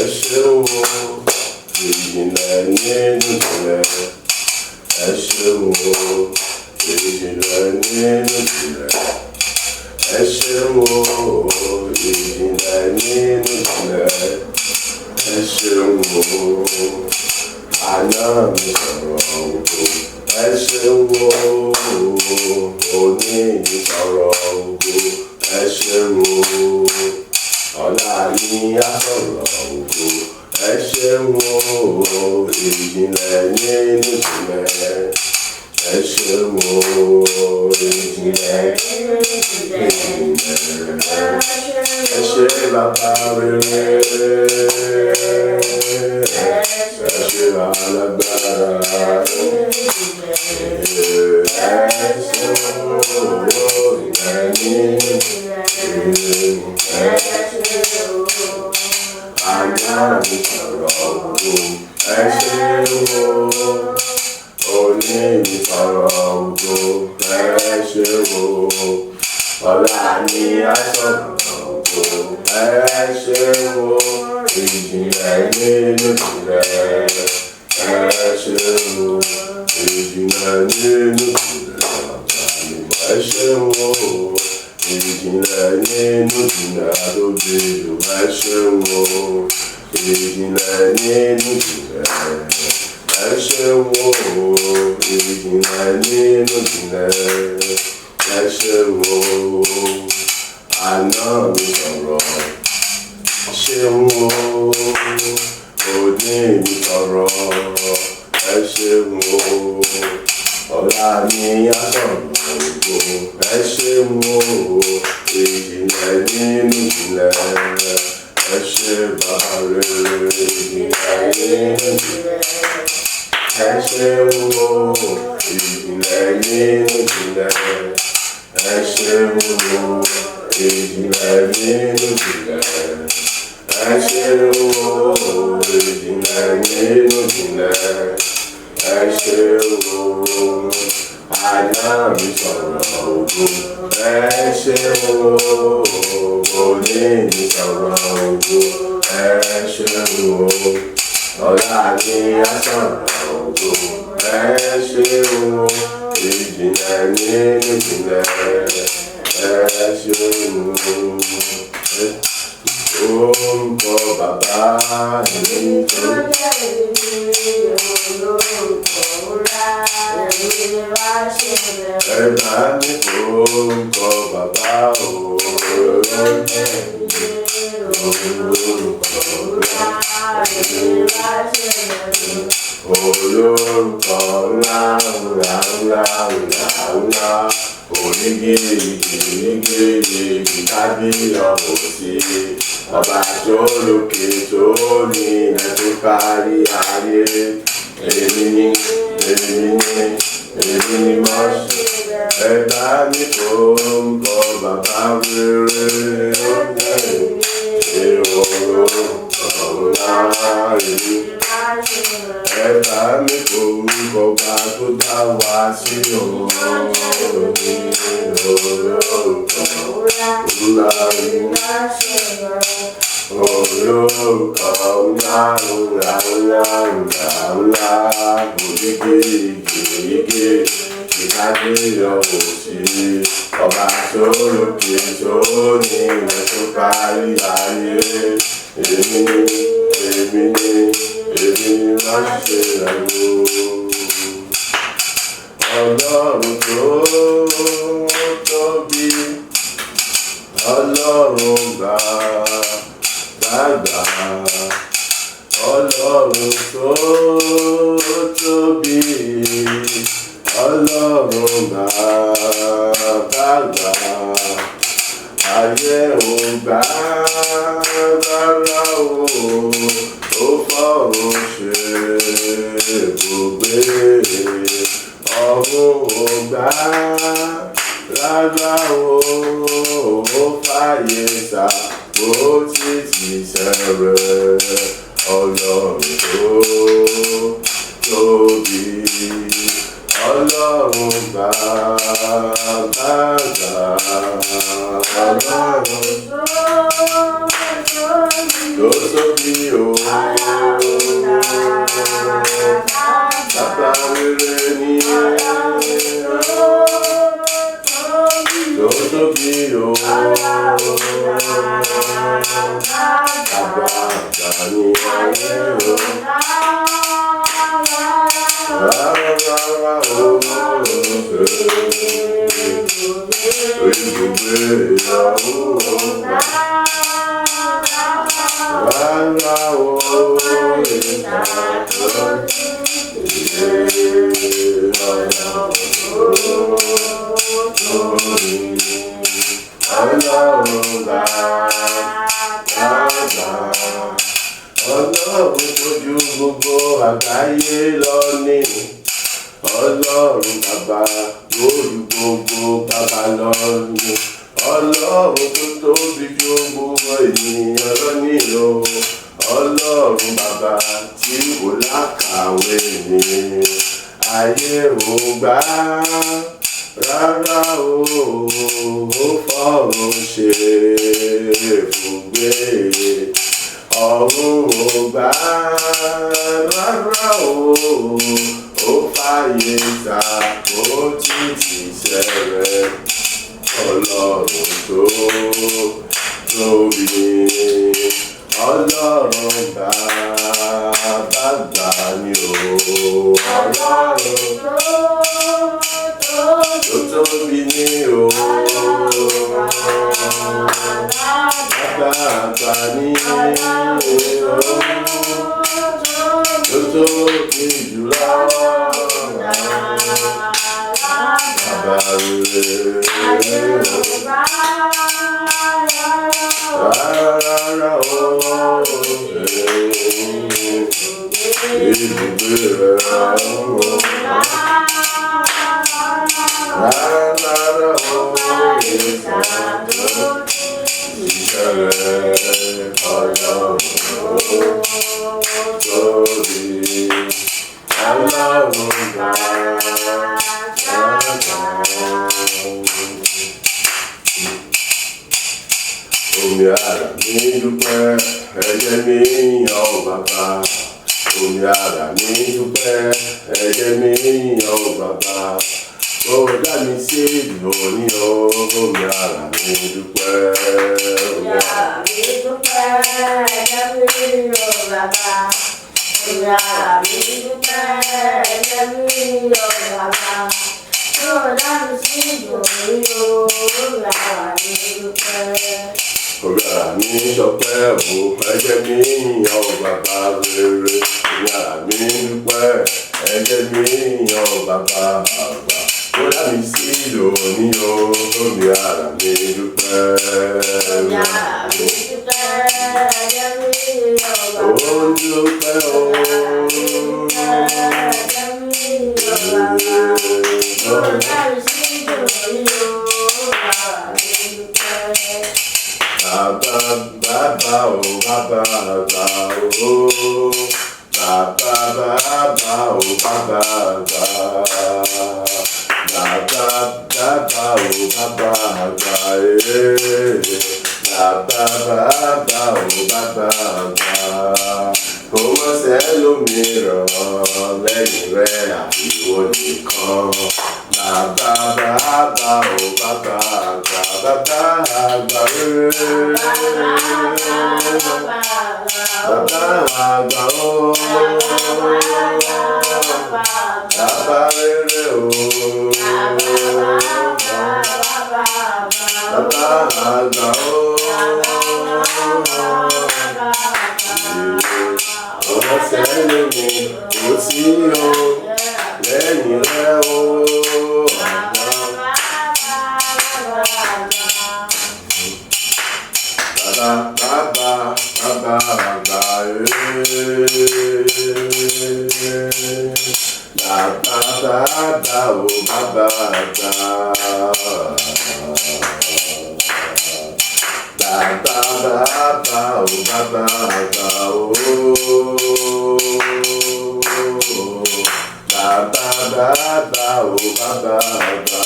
Ẹ ṣeun o, ìjìnlẹ̀ nínú ìjìnlẹ̀. Ẹ ṣeun o, ìjìnlẹ̀ nínú ìjìnlẹ̀. Ẹ ṣeun o, ìjìnlẹ̀ nínú ìjìnlẹ̀. Ẹ ṣeun o, àná mi sọ̀rọ̀ ògo. Ẹ ṣeun o, òní mi sọ̀rọ̀ ògo. Ẹ ṣeun o, ọ̀la mi á sọ̀rọ̀ ògo. Ẹ ṣeun o, ìjìnlẹ̀ nínú ìjìnlẹ̀. Ẹ ṣeun o, ìjìnlẹ̀ nínú ìjìnlẹ̀. Ẹ ṣé bàbá rere. Ẹ ṣé alágbára. Ẹ ṣeun o, ìjìnlẹ̀ nínú ìjìnlẹ̀. Àná mi sọ̀rọ̀ ògo. Ẹ ṣeun o, òní mi sọ̀rọ̀ ògo. Ẹ ṣeun o, ọ̀la mi á sọ̀rọ̀ ògo. Ẹ ṣeun o, ìjìnlẹ̀ nínú ìjìnlẹ̀. Ẹ ṣeun o, ìjìnlẹ̀ nínú ìjìnlẹ̀. Ẹ ṣeun o, ìjìnlẹ̀ nínú ìjìnlẹ̀ àdóbi jù. Ẹ ṣeun o, ìjìnlẹ̀ nínú ìjìnlẹ̀. Ẹ ṣeun o, ìjìnlẹ̀ nínú ìjìnlẹ̀. Ẹ ṣeun o, àná mi sọ̀rọ̀. Ṣeun o, òní mi sọ̀rọ̀. Ẹ ṣeun o, ọ̀la mi á sọ̀rọ̀ ògo. Ẹ ṣeun o, ìjìnlẹ̀ nínú ìjìnlẹ̀. Ẹ ṣé bàbá rere, ìjìnlẹ̀ nínú ìjìnlẹ̀. Ẹ ṣeun o, ìjìnlẹ̀ nínú ìjìnlẹ̀. Ẹ ṣeun o, ìjìnlẹ̀ nínú ìjìnlẹ̀. Ẹ ṣeun o, ìjìnlẹ̀ nínú ìjìnlẹ̀. Ẹ ṣeun o, àná mi sọ̀rọ̀ ògo. Ẹ ṣeun o, òní mi sọ̀rọ̀ ògo. Ẹ ṣeun o, ọ̀la mi á sọ̀rọ̀ ògo. Ẹ ṣeun o, ìjìnlẹ̀ nínú ìjìnlẹ̀. Ẹ ṣeun o. Orúkọ bàbá èmi tó. Ẹ bá mi forúkọ bàbá o. Orúkọ ńlá. Olórúkọ ńlá ńlá ńlá ńlá ńlá. Onígi igi igi igi kábíyọ̀ sí. Ọba tó lókè tó ní ilẹ̀ tó kárí ayé. Èmi ni, èmi ni, èmi ni mo ṣe. Ẹ bá mi forúkọ bàbá rere. Ó jẹ́ èrò ńlá èmi. Ẹ bá mi forúkọ bá tó dá wa sí òun. Olórúkọ ńlá èmi. Olórúkọ ńlá ńlá ńlá ńlá ńlá. Onígi igi igi ìkábíyọ̀ òsì. Ọba tó lókè tó ní ilẹ̀ tó kárí ayé. Èmi ni, èmi ni, èmi ni má ṣe rẹ̀ o. Ọlọ́run tó tóbi, Ọlọ́run gbàgbà, Ọlọ́run tó tóbi, Ọlọ́run gbàgbà, ayé ò gbà rárá o, ó fọ̀run ṣe ibùgbé. Ọ̀run ò gbà rárá o, ó fàyè sá bó títí sẹ́rẹ̀. Ọlọ́run tó tóbi, Ọlọ́run gbàgbà, Ọlọ́run. Tó tóbi o. Bàbá rere ni. Tó tóbi o. Bàbá àgbà ni ayé o. Rárá o. Ibùgbé ìyàwó. Rárá o. Ọlọ́run bàbá, Ọlọ́run tó ju gbogbo àgbáyé lọ ní. Ọlọ́run bàbá tó ju gbogbo bàbá lọ ní. Ọlọ́run tó tóbi ju gbogbo ènìyàn lọ ní o. Ọlọ́run bàbá tí kò lákàwé ni. Ayé ò gbà rárá o, ó fọ̀run ṣe ibùgbé. Ọ̀run ò gbà rárá o, ó fàyè ṣàpótí tìṣẹ́ rẹ̀. Ọlọ́run tó tóbi, Ọlọ́run bàbá àgbà ni o. Ọlọ́run tó tóbi ni o. Bàbá àgbà ni o. Tó tóbi jùlọ. Bàbá rere o. Rárá o. Ibùgbé rẹ̀ o. Rárá o. Iṣẹ́ rẹ̀ Ọlọ́run tóbi. Ọlọ́run bàbá. Omi ara mi dúpẹ́, ẹ̀jẹ̀ mi yìn ọ́ bàbá. Omi ara mi dúpẹ́, ẹ̀jẹ̀ mi yìn ọ́ bàbá. Ó dá mi sí lónìí o, omi ara mi dúpẹ́. Omi ara mi dúpẹ́, ẹ̀jẹ̀ mi yìn ọ́ bàbá. Omi ara mi dúpẹ́, ẹ̀jẹ̀ mi yìn ọ́ bàbá. Ó dá mi sí lónìí o, omi ara mi dúpẹ́. Omi ara mi ṣọpẹ́ o, ẹ̀jẹ̀ mi yìn ọ́ bàbá rere. Omi ara mi dúpẹ́, ẹ̀jẹ̀ mi yìn ọ́ bàbá àgbà. Ó dá mi sí lónìí o, omi ara mi dúpẹ́. Omi ara mi dúpẹ́, ẹ̀jẹ̀ mi yìn ọ́ bàbá. Ó dúpẹ́ o. Ẹ̀jẹ̀ mi yìn ọ́ bàbá. Ó dá mi sí lónìí o, omi ara mi dúpẹ́. Bàbá bàbá o, bàbá bàbá o. Bàbá bàbá o, bàbá bàbá. Bàbá bàbá o, bàbá bàbá ee. Bàbá bàbá o, bàbá bàbá. Kò mọ̀ sẹ́lòmíràn lẹ́yìn rẹ̀ àfiwọ́ nìkan. Bàbá bàbá o, bàbá àgbà, bàbá àgbà ee. Bàbá àgbà o. Bàbá rere o. Bàbá àgbà o. Ọmọ sẹ́lẹ̀ mi kò sí o lẹ́yìn rẹ̀ o. Bàbá bàbá bàbá àgbà ee. Bàbá bàbá o, bàbá àgbà. Bàbá bàbá o, bàbá àgbà o. Bàbá bàbá o, bàbá àgbà.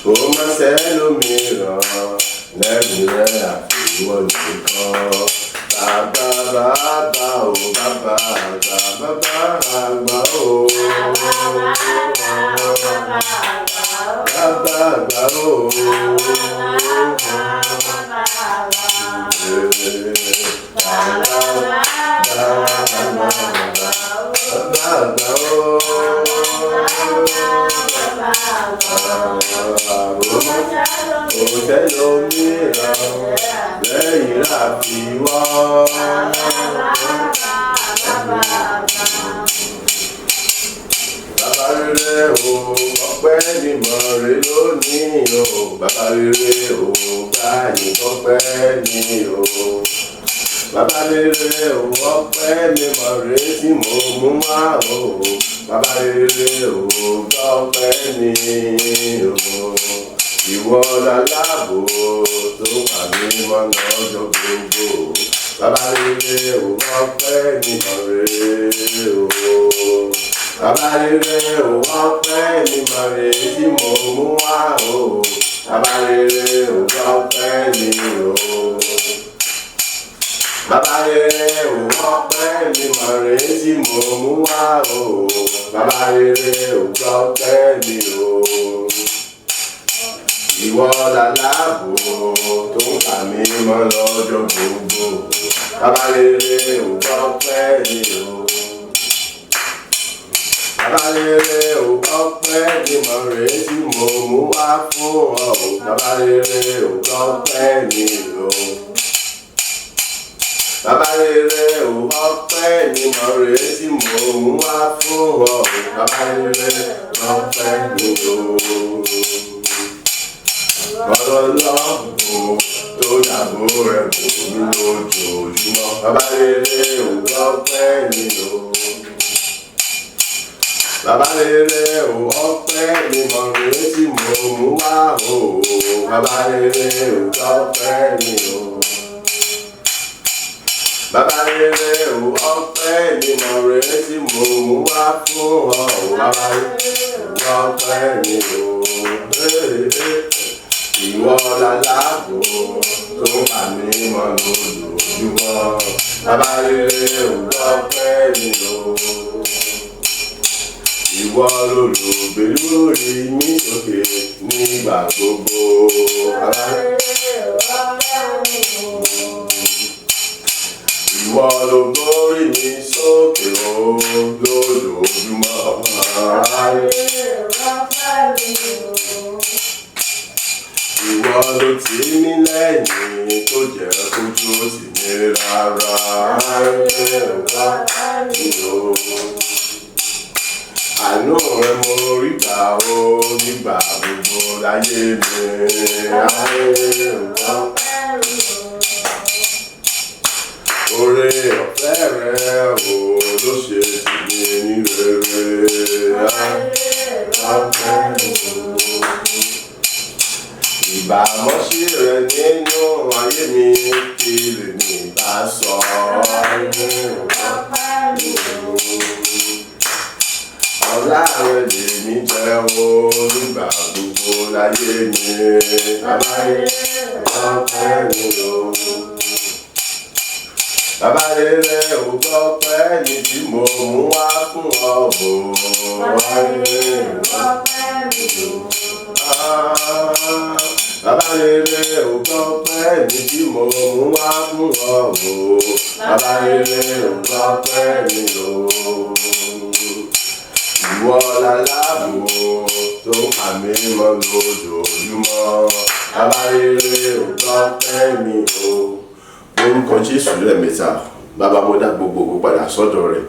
Kò má sẹ́lòmíràn lẹ́yìn. Lẹ́yìn rẹ̀ àfiwọ́ nìkan. Bàbá bàbá o, bàbá àgbà, bàbá àgbà o. Bàbá àgbà o. Bàbá àgbà o. Kò sẹ́lòmíràn lẹ́yìn àfiwọ́. Bàbá rere o, ọpẹ́ ni mo rí lónìí o. Bàbá rere o, báyìí ọpẹ́ ni o. Bàbá rere o, ọpẹ́ ni mo rí tí mo mú wá o. Bàbá rere o, ọpẹ́ ni o. Ìwọ lalábò tó wà mí mọ́ lọ́jọ́ gbogbo. Bàbá rere o, ọpẹ́ ni mo rí o. Bàbá rere o, ọpẹ́ ni mo rí tí mo mú wá o. Bàbá rere o, ọpẹ́ ni o. Bàbá rere o, ọpẹ́ ni mo rí tí mo mú wá o. Bàbá rere o, ọpẹ́ ni o. Ìwọ lalábò tó ń kà mí mọ́ lọ́jọ́ gbogbo. Bàbá rere o, ọpẹ́ ni o. Bàbá rere o, ọpẹ́ ni mo rí tí mo mú wá fún ọ o. Bàbá rere o, ọpẹ́ ni o. Bàbá rere o, ọpẹ́ ni mo rí tí mo mú wá fún ọ o. Bàbá rere ọpẹ́ ni o. Ọ̀rọ̀ lọ́hùn tó dàbò rẹ̀ bò mí lójoojúmọ́. Bàbá rere o, ọpẹ́ ni o. Bàbá rere o, ọpẹ́ ni mo rí tí mo mú wá o. Bàbá rere o, ọpẹ́ ni o. Bàbá rere o, ọpẹ́ ni mo rí tí mo mú wá fún ọ o. Bàbá rere o, ọpẹ́ ni o. Ìwọ lalábò tó bà mí mọ́ lójoojúmọ́. Bàbá rere o, ọpẹ́ ni o. Ìwọ lolùgbé lórí mi sókè nígbà gbogbo. Bàbá ìwọ ló gbórí mi sókè o lójoojúmọ́. Ìwọ ló tì mí lẹ́yìn tó jẹ́ kójú ó tì mí rárá. Àánú rẹ mo rí gbà o nígbà gbogbo láyé mi. Oore ọ̀fẹ́ rẹ o ló ṣe tèmi ní rere. Ìbámọ́sí rẹ nínú ayé mi kí lèmi bá sọ. Ọlá rẹ lèmi jẹ́ o nígbà gbogbo láyé mi. Bàbá rere ọpẹ́ mi o. Bàbá rere ò gbọ́ pẹ́ ní tí mo mú wá fún ọ o. Bàbá rere Bàbá rere ò gbọ́ pẹ́ ní tí mo mú wá fún ọ o. Bàbá rere ò gbọ́ pẹ́ mi o. Ìwọ lalábò tó ń kà mí mọ́ lójoojúmọ́. Bàbá rere ò gbọ́ pẹ́ mi o. Orúkọ Jésù lẹ́ẹ̀mẹ́ta, bàbá mo dá gbogbo ògo padà sọ́dọ̀ rẹ̀.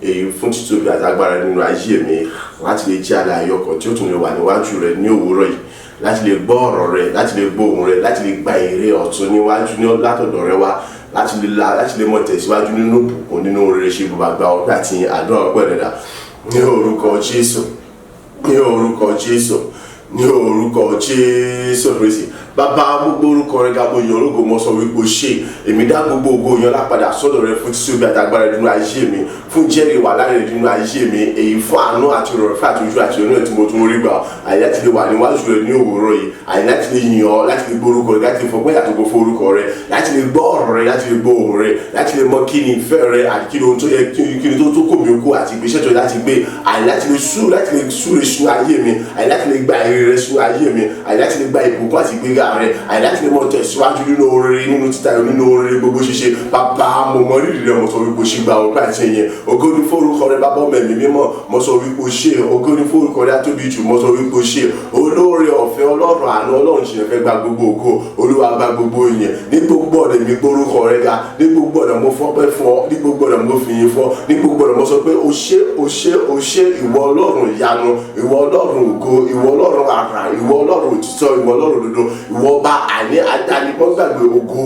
Èyí fún títóbi àtagbára nínú ayé mi láti lè jẹ́ alààyè ọkàn tí ó tún lè wà níwájú rẹ̀ ní òwúrọ̀ yìí, láti lè gbọ́ ọ̀rọ̀ rẹ̀, láti lè gbọ́ ohùn rẹ̀, láti lè gba èrè ọ̀tun níwájú ní látọ̀dọ̀ rẹ̀ wá, láti lè la, láti lè mọ tẹ̀síwájú nínú ìbùkún nínú rere ṣe bàbá gba ọpẹ́ àti àdúrà ọpẹ́ rẹ̀ dà ní orúkọ Jésù, ní orúkọ Jésù, ní orúkọ Jésù Kristi. Bàbá, mo gbórúkọ rẹ ga, mo yàn ológo, mo sọ wípé o ṣe. Èmi dá gbogbo ògo yan lápadà sọ́dọ̀ rẹ fún títóbi àtàgbára nínú ayé mi, fún jẹ́rìí wà lára rẹ nínú ayé mi, èyí fún àánú àti ìrọ̀rùn àti ojú àti ìrọ̀rùn tí mo tún rí gbà, àyè láti lè wà níwájú rẹ ní òwúrọ̀ yìí, àyè láti lè yìn ọ́, láti lè gbórúkọ rẹ, láti lè fọpẹ́ àtòkò fún orúkọ rẹ, láti lè gbọ́ ọ̀rọ̀ rẹ, láti lè gbọ́ ohùn rẹ, láti lè mọ kí ni ìfẹ́ rẹ àti kí ni ohun tó yẹ, kí ni tó tó kò mí kú àti ìgbésẹ̀ tó yẹ láti gbé, àyè láti lè sú, láti lè súre sínú ayé mi, àyè láti lè gba èrè rẹ sínú ayé mi, àyè láti lè gba ìbùkún àti ìgbéga rẹ, àyè láti lè mọ tẹ̀síwájú nínú oore, nínú títayọ, nínú oore gbogbo ṣíṣe. Bàbá, mo mọ rírì rẹ, mo sọ wípé o ṣe, gba ọpẹ́ àti ìyìn. Ògo ni forúkọ rẹ, bàbá, ọmọ, ẹ̀mí mímọ́, mo sọ wípé o ṣe. Ògo ni forúkọ rẹ, atóbi jù, mo sọ wípé o ṣe. Olóore ọ̀fẹ́, Ọlọ́run àánú, Ọlọ́run jìnnà fẹ́, gba gbogbo ògo. Olúwa, gba gbogbo ìyìn. Ní gbogbo ọ̀nà mi gbórúkọ rẹ ga. Ní gbogbo ọ̀nà mo fọpẹ́ fún ọ. Ní gbogbo ọ̀nà mo fi yìn fún ọ. Ní gbogbo ọ̀nà mo sọ pé o ṣé, o ṣé, o ṣé. Ìwọ Ọlọ́run ìyanu, ìwọ Ọlọ́run ògo, ìwọ Ọlọ́run àrà, ìwọ Ọlọ́run òtítọ́, ìwọ Ọlọ́run òdodo, ìwọ ọba àní adánimọ̀gbàgbé, ògo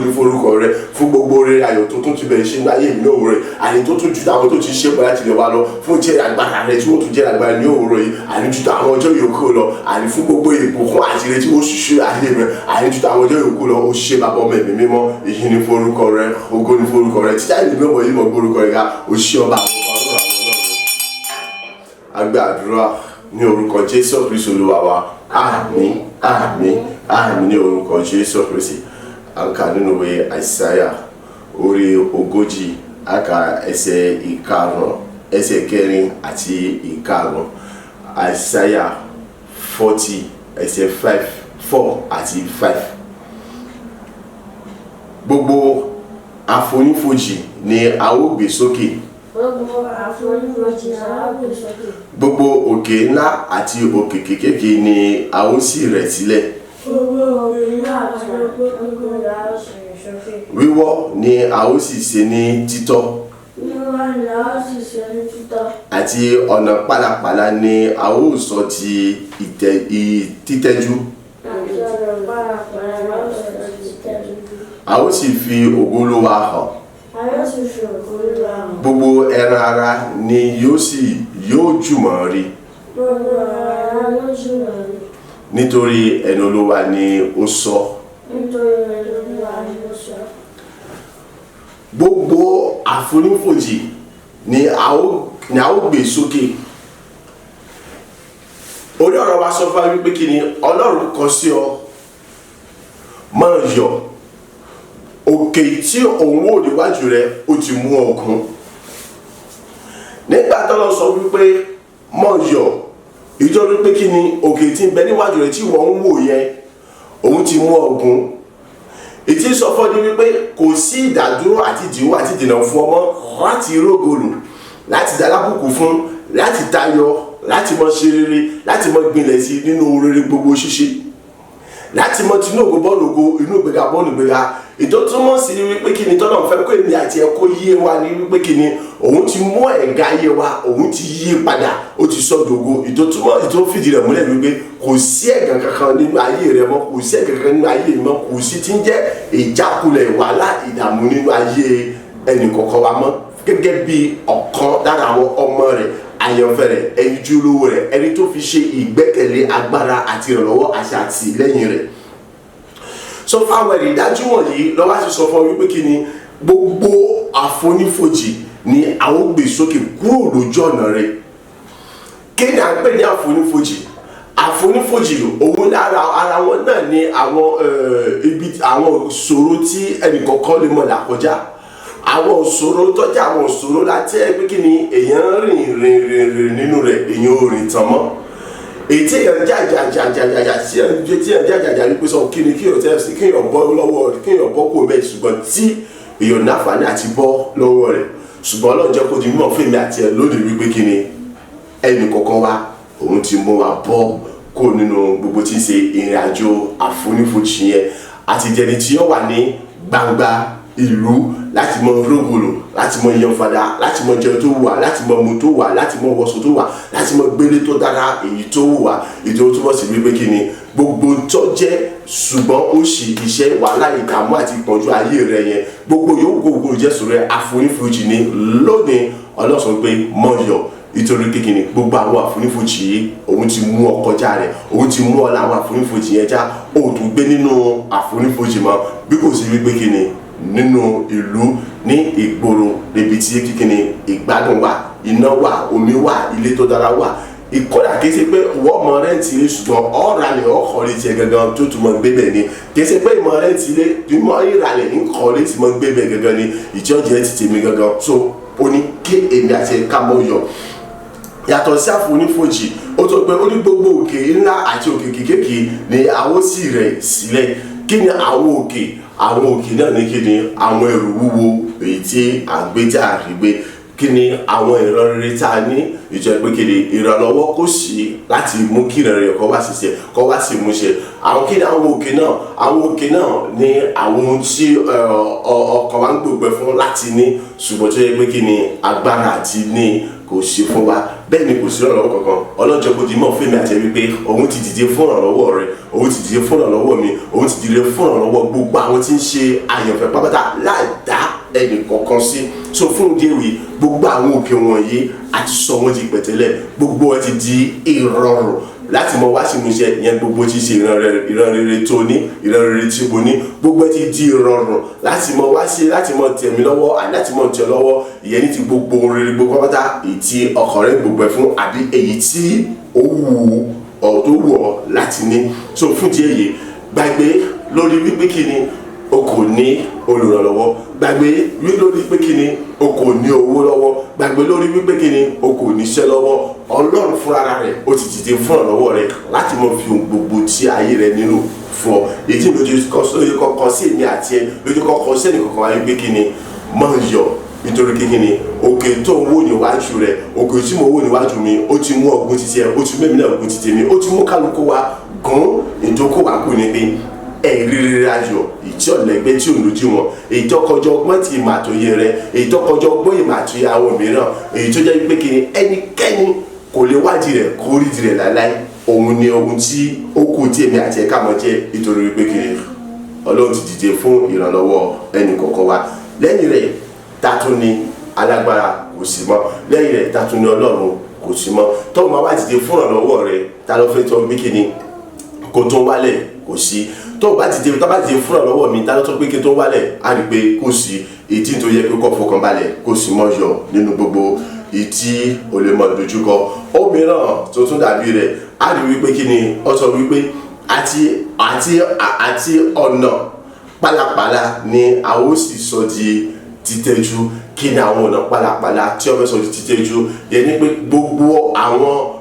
ní forúkọ rẹ fún gbogbo rere ayọ̀ tó tún ti bẹ̀rẹ̀ ṣe ní ayé mi ní òwúrọ̀ yìí, àní tó tún ju àwọn tó ti ṣe pọ̀ láti lè wá lọ, fún jẹ́ agbára rẹ tí wọ́n tún jẹ́ agbára ní òwúrọ̀ yìí, àní ju àwọn ọjọ́ yòókù lọ, àní fún gbogbo ìbùkún àti ire tí wọ́n ṣiṣẹ́ ayé mi, àní ju àwọn ọjọ́ yòókù lọ. Ó ṣe, bàbá, ọmọ, ẹ̀mí mímọ́, èyí ní forúkọ rẹ, ògo ní forúkọ rẹ títí àìlè mímọ́ yìí mọ̀ gbórúkọ rẹ ga. Ó ṣe, ọba àwọn ọba, Ọlọ́run àwọn ọlọ́run. A gba àdúrà ní orúkọ Jésù Kristu Olúwa wa. Àmín, àmín, àmín ní orúkọ Jésù Kristi. À ń kà nínú ìwé Àìsáyà orí 40, a kà ẹsẹ̀ ìkarùn, ẹsẹ̀ kẹrin àti ìkarùn. Àìsáyà 40, ẹsẹ̀ 5, 4 àti 5. Gbogbo àfonífojì ni a ó gbé sókè. Gbogbo àfonífojì a ó gbé sókè. Gbogbo òkè ńlá àti òkè kéékèèké ni a ó sì rẹ̀ sílẹ̀. Gbogbo òkè ńlá àti òkè kékeré a ó sì rẹ̀ sókè. Wíwọ́ ni a ó sì ṣe ní títọ́. Wíwọ́ ni a ó sì ṣe ní títọ́. Àti ọ̀nà pálapàla ni a ó sọ di títẹ́jú. Àti ọ̀nà pálapàla ni a ó sọ di títẹ́jú. A ó sì fi ògo Olúwa hàn. A yóò sì fi ògo Olúwa hàn. Gbogbo ẹran ara ni yóò sì yóò jùmọ̀ rí. Gbogbo ara ló jùmọ̀ rí. Nítorí ẹnu Olúwa ni ó sọ. Nítorí ẹnu Olúwa ni ó sọ. Gbogbo àfonífojì ni a ó gbé sókè. Orí ọ̀rọ̀ wa sọ fún wa wípé kí ni Ọlọ́run kọ sí ọ? Máa yọ̀, òkè tí òun wò níwájú rẹ, ó ti mú ọkùn. Nígbà tó lọ sọ wípé máa yọ̀, ìjọ wípé kí ni òkè tí ń bẹ níwájú rẹ tí wọ́n ń wò yẹn, òun ti mú ọgùn. Ìtí sọ fún ọ ní wípé kò sí ìdádúró àti ìdíwọ́ àti ìdènà fún ọmọ láti rógolò, láti dalábùkù fún, láti tayọ, láti mọ ṣe rere, láti mọ gbinlẹ̀ sí nínú rere gbogbo ṣíṣe, láti mọ tinú ògo bọ́ọ̀lù ògo, inú ìgbéga bọ́ọ̀lù ìgbéga. Ìtò túmọ̀ sí wípé kí ni tọ́nà fẹ́ kó èmi àti ẹ kó yé wa ní wípé kí ni òun ti mú ẹ̀gá ayé wa, òun ti yí padà, ó ti sọ dògo. Ìtò túmọ̀, ìtò fìdí rẹ̀ múlẹ̀ wípé kò sí ẹ̀gàn kankan nínú ayé rẹ mọ́, kò sí ẹ̀gàn kankan nínú ayé mi mọ́, kò sí tí ń jẹ́ ìjákulẹ̀, wàhálà, ìdààmú nínú ayé ẹnì kọ̀ọ̀kan wa mọ́, gẹ́gẹ́ bí ọ̀kan lára àwọn ọmọ rẹ̀, àyànfẹ́ rẹ̀, ẹyinjú olówó rẹ̀, ẹni tó fi ṣe ìgbẹ́kẹ̀lé, agbára àti ìrànlọ́wọ́ àti àtìlẹ́yìn rẹ̀. Sọ fáwọn ẹ̀rí ìdájú wọ̀nyí lọ́wọ́ àti sọ fún ọ wípé kí ni gbogbo àfonífojì ni àwọn gbé sókè kúrò lójú ọ̀nà rẹ̀. Kí ni à ń pè ní àfonífojì? Àfonífojì, òun lára ara wọn náà ni àwọn ibi àwọn ìṣòro tí ẹnìkọ̀ọ̀kan lè mọ̀ là kọjá, àwọn ìṣòro tọ́jú, àwọn ìṣòro láti ẹ pé kí ni èèyàn rìn rìn rìn rìn nínú rẹ̀, èèyàn ò rìn tán mọ́, èyí tí èèyàn jà jà jà jà jà jà tí èèyàn tí èèyàn jà jà jà wípé sọ kí ni kí èèyàn tẹ́ sí, kí èèyàn bọ́ lọ́wọ́, kí èèyàn bọ́ kó bẹ́ẹ̀, ṣùgbọ́n tí èèyàn náfààní àti bọ́ lọ́wọ́ rẹ̀. Ṣùgbọ́n Ọlọ́run jẹ́ kó di mímọ̀ fún èmi àti ẹ lónìí wípé kí ni ẹnì kọ̀ọ̀kan wa, òun ti mú wa bọ́ kó nínú gbogbo tí ń ṣe ìrìn àjò àfonífojì yẹn, àti jẹni tí ó wà ní gbangba ìlú láti mọ rógòlò, láti mọ yan fada, láti mọ jẹun tó wà, láti mọ mu tó wà, láti mọ wọṣọ tó wà, láti mọ gbélé tó dára èyí tó wà. Èyí tó túbọ̀ sí wípé kí ni gbogbo tó jẹ́ ṣùgbọ́n ó ṣì iṣẹ́ wàhálà, ìdààmú àti ìpọ́njú ayé rẹ yẹn, gbogbo yòówù kó gbogbo jésù rẹ àfonífojì ni. Lónìí, Ọlọ́sàn pé mọ̀ yọ̀. Nítorí kékeré gbogbo àwọn àfonífojì yìí, òun ti mú ọ kọjá rẹ̀, òun ti mú ọ láwọn àfonífojì yẹn já. Ó tún gbé nínú àfonífojì mọ́, bí kò sí wípé kíni nínú ìlú, ní ìgboro, níbi tí kíkíni ìgbádùn wà, iná wà, omi wà, ilé tó dára wà. Ìkọ́dà kìí ṣe pé wọ́n mọ rent ilé, ṣùgbọ́n ọ̀ralẹ̀ ọkọ̀lé tiẹ̀ gangan tó tún mọ gbé bẹ̀ ni. Kìí ṣe pé ìmọ̀ rent ilé, ìmọ̀ ìralẹ̀ ńkọ̀lé tí mọ gbé bẹ̀ gangan ni ìjọ́jẹ́ ti tèmi gangan. So ó ní kí èmi àti ẹ̀ka mọ́ yọ yàtọ̀ sí àfonífojì. Ó tó pé ó ní gbogbo òkè ńlá àti òkè kékèké ni àwọn sì rẹ̀ sílẹ̀. Kí ni àwọn òkè? Àwọn òkè náà ní kí ni àwọn ẹrù wúwo èyí tí à ń gbé tí a rí gbé. Kí ni àwọn ìran rere tá a ní ìjọ pé kí ni ìrànlọ́wọ́ kò sí láti mú kí ìran rere kó wá ṣiṣẹ́, kó wá sí ìmúṣẹ. Àwọn kí ni àwọn òkè náà? Àwọn òkè náà ní àwọn ohun tí ọkàn wa ń gbògbẹ fún láti ní, ṣùgbọ́n tó yẹ pé kí ni agbára àti ní kò sí fún wa. Bẹ́ẹ̀ ni kò sí ìrànlọ́wọ́ kankan. Ọlọ́jọ́ kò di mọ̀ fún èmi àti ẹbí pé òun ti dìde fún ìrànlọ́wọ́ rẹ, òun ti dìde fún ìrànlọ́wọ́ mi, òun ti dìde fún ìrànlọ́wọ́ gbogbo àwọn tí ń ṣe àyànfẹ́ pápátá láì dá ẹnì kọ̀ọ̀kan sí. So fún ìdí èyí, gbogbo àwọn òkè wọ̀nyí àti sọ wọ́n di pẹ̀tẹ́lẹ̀, gbogbo wọn ti di ìrọ̀rùn láti mọ wá sí ìmúṣẹ. Ìyẹn gbogbo ti ṣe ìran rere tó ní, ìran rere tí mo ní, gbogbo ẹ ti di ìrọ̀rùn láti mọ wá sí, láti mọ tẹ̀ mí lọ́wọ́ àti láti mọ tẹ̀ lọ́wọ́. Ìyẹn ní ti gbogbo ohun rere gbogbo pátá èyí tí ọkàn rẹ gbogbo ẹ fún àbí èyí tí ó wù ọ́ tó wù ọ́ láti ní. So fún ìdí èyí, gbàgbé lórí wípé kí ni o kò ní olùrànlọ́wọ́, gbàgbé lórí pé kí ni o kò ní owó lọ́wọ́, gbàgbé lórí wípé kí ni o kò níṣẹ́ lọ́wọ́. Ọlọ́run fúnra rẹ̀ ó ti dìde fún ìrànlọ́wọ́ rẹ̀ láti mọ fi ohun gbogbo tí ayé rẹ̀ nílò fún ọ. Èyí tí lójú kọkọ sí èmi àti ẹ, lójú kọkọ sí ẹnì kọ̀ọ̀kan wáyé pé kí ni máa yọ̀, nítorí kí ni òkè tó ń wò níwájú rẹ̀, òkè tí mo wò níwájú mi, ó ti mú ọgbọ́n títí ẹ, ó ti mú èmi náà ọgbọ́n títí mi, ó ti mú kálukú wa gún. Ìdókòwò àkú ni pé ẹ̀rí rere ayọ̀ ìtí ọ̀lẹ́gbẹ́ tí ò lójú wọn, èyí tó kọjá ọgbọ́n ti ìmọ̀ àtòyè rẹ, èyí tó kọjá ọgbọ́n ìmọ̀ àtòyè àwọn mìíràn, èyí tó jẹ́ pé kí ni ẹnikẹ́ni kò lè wádìí rẹ̀ kó rí di rẹ̀ láéláé. Òun ni ohun tí ó kù tí èmi àti ẹ̀ka mọ̀ jẹ́, nítorí pé kí ni Ọlọ́run ti dìde fún ìrànlọ́wọ́ ẹnì kọ̀ọ̀kan wa. Lẹ́yìn rẹ̀ tátún ni alágbára kò sí mọ́, lẹ́yìn rẹ̀ tátún ni Ọlọ́run kò sí mọ́. Tọ́wọ́n máa wá dìde fún ìrànlọ́wọ́ rẹ̀, ta ló fẹ́ tọ́ pé kí ni kó tó wálẹ̀? Kò sí. Tó bá dìde, tó bá dìde fúnra lọ́wọ́ mi, tá ló tó pé kí n tó wálẹ̀? Á rí i pé kò sí. Èyí tó yẹ pé kó fọkàn balẹ̀, kó sì mọ́ yọ nínú gbogbo ìtí o lè mọ dojúkọ. Ó mìíràn tó tún dàbí rẹ̀, á rí wípé kí ni ó sọ wípé àti ọ̀nà pálapàla ni a ó sì sọ di títẹ́jú. Kí ni àwọn ọ̀nà pálapàla tí wọ́n fẹ́ sọ di títẹ́jú? Yẹn ni pé gbogbo àwọn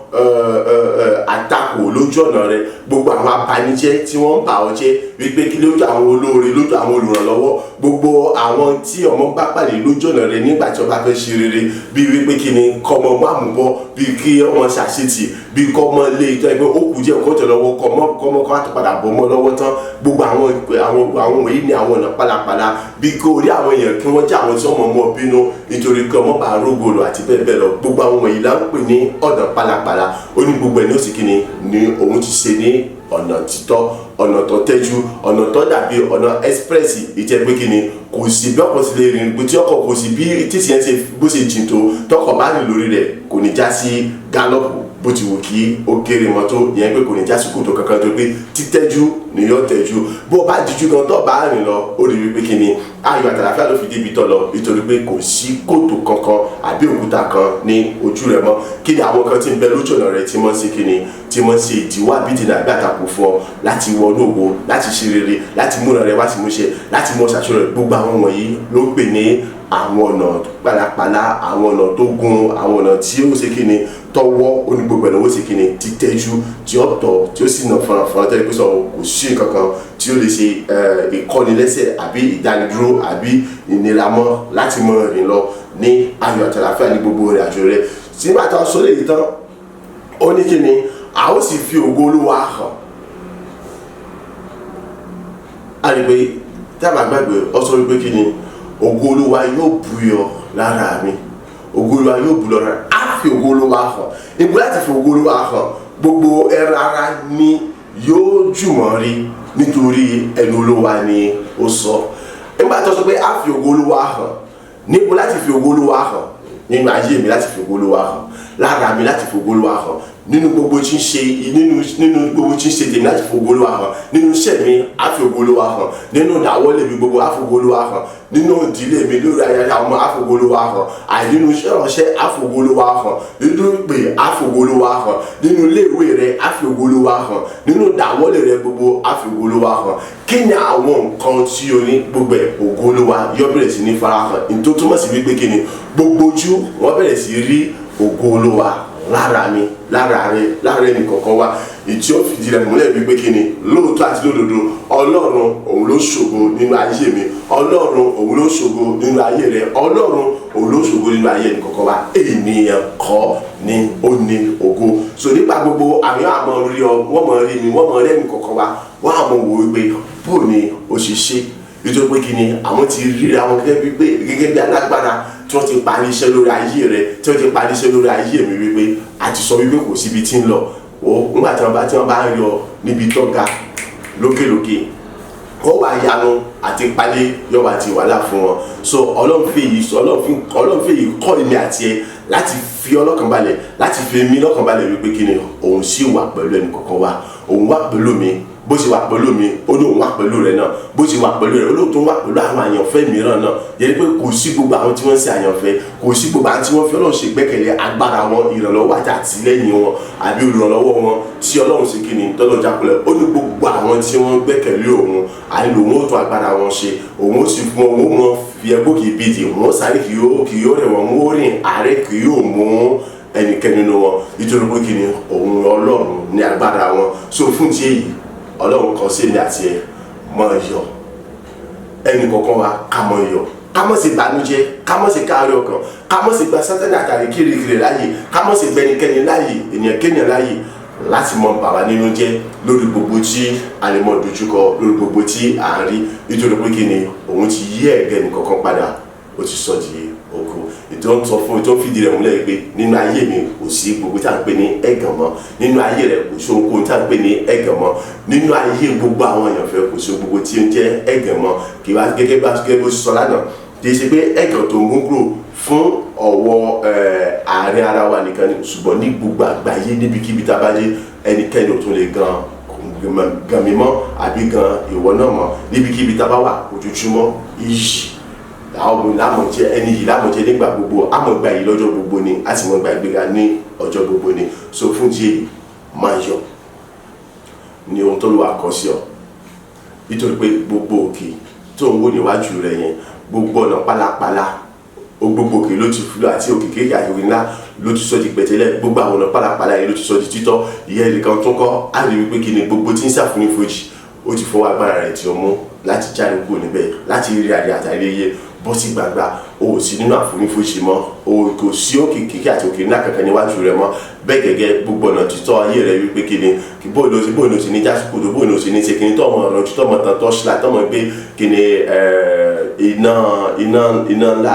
àtakò lójú ọ̀nà rẹ, gbogbo àwọn abanijẹ́ tí wọ́n ń bà ọ́ jẹ́ wípé kí lójú àwọn olóore, lójú àwọn olùrànlọ́wọ́, gbogbo àwọn tí ọmọ bá pàdé lójú ọ̀nà rẹ nígbà tí ọba fẹ́ ṣe rere, bíi wípé kí ni kọ́mọ má mú bọ́, bíi kí ọmọ ṣàṣetì, bíi kọ́mọ lé ìtọ́ ẹgbẹ́ ó kù díẹ̀ kó tẹ̀ lọ́wọ́, kọ́mọ kọ́mọ kọ́ àtúpadà bọ́ mọ́ lọ́wọ́ tán. Gbogbo àwọn wọ̀nyí ni àwọn ọ̀nà pálapàla, bíi kó rí àwọn èèyàn kí wọ́n jẹ́ àwọn tí wọ́n mọ̀ mọ́ bínú nítorí kí ọmọ bá rógolo àti bẹ́ẹ̀ bẹ́ẹ̀ lọ. Gbogbo àwọn wọ̀nyí là ń pè ní ọ̀nà pálapàla. Ó ní gbogbo ẹ̀ ní ó sì kí ni ni òun ti ṣe ní ọ̀nà títọ́, ọ̀nà tó tẹ́jú, ọ̀nà tó dàbí ọ̀nà express, ìjẹ́ pé kí ni kò sí bí ọkọ̀ sì lè rìn, tí ọkọ̀ kò sí bí títì yẹn ṣe bó ṣe jìn tó, tọkọ̀ bá rìn lórí rẹ̀ kò ní já sí gallop bó ti wù kí ó kéré mọ́tò. Ìyẹn pé kò ní já sí kòtò kankan, tó pé títẹ́jú ni yóò tẹ́jú. Bó o bá díjú gan tó bá rìn lọ, ó rí wípé kí ni ayọ̀ àtàlàfíà ló fi débi tọ́ lọ, nítorí pé kò sí kòtò kankan àbí òkúta kan ní ojú rẹ̀ mọ́. Kí ni àwọn kan tí ń bẹ lójú ọ̀nà rẹ̀ tí wọ́n ṣe kí ni tí wọ́n ṣe ìdíwọ́ àbí ìdènà àbí àtakò fún ọ láti wọnú ògo, láti ṣe rere, láti múra rẹ wá sí múṣẹ, láti mọ ṣàṣeyọrí? Gbogbo àwọn wọ̀nyí ló ń pè ní àwọn ọ̀nà pálapàla, àwọn ọ̀nà tó gùn, àwọn ọ̀nà tí ó ṣe kí ni tọwọ́. Ó ní gbogbo ẹ̀ lọ́wọ́ ṣe kí ni títẹ́jú tí ó tọ́, tí ó sì nà fọnrafọnra tẹ́lẹ̀ pé sọ kò sí nǹkan kan tí ó lè ṣe ìkọ́nilẹ́sẹ̀ àbí ìdánidúró àbí ìnira mọ́ láti mọ rìn lọ ní ayọ̀ àti àlàáfíà ní gbogbo ìrìn àjò rẹ̀. Nígbà tá a sọ léyìí tán, ó ní kí ni a ó sì fi ògo Olúwa hàn. A rí pé tábà gbàgbé, ọ sọ wípé kí ni ògo Olúwa yóò buyọ lára mi, ògo Olúwa yóò bù lọ́ra. Á fi ògo Olúwa hàn. Ìgbà láti fi ògo Olúwa hàn, gbogbo ẹran ara ni yóò jùmọ̀ rí, nítorí ẹnu Olúwa ni ó sọ. Nígbà tó sọ pé á fi ògo Olúwa hàn, níbo láti fi ògo Olúwa hàn? Nínú ayé mi láti fi ògo Olúwa hàn, Lára mi láti fògo Olúwa hàn nínú gbogbo tí ń ṣe, nínú gbogbo tí ń ṣe tèmi láti fògo Olúwa hàn nínú iṣẹ́ mi, á fi ògo Olúwa hàn nínú ìdáwọ́lé mi gbogbo, á fògo Olúwa hàn nínú ìdílé mi, lórí ayẹyẹ àwọn ọmọ, á fògo Olúwa hàn àì nínú iṣẹ́ ìránṣẹ́, á fògo Olúwa hàn nínú ìpè, á fògo Olúwa hàn nínú ilé ìwé rẹ, á fi ògo Olúwa hàn nínú ìdáwọ́lé rẹ gbogbo, á fi ògo Olúwa hàn. Kí ni àwọn nǹkan tí o ní gbogbo ẹ̀, ògo Olúwa yóò bẹ̀rẹ̀ sí ní farahàn. Ní tó túmọ̀ sí wípé kí ni? Gbogbo ojú wọ́n bẹ̀rẹ̀ sí rí ògo Olúwa lára mi, lára rẹ, lára ẹnì kọ̀ọ̀kan wa, ìtí ó fìdí rẹ̀ múlẹ̀ wípé kí ni? Lóòótọ́ àti lódodo, Ọlọ́run òun ló ṣògo nínú ayé mi, Ọlọ́run òun ló ṣògo nínú ayé rẹ, Ọlọ́run òun ló ṣògo nínú ayé ẹnì kọ̀ọ̀kan wa. Ènìyàn kọ́ ni ó ní ògo. So nípa gbogbo àwọn àmọ́ rí ọ, wọ́n mọ̀ rí mi, wọ́n mọ̀ rí ẹnì kọ̀ọ̀kan wa, wọ́n àmọ́ wò wípé bó ni ó ṣe ṣe, nítorí pé kí ni? Àwọn ti ríra wọn gẹ́gẹ́ bí alágbára tí wọ́n ti parí iṣẹ́ lórí ayé rẹ, tí wọ́n ti parí iṣẹ́ lórí ayé mi, wípé a ti sọ wípé kò síbi tí ń lọ o. Nígbà tí wọ́n bá ń yọ níbi tó ga lókèlókè, wọ́n wá yanu àti palẹ̀ yóò wá ti wàhálà fún wọn. So Ọlọ́run fi èyí kọ́ èmi àti ẹ láti fi ọlọ́kàn balẹ̀, láti fi èmi lọ́kàn balẹ̀ wípé kí ni? Òun sì wà pẹ̀lú ẹnì kọ̀ọ̀kan wa. Òun wà pẹ̀lú mi. Bó ṣe wà pẹ̀lú mi, ó ní òun wà pẹ̀lú rẹ náà. Bó ṣe wà pẹ̀lú rẹ, ó lóun tó wà pẹ̀lú àwọn àyànfẹ́ mìíràn náà. Yẹni pé kò sí gbogbo àwọn tí wọ́n ń ṣe àyànfẹ́, kò sí gbogbo àwọn tí wọ́n fi Ọlọ́run ṣe gbẹ́kẹ̀lé agbára wọn, ìrànlọ́wọ́ àti àtìlẹ́yìn wọn àbí olùrànlọ́wọ́ wọn tí Ọlọ́run ṣe kí ni tọ́lọ́ jákulẹ̀. Ó ní gbogbo àwọn tí wọ́n gbẹ́kẹ̀lé òun àní lòun ó tún agbára wọn ṣe, òun ó sì fún wọn, òun ó mọ fi ẹgbó kì í bìdì, wọ́n sáré kì yóò rẹ̀ wọ́n, wọ́n rìn àárẹ̀ kì yóò mú ẹnikẹ́ni nínú wọn, nítorí pé kí ni? Òun Ọlọ́run ní agbára wọn. So fún ti èyí, Ọlọ́run kan sí èmi àti ẹ, mọ́ yọ̀. Ẹnì kọ̀ọ̀kan wa, ká mọ́ yọ̀, ká mọ́ sí ìbànújẹ́, ká mọ́ sí káàárẹ̀ ọkàn, ká mọ́ sí gba Sátánì àtàrí kirikiri láàyè, ká mọ́ sí gbẹnikẹ́ni láàyè, ènìyàn kéèyàn láàyè láti mọ bà wá nínú jẹ́ lórí gbogbo tí a lè mọ dojúkọ, lórí gbogbo tí à ń rí, nítorí pé kí ni? Òun ti yí ẹ̀gẹ́ nìkankan padà, ó ti sọ di ògo. Ètò ń sọ fún, ètò ń fìdí rẹ̀ múlẹ̀ pé nínú ayé mi kò sí gbogbo tí a ń pè ní ẹ̀gàn mọ́. Nínú ayé rẹ̀, kò sí ohunkóhun tí a ń pè ní ẹ̀gàn mọ́. Nínú ayé gbogbo àwọn èèyàn fẹ́, kò sí gbogbo tí ń jẹ́ ẹ̀gàn mọ́. Kì í wá gẹ́gẹ́ bó sọ lánàá, kì í ṣe pé ẹ̀gàn tó mú kúrò fún ọ̀wọ́ àárín ara wa nìkan ni, ṣùgbọ́n ní gbogbo àgbáyé, níbikíbi tá a bá dé, ẹnikẹ́ni ò tún lè gan mi mọ́ àbí gan ìwọ náà mọ́. Níbikíbi tá a bá wà, ojoojúmọ́ iyì àwọn lámọ̀ jẹ́, ẹni yìí lámọ̀ jẹ́ nígbà gbogbo. Àmọ̀ gba yìí lọ́jọ́ gbogbo ni, a sì mọ̀ gba ìgbéga ní ọjọ́ gbogbo ni. So fún tí èyí, máa yọ̀ ní ohun tó ló wà kọ́ sí ọ, nítorí pé gbogbo òkè tó ń wò níwájú rẹ yẹn, gbogbo ọ̀nà pálapàla, ó gbogbo òkè ló ti fúlọ àti òkè kéèké àti òkè ńlá ló ti sọ di pẹ̀tẹ́lẹ̀. Gbogbo àwọn ọ̀nà pálapàla yẹn ló ti sọ di títọ́. Ìyẹn nìkan tún kọ́, á rí wípé kí ni? Gbogbo tí ń ṣàfonífojì, ó ti fọwọ́ agbára rẹ̀ tí ó mú láti jáde kúrò níbẹ̀, láti rí àrí àtàrí iye bọ́ sí gbangba. O ò sí nínú àfonífojì mọ́ o. Kò sí òkè kéèké àti òkè ńlá kankan níwájú rẹ mọ́. Bẹ́ẹ̀ gẹ́gẹ́, gbogbo ọ̀nà títọ́ ayé rẹ wípé kí ni? Kí bóyá ló ti ní jásùkòdò, bóyá ló ti ní ṣe kí ni, tọ́mọ ọ̀rọ̀ tọ́mọ tán tọ́ṣìlá, tọ́mọ gbé kí ni, iná ńlá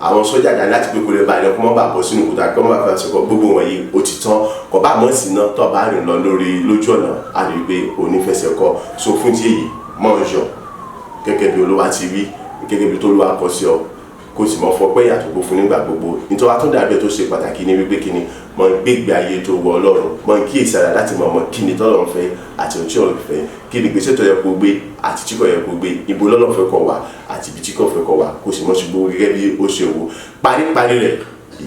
àwọn sọ́jà dání láti pé kó lè ba ilẹ̀, kó má bàa bọ́ sínú kòtò, kó má bàa fẹ́ sọ̀kọ̀. Gbogbo wọ̀nyí ó ti tán. Kò bá mọ̀ sí iná tó bá rìn lọ lórí lójú ọ̀nà, á rí i pé onífẹsẹ̀ kọ. So fún ti èyí, mọ̀ ń yọ̀ gẹ́gẹ́ bí Olúwa ti wí, gẹ́gẹ́ bí tólúwa kọ sí ọ, kó sì mọ fọpẹ́ ìyàtọ̀ fún nígbà gbogbo. Nítorí wàá tún dàbí ẹ tó ṣe pàtàkì ní wípé kíni? Mọ gbégbé ayé tó wọ Ọlọ́run, mọ kíyèsí ara láti mọ ọmọ kíni tọ́lọ́run fẹ́ àti ohun tí Ọlọ́run fẹ́, kí ni gbèsè tó yẹ kó gbé àti tí kò yẹ kó gbé, ibo lọ́lọ́run fẹ́ kó wà àti ibi tí kò fẹ́ kó wà, kó sì mọ ṣe gbogbo gẹ́gẹ́ bí ó ṣe wò. Paríparí rẹ̀,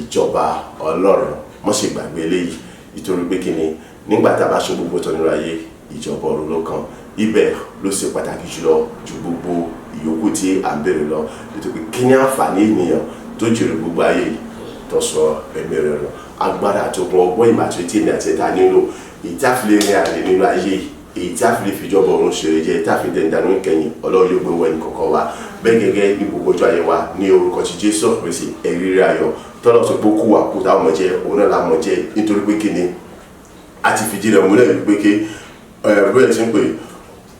ìjọba Ọlọ́run, mọ́ ṣe gbàgbé eléyìí, nítorí pé kíni? Nígbà tá a bá ṣe gbogbo tán nínú ayé, ìjọba ọ̀run ló kàn. Ibẹ̀ ló ṣe pàtàkì jùlọ ju gbogbo ìyókù tí à ń béèrè lọ, nítorí pé kí ni àǹfààní ènìyàn tó jèrè gbogbo ayé yìí tó sọ ẹ̀mí rẹ̀ lọ? Agbára àti okun, ọgbọ́n, ìmọ̀ àti etí èmi àti ẹ̀ta nílò, èyí tí a fi lè rìn àrè nínú ayé yìí, èyí tí a fi lè fìjọba ọ̀run ṣeré jẹ́, èyí tí a fi dẹni dànù kẹ́yìn, Ọlọ́run yóò gbé wọ ẹnì kọ̀ọ̀kan wa. Bẹ́ẹ̀ gẹ́gẹ́, ní gbogbo ọjọ́ ayé wa, ní orúkọ ti Jésù Kristi, ẹ̀rí ayọ̀ tọ́lọ̀ sọ pé kú wa kú táwọn ọmọ jẹ́, òun náà làwọn jẹ́, nítorí pé kí ni? A ti fìdí rẹ̀ múlẹ̀ wípé kí ẹ bẹ́ẹ̀ tí ń pè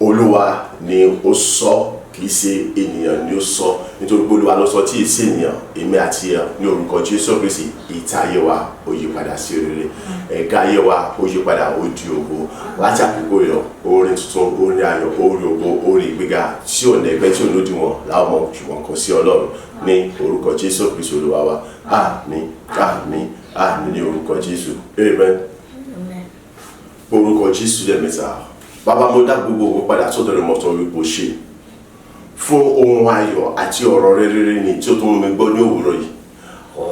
Olúwa ni ó sọ, kì í ṣe ènìyàn ni ó sọ, nítorí pé Olúwa ló sọ tí ì sí ènìyàn. Èmi àti ẹ, ní orúkọ Jésù Kristi, ìta ayé wa ó yí padà sí rere, ẹ̀ka ayé wa ó yí padà, ó di ògo. Láti àkókò yọ, orin tuntun, orin ayọ̀, orin ògo, orin ìgbéga tí ò lẹ́gbẹ́, tí ò lódiwọ̀n láwọn ọmọ jùmọ̀ kan sí Ọlọ́run ní orúkọ Jésù Kristi Olúwa wa. Àmín, àmín. Àmín ní orúkọ Jésù. Amen. Orúkọ Jésù lẹ́ẹ̀mẹ́ta. Bàbá, mo dá gbogbo ògo padà sọ́dọ̀ rẹ̀, mọ́tò wípé o ṣe fún ohun ayọ̀ àti ọ̀rọ̀ rere ni tí ó tún mú mi gbọ́ ní òwúrọ̀ yìí,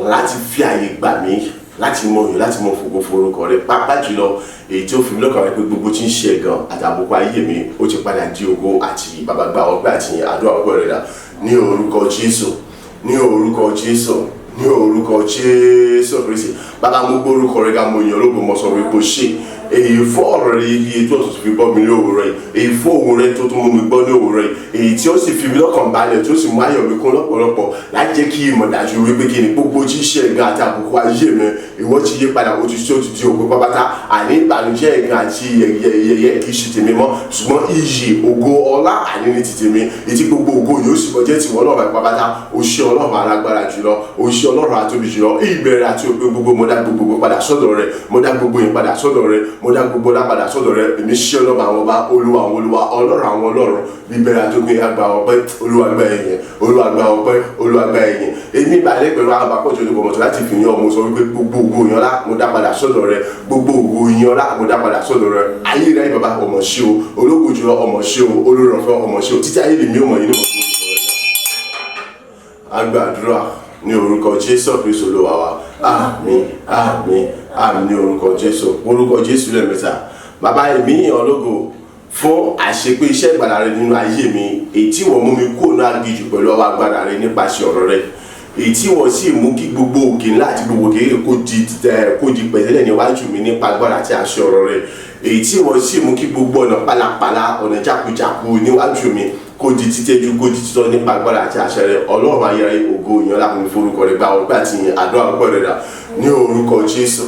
láti fi àyè gbà mí láti mọ yàn, láti mọ fògo forúkọ rẹ̀, pàápàá jùlọ èyí tí ó fi mí lọ́kàn rẹ̀ pé gbogbo tí ń ṣe ẹ̀gàn àtàbùkù ayé mi, ó ti padà di ògo àti bàbá gba ọpẹ́ àti àdúrà ọpẹ́ rẹ̀ dà ní orúkọ Jésù, ní orúkọ Jésù, ní orúkọ Jésù Kristi. Bàbá, mo gbórúkọ rẹ̀ ga, mo yàn lógo, mo sọ wípé o ṣe èyí fún ọ̀rọ̀ rẹ̀ iye tó tún fi bọ́ mi ní òwúrọ̀ yìí, èyí fún òun rẹ̀ tó tún mú mi gbọ́ ní òwúrọ̀ yìí, èyí tí ó sì fi mi lọ́kàn balẹ̀, tó sì mú ayọ̀ mi kún lọ́pọ̀lọpọ̀, láti jẹ́ kí ìmọ̀ dájú wípé kí ni gbogbo tí ń ṣe ẹ̀gàn àti àbùkù ayé mi, ìwọ ti yí padà, ó ti ṣe, ó ti di òpin pápátá. Àní ìbànújẹ́, ẹ̀gàn àti yẹ̀yẹ́ kì í ṣe tèmi mọ́, ṣùgbọ́n iyì, ògo, ọlá àní ní ti tèmi, ètí gbogbo ògo yóò sì kọjá tiwọ́ Ọlọ́run pápátá. O ṣé Ọlọ́run alágbára jùlọ, o ṣé Ọlọ́run atóbi jùlọ, ìbẹ̀rẹ̀ àti òpin gbogbo. Mo dá gbogbo padà sọ́dọ̀ rẹ̀, mo dá gbogbo yìí padà sọ́dọ̀ rẹ̀, mo dá gbogbo ọlá padà sọ́dọ̀ rẹ̀. Èmi ṣé Ọlọ́run àwọn ọba, Olúwa àwọn olúwa, Ọlọ́run àwọn ọlọ́run, ìbẹ̀rẹ̀ àti òpin. Àgbà ọpẹ́, Olúwa gba ẹ̀yìn, Olúwa gba ọpẹ́, Olúwa gba ẹ̀yìn. Èmi ìbàlẹ̀ pẹ̀lú àwọn àpapọ̀jọ olùkọ́ mọ̀tò láti fi yan ọmọ sọ wípé gbogbo ògo yan lá, mo dá padà sọ́dọ̀ rẹ̀, gbogbo ògo yan lá, mo dá padà sọ́dọ̀ rẹ̀. Ayé rẹ̀ bàbá, ọmọ ṣe o, ológo jùlọ, ọmọ ṣe o, olórànfẹ́, ọmọ ṣe o, títí ayé lèmi ò mọ̀ yìí ní mọ̀. Agbàdúrà ní orúkọ Jésù Kristu Olúwa wa. Àmín, àmín, àmín ní orúkọ Jésù. Orúkọ Jésù lẹ́ẹ̀mẹ́ta. Bàbá, èmi yìn ọ́ lógo fún àṣepé iṣẹ́ ìgbàlà rẹ nínú ayé mi, èyí tí wọ́n mú mi kúrò ní aginjù pẹ̀lú ọwọ́ agbára rẹ nípasẹ̀ ọ̀rọ̀ rẹ, èyí tí wọ́n sì mú kí gbogbo òkè ńlá àti gbogbo kékeré kó di pẹ̀tẹ́lẹ̀ níwájú mi nípa agbára àti àṣẹ ọ̀rọ̀ rẹ, èyí tí wọ́n sì mú kí gbogbo ọ̀nà pálapàla, ọ̀nà jákujàku níwájú mi kó di títẹ́jú, kó di títọ́ nípa agbára àti àṣẹ rẹ. Ọlọ́run ayérayé, ògo ìyàn láti forúkọ rẹ, gba ọpẹ́ àti àdúrà ọpẹ́ rẹ dà ní orúkọ Jésù,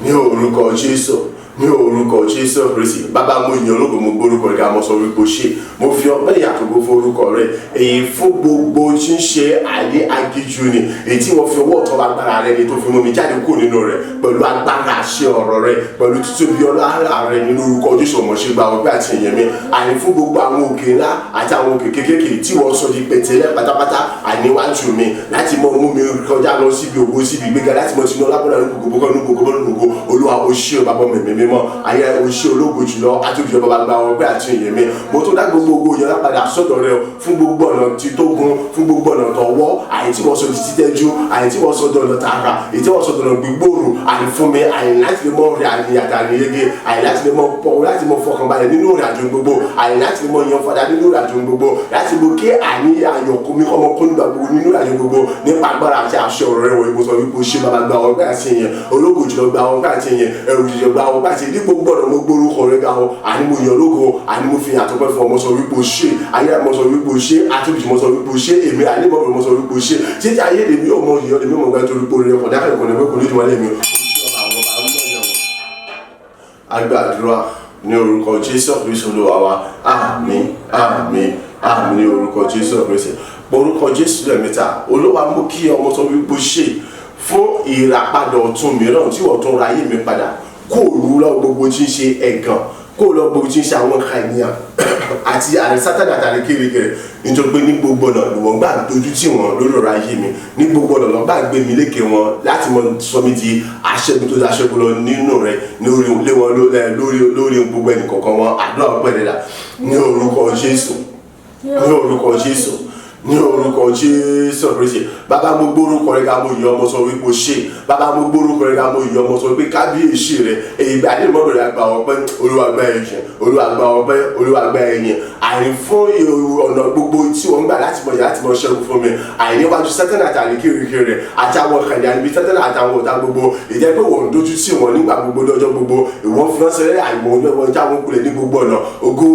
ní orúkọ Jésù, ní orúkọ Jésù Kristi. Bàbá, mo yìn ológo, mo gbórúkọ rẹ ká, mo sọ wípé o ṣe. Mo fi ọpẹ́ ìyàtọ̀gbọ́ forúkọ rẹ, èyí fún gbogbo tí ń ṣe àyè aginjù ni, èyí tí wọ́n fi ọwọ́ ọ̀tọ̀ agbára rẹ ni tó fi mú mi jáde kúrò nínú rẹ pẹ̀lú agbára àṣẹ ọ̀rọ̀ rẹ, pẹ̀lú títóbi ọlá rẹ nínú orúkọ Jésù. Ọmọ ṣe, gba ọpẹ́ àti ìyẹn mi, àní fún gbogbo àwọn òkè ńlá àti àwọn òkè kéékèèké tí wọ́n sọ di pẹ̀tẹ́lẹ̀ pátápátá àníwájú mi, láti mọ mú mi kọjá lọ síbi ògo, síbi ìgbéga, láti mọ tinú ọlábọ̀dà ní gbogbo ní gbogbo ní gbogbo. Olúwa, o ṣé o. Bàbá mi mímọ́ ayé, o ṣé, ológo jùlọ, àtúntò. Bàbá, gba ọpẹ́ àti ìyẹn mi. Mo tó dá gbogbo ògo yẹn padà sọ́dọ̀ rẹ fún gbogbo ọ̀nà tí tó gun, fún gbogbo ọ̀nà tọwọ́, àyè tí wọ́n sọ di títẹ́jú, àyè tí wọ́n sọ di ọ̀nà tààrà, èyí tí wọ́n sọ di ọ̀nà gbígbòòrò, àyè fún mi, àyè láti lè mọ rìn àyè àtàrí yege, àyè láti lè mọ pọ̀, láti mọ fọkànbalẹ̀ nínú ìrìn àjò gbogbo, àyè láti lè mọ yan fada nínú ìrìn àjò gbogbo, láti mọ kí àní ayọ̀ kó mi kọ́mọ kó nígbà gbogbo nínú ìrìn àjò gbogbo nípa agbára àti àṣẹ ọ̀rọ̀ rẹ̀ wọ̀nyí. Mo sọ wípé o ṣe. Bàbá, gba ọpẹ́ àti ìyẹn. Ológo jùlọ, gba ọpẹ́ àti ìyẹn. Ẹrù jùlọ, gba ọpẹ́ àti ìyẹn. Ní gbogbo ọ̀nà, mo gbórúkọ rẹ̀ ga ọ. Àní mo yàn lógo, àní mo fi àtọ́pẹ́ fún ọ. Mo sọ wípé o ṣe ayé, mo sọ wípé o ṣe àtúntò, mo sọ wípé o ṣe èmi àní mo sọ wípé o ṣe títí ayé lèmi ò mọ ìyọ́ lèmi ò mọ̀ gbà torí pé orin ọkọ̀ dákẹ́ ìkọ̀nà pé kò ní ìdíwọ́lé mi. Agbàdúrà ní orúkọ Jésù Kristu Olúwa wa. Àmín, àmín, àmín ní orúkọ Jésù Kristu. Orúkọ Jésù lẹ́ẹ̀mẹ́ta. Olúwa, mú kí ọmọ sọ wípé ṣe fún ìràpadà ọ̀tun mìíràn tí wọ́n tún ra ayé mi padà kó o lọ gbogbo tí ń ṣe ẹ̀gàn, kó o lọ gbogbo tí ń ṣe àwọn nǹkan ènìyàn àti àrẹ Sátánì àtàrí kérékèrè, nítorí pé ní gbogbo ọ̀nà ni wọ́n gbà dojú tì wọ́n lórí ọ̀rọ̀ ayé mi, ní gbogbo ọ̀nà lọ́n gbà gbé mi lékè wọn láti mọ sọ mi di aṣẹ́gun tó aṣẹ́gun lọ nínú rẹ, lórí lé wọn lórí gbogbo ẹnì kọ̀ọ̀kan wọn. Àdúrà ọpẹ́ rẹ̀ dà ní orúkọ Jésù, ní orúkọ Jésù, ní orúkọ Jésù Kristi. Bàbá, mo gbórúkọ rẹ ga, mo yọ ọmọ sọ wípé o ṣe. Bàbá, mo gbórúkọ rẹ ga, mo yọ ọmọ sọ wípé kábíyèsí rẹ. Èyí bí adé mọ́bìnrin, àgbà ọpẹ́, Olúwa gba ẹ̀yìn, Olúwa gba ọpẹ́, Olúwa gba ẹ̀yìn. Àní fún ọ̀nà gbogbo tí wọ́n ń gbà láti mọ ìyá, láti mọ ṣẹ́gun fún mi, àìníwájú Sátánì àtàrí kirikiri rẹ̀ àti àwọn kàdé àníbi Sátánì àtàwọn ọ̀tá gbogbo, ìjẹ́ pé wọ́n ń dojú tì wọ́n nígbà gbogbo, lọ́jọ́ gbogbo ìwọ́n fi wọ́n sẹ́lẹ̀ àìmọ̀ oníwọ̀n já wọn kulẹ̀ ní gbogbo ọ̀nà. Ògo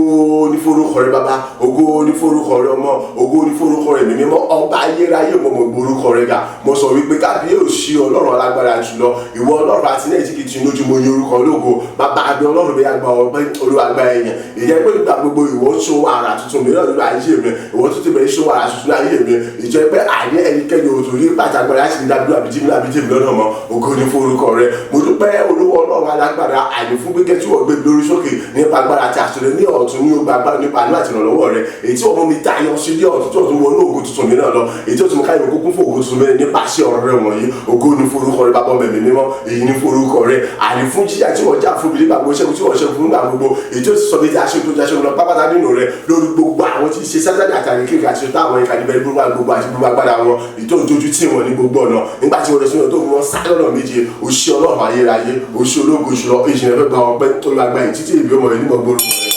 ní forúkọ rẹ Bàbá, ògo ní forúkọ rẹ Ọmọ, ògo ní forúkọ rẹ Mímọ́. Ọba ayérayé, mọ̀mọ́ gborúkọ rẹ ga. Mo sọ wípé kábíyèsí, Ọlọ́run alágbára jùlọ, ìwọ Ọlọ́run àti náà tí kì í ti lójú, mo yin orúkọ ológo. Bàbá àbí Ọlọ́run bí agbá ọpẹ́, Olúwa gba ẹ̀yìn. Ìjẹ́ pé nígbà gbogbo ìwọ ṣòwò àrà tuntun mìíràn nínú ayé mi, ìwọ tún ti bẹ̀rẹ̀ ṣòwò àrà tuntun ayé mi, ìjẹ́ pé àní ẹnikẹ́ni ò torí pàtàkì láti ní dábìlú àbíjì mi àbíjì mi lọ́nà mọ́. Ògo ní forúkọ rẹ. Mo dúpẹ́, Olúwa Ọlọ́run alágbára, àní fún gbígbẹ́ tí wọ́n gbé mi lórí sókè nípa agbára àti àṣírí ní ọ̀tún ní ogbà agbára, nípa àánú àti ìrànlọ́wọ́ rẹ, èyí tí ọmọ mi tayọ sí ní ọ̀tún tó tún wọnú ògo tuntun mìíràn. náà lọ, èyí tó tún káyọ̀ kúkú fún ògo tuntun mẹ́rin nípasẹ̀ ọ̀rọ̀ rẹ wọ̀nyí. Ògo ni forúkọ rẹ, Bàbá, Ọmọ, Ẹ̀mí Mímọ́. Èyí ni forúkọ rẹ, àní fún jíjà tí wọ́n já fún mi nígbà gbogbo, ṣẹ́gun tí wọ́n ṣẹ́gun fún nígbà gbogbo, èyí tó sọ mi tí aṣọ tó aṣọ lọ pápátá nínú rẹ lórí gbogbo àwọn tí ń ṣe Sátánì àtàrí kéèké àti ṣe táwọn ìkànnì bẹ́ẹ̀ gbogbo gbogbo àti gbogbo agbára wọn, èyí tó ń dojú tì wọ́n ní gbogbo ọ̀nà nígbà tí wọ́n lọ sínú tó fi wọ́n sá lọ́nà méje. Òṣì Ọlọ́run ayérayé, òṣì ológo jùlọ, ìṣìnà fẹ́ gba ọpẹ́ tó lọ agbáyé títí ìbí ọmọ rẹ nímọ̀ gbórúkọ rẹ.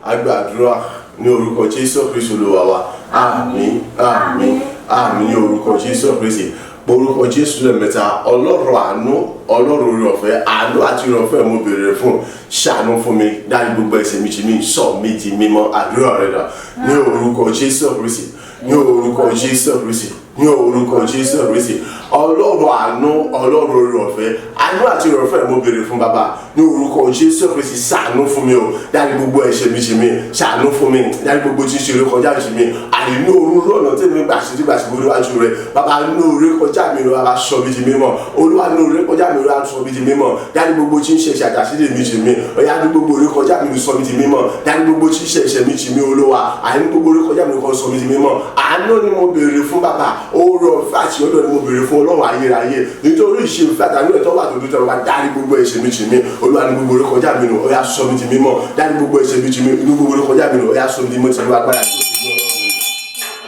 Agbàdúrà ní orúkọ Jésù Kristu Olúwa wa. Àmín, àmín, àmín ní orúkọ Jésù Kristi. Orúkọ Jésù lẹ́ẹ̀mẹ́ta. Ọlọ́run àánú, Ọlọ́run oore ọ̀fẹ́, àánú àti oore ọ̀fẹ́ mo béèrè fún. Ṣàánú fún mi, dárí gbogbo ẹ̀ṣẹ̀ mi jì mí, sọ mí di mímọ́. Àdúrà rẹ̀ dà. Ní orúkọ Jésù Kristi, ní orúkọ Jésù Kristi, ní orúkọ Jésù Kristi. Ọlọ́run àánú, Ọlọ́run oore ọ̀fẹ́, àánú àti oore ọ̀fẹ́ mo béèrè fún, Bàbá. Ní orúkọ Jésù Kristi, ṣàánú fún mi o. Dárí gbogbo ẹ̀ṣẹ̀ mi jì mí, ṣàánú fún mi, dárí gbogbo tí ń ṣe eré kọjá jì mí. Àní ní orúurú ọ̀nà tí èmi gbà ṣe tí gbà ṣe gbódò wájú rẹ, Bàbá, ní orí kọjá mi lọ, Bàbá, sọ mi di mímọ́. Olúwa, ní orí kọjá mi lọ, sọ mi di mímọ́. Dárí gbogbo tí ń ṣe ẹ̀ṣẹ̀ àtàṣídè mi jì mí. Ọ̀yá, ní gbogbo orí kọjá mi lọ, sọ mi di mímọ́. Dárí gbogbo tí ń ṣe ẹ̀ṣẹ̀ mi jì mí, Olúwa. Àní gbogbo orí kọjá mi lọ, sọ mi di mímọ́. Àánú ni mo béèrè fún, Bàbá. Oore ọ̀fẹ́ àti ọ̀dọ̀ ni mo béèrè fún, Ọlọ́run ayérayé. Nítorí ìṣe ìfẹ́ àtàánú ẹ̀ tó wà tó dúdú, ọba, dárí gbogbo ẹ̀ṣẹ̀ mi jì mí. Olúwa, ní gbogbo orí kọjá mi nù, ọ̀yá, sọ mi di mímọ́. Dárí gbogbo ẹ̀ṣẹ̀ mi jì mí, ní gbogbo orí kọjá mi nù, ọ̀yá, sọ mi di mímọ́. Tí wọ́n agbára tó ti gbọ́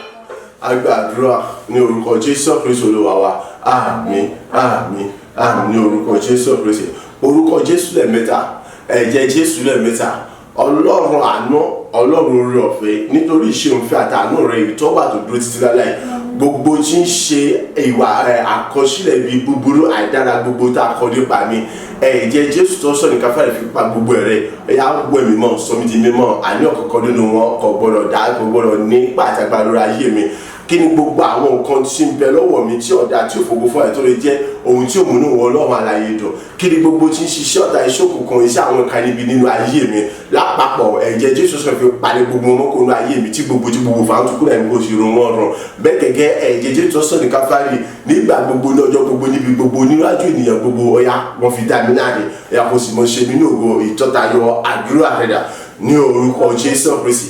agbàdúrà ní orúkọ Jésù Kristu Olúwa wa. Àmín, àmín, àmín ní orúkọ Jésù Kristi. Orúkọ Jésù lẹ́ẹ̀mẹ́ta, ẹ̀jẹ̀ Jésù lẹ́ẹ̀mẹ́ta. Ọlọ́run àánú, Ọlọ́run oore ọ̀fẹ́, nítorí ìṣe òfin àtàánú rẹ̀ ìtọ́wà tó dúró títí láláì, gbogbo tí ń ṣe ìwà àkọsílẹ̀ ibi búburú àìdára gbogbo tá a kọ nípa mi, ẹ̀jẹ̀ Jésù tó sọ ní Káfíńtà fi pa gbogbo ẹ̀rẹ́. Ẹ̀yà wọ ẹ̀mí mọ́, sọ mí di mímọ́. Àní ọ̀kọ̀ọ̀kan nínú wọn kò gbọ́dọ̀ dá, kò gbọ́dọ̀ ní pàtàkì lórí ayé mi. Kí ni gbogbo àwọn nǹkan tí ń bẹ lọ́wọ́ mi tí ọ̀dà tí òfògo fún ẹ̀ tó lè jẹ́ ohun tí òmùnú wọn Ọlọ́run àlàyé dùn? Kí ni gbogbo tí ń ṣiṣẹ́ ọ̀tá, iṣẹ́ òkùnkùn, iṣẹ́ àwọn nǹkan níbi nínú ayé mi lápapọ̀? Ẹ̀jẹ̀ Jésù sọ fi palẹ̀ gbogbo wọn kó nínú ayé mi tí gbogbo fàátukú náà kò sì rún wọn rùn bẹ́ẹ̀ gẹ́gẹ́. Ẹ̀jẹ̀ Jésù sọ ní Káfárì nígbà gbogbo, ní ọjọ́ gbogbo, níbi gbogbo, níwájú ènìyàn gbogbo, ọ̀yá, wọn fi dá mi láre. Ẹ̀yà kò sì mọ̀ ṣe mí ní ògo ìtọ́tayọ. Àdúrà rẹ̀ dà. Ní orúkọ Jésù Kristi,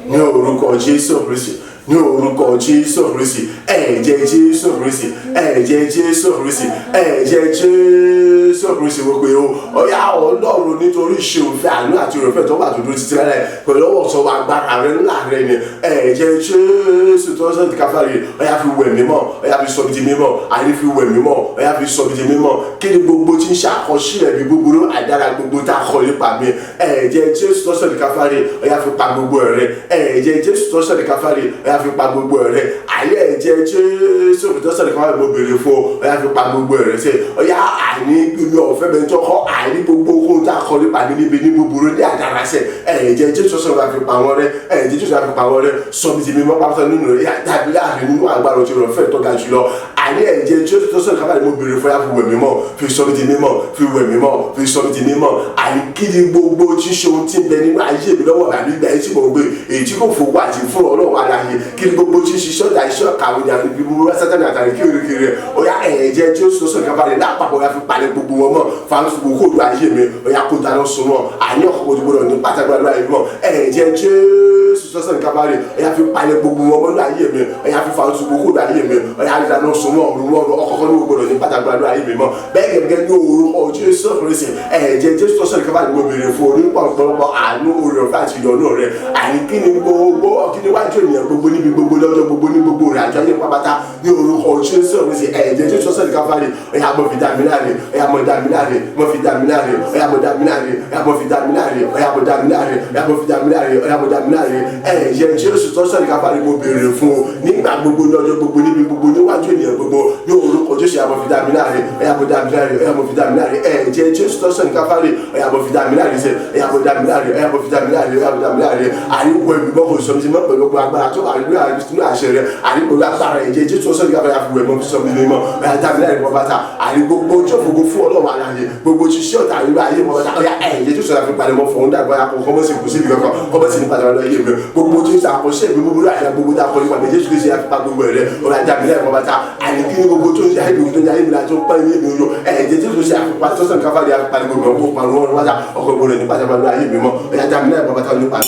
ní orúkọ Jésù Kristi, ní orúkọ Jésù Kristi. Ẹ̀jẹ̀ Jésù Kristi, ẹ̀jẹ̀ Jésù Kristi, ẹ̀jẹ̀ Jésù Kristi, wọ́n pe o. Ọ̀yá, Ọlọ́run, nítorí ìṣe òfin àánú àti òròfẹ́ tó wà tó dúró títí lálẹ́, pẹ̀lú ọwọ́ sọ agbára rẹ ńlá rẹ ni ẹ̀jẹ̀ Jésù tó sọ ti Káfárì, ọ̀yá, fi wẹ̀ mímọ́, ọ̀yá, fi sọ mi di mímọ́. Àní fi wẹ̀ mímọ́, ọ̀yá, fi sọ mi di mímọ́. Kí ni gbogbo tí ń ṣàkọsílẹ̀ bí búburú àìdára gbogbo tá a kọ nípa mi? Ẹ̀jẹ̀ Jésù tó sọ ti Káfárì, ọ̀yá, fi pa gbogbo ẹ̀rẹ́. Ẹ̀jẹ̀ Jésù tó sọ ti Káfárì, ọ̀yá, fi pa gbogbo ẹ̀rẹ́. Àyè ẹ̀jẹ̀ Jésù tó sọ ti Káfárì mo béèrè fún, ọ̀yá, fi pa gbogbo ẹ̀rẹ́ sẹ́. Ọ̀yá, àní mi ọ̀fẹ́ bẹ́ẹ̀ tó kọ́, àní gbogbo ohun tá a kọ nípa mi níbi ní búburú ní àdára sẹ́, ẹ̀jẹ̀ Jésù sọ fi pa wọn rẹ́. Ẹ̀jẹ̀ Jésù fi pa wọn rẹ́, sọ mi ti mímọ́ pátá nínú rẹ̀ tàbí láàrin nínú agbára òtún rẹ̀ fẹ́ tó ga jùlọ. Àní ẹ̀jẹ̀ Jésù tó sọ ti Káfárì mo béèrè fún, ya fi wẹ̀ mímọ́, fi sọ mi di mímọ́, fi wẹ̀ mímọ́, fi sọ mi di mímọ́. Àní kí ni gbogbo tí ṣe ohun tí ń bẹ nínú ayé mi lọ́wọ́ àbí ìgbà yìí tí mo gbé èyí tí kò fowó àti fún Ọlọ́run aláyé? Kí ni gbogbo tí ń ṣiṣẹ́ ọ̀tá, iṣẹ́ ọ̀kàwé ní àti búburú Sátánì àtàrí kiri rẹ̀? Ó yá, ẹ̀jẹ̀ Jésù tó sọ ní Káfárì lápapọ̀, ya fi palẹ̀ gbogbo wọn mọ́, fàánù kó lu ayé mi, ó yá, kó dáná sun wọn. Àní ọ̀kọ̀ gbọdọ̀ ní pàtàkì àdúrà yìí mọ́. Ẹ̀jẹ̀ Jésù tó sọ ní Káfárì, ó yá, fi palẹ̀ gbogbo wọn mọ́ ayé mi, ó yá, fi fàánù kó lu ayé mi, ó yá, dáná sun wọn òru wọn. Ọkọ̀ọ̀kan ní gbọdọ̀ ní pàtàkì àdúrà yìí mi mọ́. Bẹ́ẹ̀ gẹ́gẹ́ ní orúkọ Jésù Kristi, ẹ̀jẹ̀ Jésù tó sọ ní Káfárì mo béèrè fún onípa ọ̀pọ̀lọpọ̀ àánú, oore ọ̀fẹ́ àti ìyọ́nú rẹ̀. Àní kí ni gbogbo kí ni wájú ènìyàn gbogbo, níbi gbogbo, lọ́jọ́ gbogbo, ní gbogbo rẹ̀ àjọ ayé pápátá, ní orúkọ Jésù Kristi, ẹ̀jẹ̀ Jésù tó sọ ní Káfárì, ó yá, mọ́ fi dá mi láre, ó yá, mọ́ dá mi láre, mọ́ fi dá mi láre, ó yá, mọ́ dá mi láre, ó yá, mọ́ fi dá mi láre, ó yá, mọ́ dá mi láre, ó yá, mọ́ fi dá mi láre, ó yá, mọ́ dá mi láre. Ẹ̀jẹ̀ Jésù tó sọ ní Káfárì mo béèrè fún o nígbà gbogbo, lọ́jọ́ gbogbo, níbi gbogbo, níwájú ènìyàn gbogbo, ní orúkọ Jésù, yá, mọ́ fi dá mi láre, ó yá, mọ́ dá mi láre, ó yá, mọ́ fi dá mi láre. Ẹ̀jẹ̀ Jésù tó sọ ní Káfárì, ó yá, mọ́ fi dá mi láre sẹ́, ó yá, mọ́ dá mi láre, ó yá, mọ́ fi dá mi láre, ó yá, mọ́ dá mi láre. Àríwọ̀ ẹ̀mí mọ́ kò sọ mi sí mọ́ pẹ̀lú gbogbo agbára tó wà nínú àṣẹ rẹ̀. Àríwọ̀ agbára ẹ̀jẹ̀ Jésù tó sọ ní Káfárì àfi wẹ̀ mọ́ fi sọ mi mímọ́, ó yá, dá mi láre mọ́ bàtà. Àrí gbogbo ojú òfófó fún Ọlọ́run aláyé, gbogbo ṣiṣẹ́ ọ̀tá ìlú ayé mọ́ bàtà, ó yá, ẹ̀jẹ̀ Jésù àfi palẹ̀ mọ́ fún dàgbà kó kọ́mọ́sì kù síbi kankan, kọ́mọ́sì ní pàtàkì ayé mi. Gbogbo ojú ìṣàkóso ìbí búburú àti gbogbo tá a kọ nípa mi, Jésù Kristi àfi pa gbogbo rẹ̀, ó yá, dá mi láre mọ́ bàtà. Àní kí ni gbogbo tó ń ṣe ayé mi, tó ń ṣe ayé mi láti tó pẹ́ ní èmi yó? Ẹ̀jẹ̀ Jésù ṣe àfipá tó sàn Káfárì àfi palẹ̀ gbogbo ọkọ̀ parun wọn wájà ọkọ̀ gbogbo ní pàtàkì ayé mi mọ́, ó yá, dá mi láre mọ́ bàtà nípa.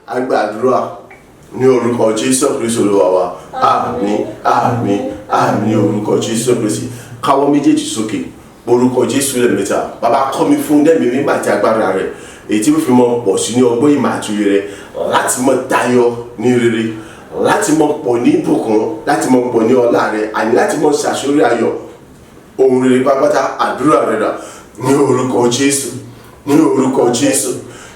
Agbàdúrà Ní orúkọ Jésù Kristi Olúwa wa. Àmín, àmín, àmín ní orúkọ Jésù Kristi. Káwọ́ méjèèjì sókè. Orúkọ Jésù lẹ́ẹ̀mẹ́ta. Bàbá, kọ́ mi fún lẹ́mìí mímọ́ àti agbára rẹ̀, èyí tí ó fi mọ pọ̀ sí ní ọgbọ́n, ìmọ̀ àti òye rẹ̀, láti mọ tayọ ní rere, láti mọ pọ̀ ní ìbùkún, láti mọ pọ̀ ní ọlá rẹ̀, àní láti mọ ṣàṣírí ayọ̀ ohun rere pátápátá. Àdúrà rẹ̀ rà ní orúkọ Jésù, ní orúkọ Jésù,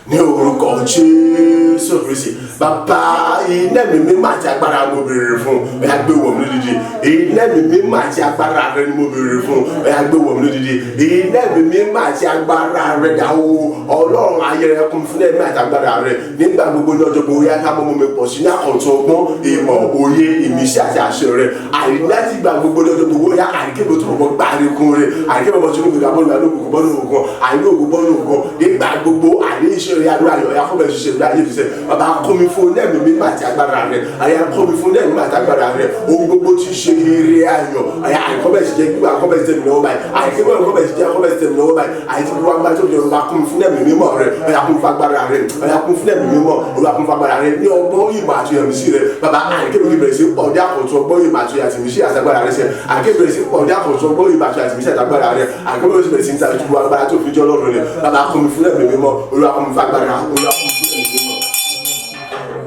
ní orúkọ Jésù Kristi. Bàbá, iná mi mímọ́ àti agbára mo béèrè fún, ó yá gbé wọ̀ mí lódìdí. Iná mi mímọ́ àti agbára rẹ ni mo béèrè fún, ó yá gbé wọ̀ mí lódìdí. Iná mi mímọ́ àti agbára rẹ dàwó. Ọlọ́run ayẹyẹ kún fún ẹ̀mí àti agbára rẹ nígbà gbogbo, ní ọjọ́ gbogbo. Yá ká mọ́ mi pọ̀ sí ní àkọ́tún ọgbọ́n, ìmọ̀, òye, ìmísí àti àṣẹ rẹ, àní láti gbà gbogbo ní ọjọ́ gbogbo. Yá àríkébò tó mọ̀ gbáre kún rẹ, àríkébò mọ̀ tó gbà bọ́ọ̀lù ògùn bọ́ọ̀lù ògùn, àní ògùn bọ́ọ̀lù ògùn nígbà gbogbo, àní iṣẹ́ rẹ àdúrà ayọ̀ ya kọ́bẹ̀ ṣiṣẹ́ rẹ ayé fisẹ̀. Bàbá, kọ́ mi fún ẹ̀mí mímọ́ àti agbára rẹ. Àyà kọ́ mi fún ẹ̀mí mímọ́ àti agbára rẹ, ohun gbogbo ti ṣe eré ayọ̀. Àyà àìkọ́bẹ̀ ṣiṣẹ́ gbígbà kọ́bẹ̀ ṣiṣẹ́ mi lọ́wọ́ báyìí, àìkọ́bẹ̀ kọ́bẹ̀ ṣiṣẹ́ kọ́bẹ̀ ṣiṣẹ́ mi lọ́wọ́ báyìí. Àyè tí wọ́n gbá tó fi ọba kún mi fún ẹ̀mí mímọ́ rẹ. Ọ̀yà kún fún agbára rẹ, ọ̀yà kún fún ẹ̀mí mímọ́, Olúwa kún fún agbára rẹ ní ọgbọ́n, ìmọ̀ àti ìmísí rẹ. Bàbá, àìkébẹ̀ kí bẹ̀rẹ̀ sí pọ̀ ní àkọ́tún ọgbọ́n, ìmọ̀ àti ìmísí àti agbára rẹ sẹ́. Àìkébẹ̀ bẹ̀rẹ̀ sí pọ̀ ní àkọ́tún ọgbọ́n, ìmọ̀ àti ìmísí àti agbára rẹ. Àìkébẹ̀ bẹ̀rẹ̀ sí ní ta ìtúbọ̀ agbára tó fi jọ́ lọ́rùn rẹ. Bàbá, kún mi fún ẹ̀mí mímọ́. Olúwa kún mi fún agbára. Olúwa kún mi fún ẹ̀mí mímọ́.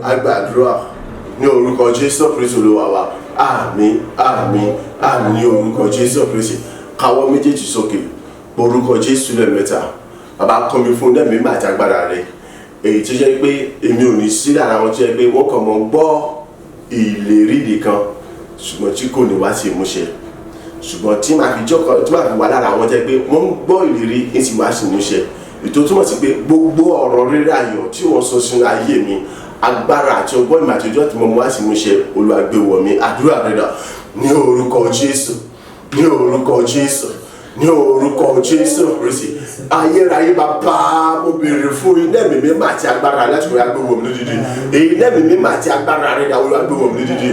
Agbàdúrà ní orúkọ Jésù Kristu Olúwa wa. Àmín, àmín, àmín ní orúkọ Jésù Kristi. Káwọ́ méjèèjì sókè, orúkọ Jésù lẹ́ẹ̀mẹ́ta. Bàbá, kọ́ mi fún ẹ̀mí mímọ́ àti agbára rẹ, èyí tó jẹ́ pé èmi ò ní sí lára wọn tó jẹ́ pé wọ́n kàn mọ́ gbọ́ ìlérí nìkan, ṣùgbọ́n tí kò ní wá sí ìmúṣẹ, ṣùgbọ́n tí màá fi jókòó, tí màá fi wà lára àwọn jẹ́ pé wọ́n ń gbọ́ ìlérí ń sì wá sí ìmúṣẹ. Ètò túmọ̀ sí pé gbogbo ọ̀rọ̀ rere ayọ̀ tí wọ́n sọ sínú ayé mi, agbára àti ọgbọ́n, ìmọ̀ àti ojú àti mọ̀mọ́ wá sí ìmúṣẹ. Olúwa gbé wọ̀ mí. Àdúrà rẹ̀ ní orúkọ Jésù, ní orúkọ Jésù, ní orúkọ Jésù Kristi. Ayérayé bàbá, mo béèrè fún iná ẹ̀mí mímọ́ àti agbára láti wọ́n gbé wọ̀ mí lódìdí. Iná ẹ̀mí mímọ́ àti agbára rẹ̀ dà. Olúwa gbé wọ̀ mí lódìdí.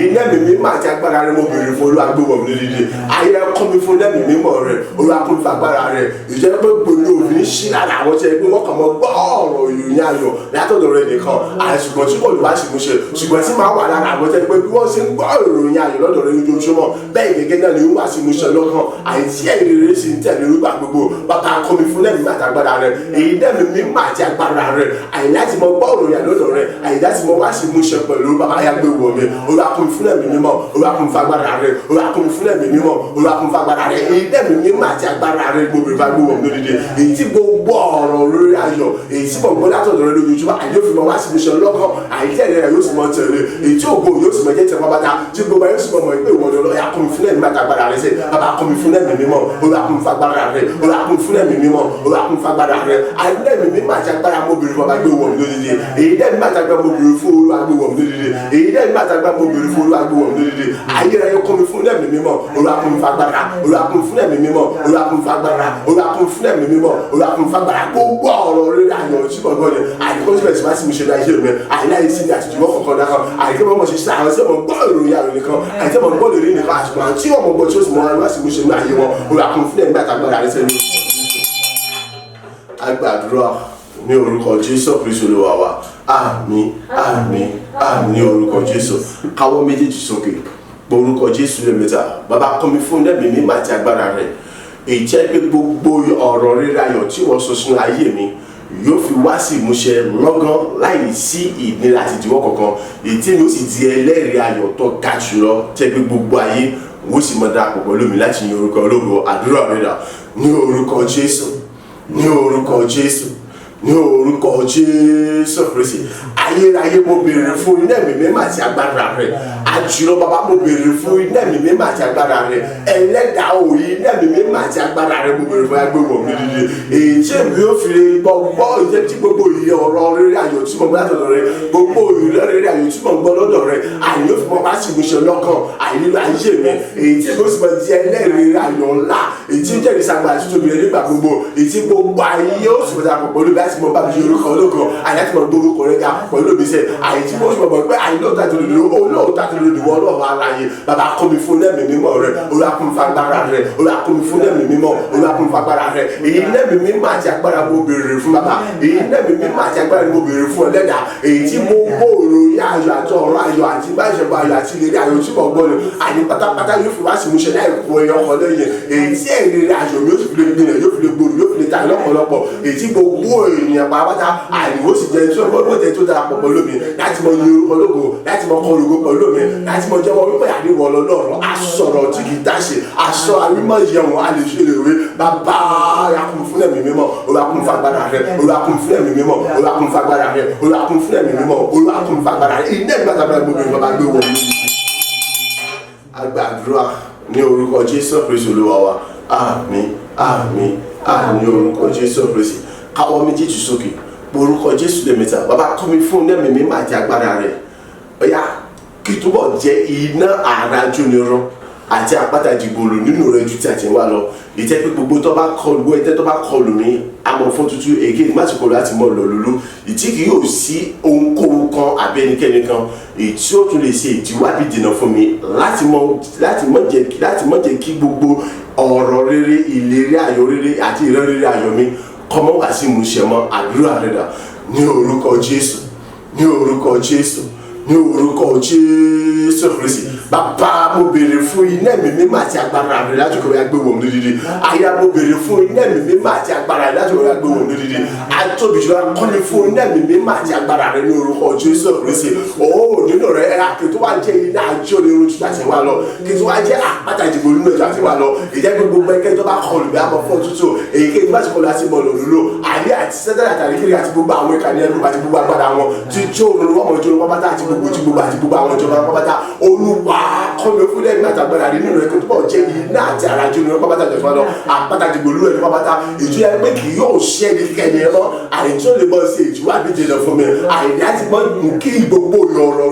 Iná ẹ̀mí mímọ́ àti agbára rẹ̀ mo béèrè fún. Olúwa gbé wọ̀ mí lódìdí. Ayé kọ́ mi fún iná ẹ̀mí mímọ́ rẹ̀. Olúwa kún fún agbára rẹ̀, ìjẹ́ pé gbòòlù òfin ṣí lára àwọn tí ẹ pé wọ́n kàn mọ́ gbọ́ ọ̀rọ̀ ìròyìn ayọ̀ látọ̀dọ̀ rẹ̀ nìkan, àṣùgbọ́n tí kò lè wá sí ìmúṣẹ, ṣùgbọ́n tí máa wà lára àwọn tí ẹ pé bí wọ́n ṣe ń gbọ́ ìròyìn ayọ̀ lọ́dọ̀ rẹ̀ lójoojúmọ́, bẹ́ẹ̀ gẹ́gẹ́ náà ni ó wá sí ìmúṣẹ lọ́kàn, àìsí ẹ̀rí rere sì ń tẹ̀lé nígbà gbogbo. Bàbá, kọ́ mi fún lẹ́mìí àti agbára rẹ̀, èyí lẹ́mìí mímọ́ àti agbára rẹ̀, àyè láti mọ gbọ́ òròyìn àlọ́dọ̀ rẹ̀, àyè láti mọ wá sí ìmúṣẹ pẹ̀lú. Bàbá, yà gbé wọ̀ mi. Olúwa kọ́ mi fún lẹ́mìí mímọ́. Olúwa kọ́ mi fún agbára rẹ̀. Olúwa kọ́ mi fún lẹ́mìí mímọ́. Olúwa kọ́ mi fún agbára rẹ̀, èyí lẹ́mìí mímọ́ àti agbára rẹ̀ gbogbo ìfà gbé wọ̀ mi lódìdí, èyí tí gbogbo ọ̀rọ̀ lórí ayọ̀ èyí tí mo gbọ́ látọ̀dọ̀ rẹ̀ lójoojúmọ́, àyè yóò fi mọ wá sí ìmúṣẹ lọ́kàn, àyè tẹ̀lé rẹ̀ yóò sì mọ tẹ̀lé, èyí tí ògo yóò sì mọ jẹ́ tẹ̀ pápátá, tí gbogbo ayé yóò sì mọ mọ̀ pé ìwọ ni Ọlọ́run. Yà kọ́ mi fún lẹ́mìí àti agbára rẹ̀ sẹ́. Bàbá, kọ́ mi fún lẹ́mìí mímọ́. Olúwa kún fún agbára rẹ̀. Olúwa kún fún ẹ̀mí mímọ́. Olúwa kún fún agbára rẹ̀. Àìlẹ́mìí mímọ́ àti agbára mo béèrè fún. Bàbá, gbé wọ̀ mí lódìdí. Èyí dẹ́mi máa tagbá mo béèrè fún. Olúwa gbé wọ̀ mí lódìdí. Èyí dẹ́mi máa tagbá mo béèrè fún. Olúwa gbé wọ̀ mí lódìdí. Ayérayé kún mi fún ẹ̀mí mímọ́. Olúwa kún fún agbára. Olúwa kún fún ẹ̀mí mímọ́. Olúwa kún fún agbára. Olúwa kún fún ẹ̀mí mímọ́. Olúwa kún fún agbára. Gbogbo ọ̀rọ̀ rere ayọ̀ tí mo gbọ́ ni àìkú síbẹ̀ tí wá sí mi ṣe láyé mi, àìláyé sí ni àtijọ́ kọ̀ọ̀kan náà, àìkú mọ̀ ṣe sí àwọn tí mo gbọ́ ìròyìn ayọ̀ nìkan, àìtí mo gbọ́ lórí nìkan, àṣùgbọ́n àti ọmọ gbọ́ tí ó sì mọ wá sí mi ṣe ní ayé wọn. Olúwa kún fún ẹ̀mí àtàgbára rẹ sẹ́nu. Agbàdúrà ní orúkọ Jésù Kristu Olúwa wa. Àmín, àmín, àmín ní orúkọ Jésù. Káwọ́ méjèèjì sókè, orúkọ Jésù lẹ́ẹ̀mẹ́ta. Bàbá, kọ́ mi fún ẹ̀mí mímọ́ àti agbára rẹ̀, èyí jẹ́ pé gbogbo ọ̀rọ̀ rere ayọ̀ tí wọ́n sọ sínú ayé mi yóò fi wá sí ìmúṣẹ lọ́gán, láì sí ìnira àti ìdíwọ́ kankan, èyí tí mi ó sì di ẹlẹ́rìí ayọ̀ tó ga jùlọ, tẹ́ pé gbogbo ayé wọ́n sì mọ darapọ̀ pẹ̀lú mi láti yin orúkọ ológo. Àdúrà rẹ̀ dà ní orúkọ Jésù, ní orúkọ Jésù, ní orúkọ Jésù Kristi. Ayérayé, mo béèrè fún iná ẹ̀mí mímọ́ àti agbára rẹ̀. Àjùlọ bàbá, mo béèrè fún iná ẹ̀mí mímọ́ àti agbára rẹ̀. Ẹlẹ́dàá òye, iná ẹ̀mí mímọ́ àti agbára rẹ̀ mo béèrè fún. Agbègbè mi dídí, èyí tí èmi yóò fi gbọ́ gbọ́ ìjẹ́ tí gbogbo ìyẹ ọ̀rọ̀ rere ayọ̀ tí mo gbọ́ látọ̀dọ̀ rẹ̀, gbogbo ìrẹ́ rere ayọ̀ tí mo gbọ́ lọ́dọ̀ rẹ̀, àyè yóò fi mọ bá sì mú ṣe lọ́kàn àyè nínú ayé mi, èyí tí èmi ó sì mọ di ẹlẹ́rìí ayọ̀ ńlá, èyí tí ó jẹ́rìí sagbà àti tóbi rẹ̀ nígbà gbogbo, èyí tí gbogbo ayé yóò sì mọ darapọ̀ pẹ̀lú bí a ti mọ bá mi ṣe orúkọ ológo, àyè láti mọ gbọ́ orúkọ rẹ̀ ga pẹ̀lú mi sẹ́, àyè tí mo sì mọ̀ pé àyè lóòótọ́ àti olódodo, olóòótọ́ àti olódodo wọ́n lọ́wọ́ aláyé. Bàbá, kọ́ mi fún lẹ́mìí mímọ́ rẹ̀. Olúwa kún fún agbára rẹ̀. Olúwa kún mi fún lẹ́mìí mímọ́. Olúwa kún fún agbára rẹ̀. Èyí lẹ́mìí mímọ́ àti agbára mo béèrè fún bàbá. Èyí lẹ́mìí mímọ́ àti agbára mo béèrè fún ẹlẹ́dàá, èyí tí mo gbọ́ òròyìn ayọ̀ àti ọ̀rọ̀ ayọ̀ àti báṣepọ̀ ayọ̀ àti ìlérí ayọ̀ tí mo gbọ́ ni àní pátápátá yóò fi wá sí ìmúṣẹ láì kú ẹyọ kan lẹ́yìn, èyí tí ìlérí ayọ̀ mi yóò sì fi lè gbilẹ̀, yóò fi lè gbòòrò, yóò fi lè ta lọ́pọ̀lọpọ̀, èyí tí gbogbo ènìyàn pátápátá àìwò sì jẹ́ tí ó jẹ́ tó darapọ̀ pẹ̀lú mi láti mọ yin orúkọ lógo, láti mọ kọ olùkọ́ pẹ̀lú mi, láti mọ jẹ́wọ́ wípé àríwọ̀ ọlọ́run asọ̀rọ̀ tí kì í dáṣe aṣọ àrímọ̀ yẹ̀wọ̀n a lè ṣe lè wé. Bàbá, yakun fún ẹ̀mí mímọ́, Olúwa kún fún agbára rẹ̀. Olúwa kún fún ẹ̀mí mímọ́, Olúwa kún fún agbára rẹ̀. Olúwa kún fún ẹ̀mí mímọ́, Olúwa kún fún agbára rẹ̀. Iná ìgbà tàbí gbogbo ìjọba gbé wọ̀. Agbàdúrà ní orúkọ Jésù Kristi Olúwa wa. Àmín, àmín, àmín, orúkọ Jésù Kristi. Káwọ́ méjèèjì sókè, orúkọ Jésù lẹ́mẹ̀ta. Bàbá, kọ́ mi fún ẹ̀mí mímọ́ àti agbára rẹ̀. Ọ̀yá, kí túbọ̀ jẹ́ iná àràjónirun àti àpáta ìdìgbòlù nínú rẹ̀ ju tí a ti ń wá lọ, ìtẹ́ pé gbogbo tó bá kọlù ẹtẹ́ tó bá kọlù mí àmọ́ fún tuntun èké má ti kọlù láti mọ lọ lulú, ìtí kì yóò sí ohunkóhun kan àbí ẹnikẹ́ni kan èyí tí ó tún lè ṣe ìdíwọ́ àbí dènà fún mi láti mọ jẹ́ kí gbogbo ọ̀rọ̀ rere, ìlérí ayọ̀ rere àti ìran rere ayọ̀ mi kọ́mọ́ wá sí ìmúṣẹ mọ́. Àdúrà rẹ̀ dà? Ní orúkọ Jésù, ní orúkọ Jésù, ní orúkọ Jésù Kristi. Bàbá, mo béèrè fún iná ẹ̀mí mímọ́ àti agbára rẹ̀ láti kọ̀wé agbéwò mi lódìdí. Aya, mo béèrè fún iná ẹ̀mí mímọ́ àti agbára rẹ̀ láti kọ̀wé agbéwò mi lódìdí. Atóbi jùlọ, kọ́ni fún iná ẹ̀mí mímọ́ àti agbára rẹ̀ ní orúkọ Jésù Kristi. Òó nínú rẹ̀ ẹ̀ kí tó wá jẹ́ iná àjọ ní irun tuntun àti wá lọ, kí tó wá jẹ́ àpáta ìdìbò nínú ẹ̀jọ̀ àti wá lọ, ìjẹ́ gbogbo ẹgbẹ́ tó bá kọlù bí a mọ̀ fún òtútù èyíkéyìí tó bá ti kọlù àti mọ̀ lòlúlò àní àti sẹ́tẹ̀lẹ̀ àtàríkiri àti gbogbo àwọn ìkànnì ẹrú àti gbogbo agbára wọn tí jó òun wọ́n mọ̀ jó pátá àti gbogbo tí gbogbo àti gbogbo àwọn ìjọba pátá. Olúwa, kọ́mi fún lẹ́yìn àtàgbára nínú rẹ̀ kó túbọ̀ jẹ́ iná àti àràjò nínú pátá ìjọba lọ, àpáta ìdìbò lúwẹ̀ ní pátá ìjọ yẹn pé kì yóò ṣe ní kẹ́ni ẹ mọ́ àìní tí ó lè mọ̀ sí ìjùwà àbíjẹ lọ fún mi, àìní àti mọ́ kí gbogbo ọ̀rọ̀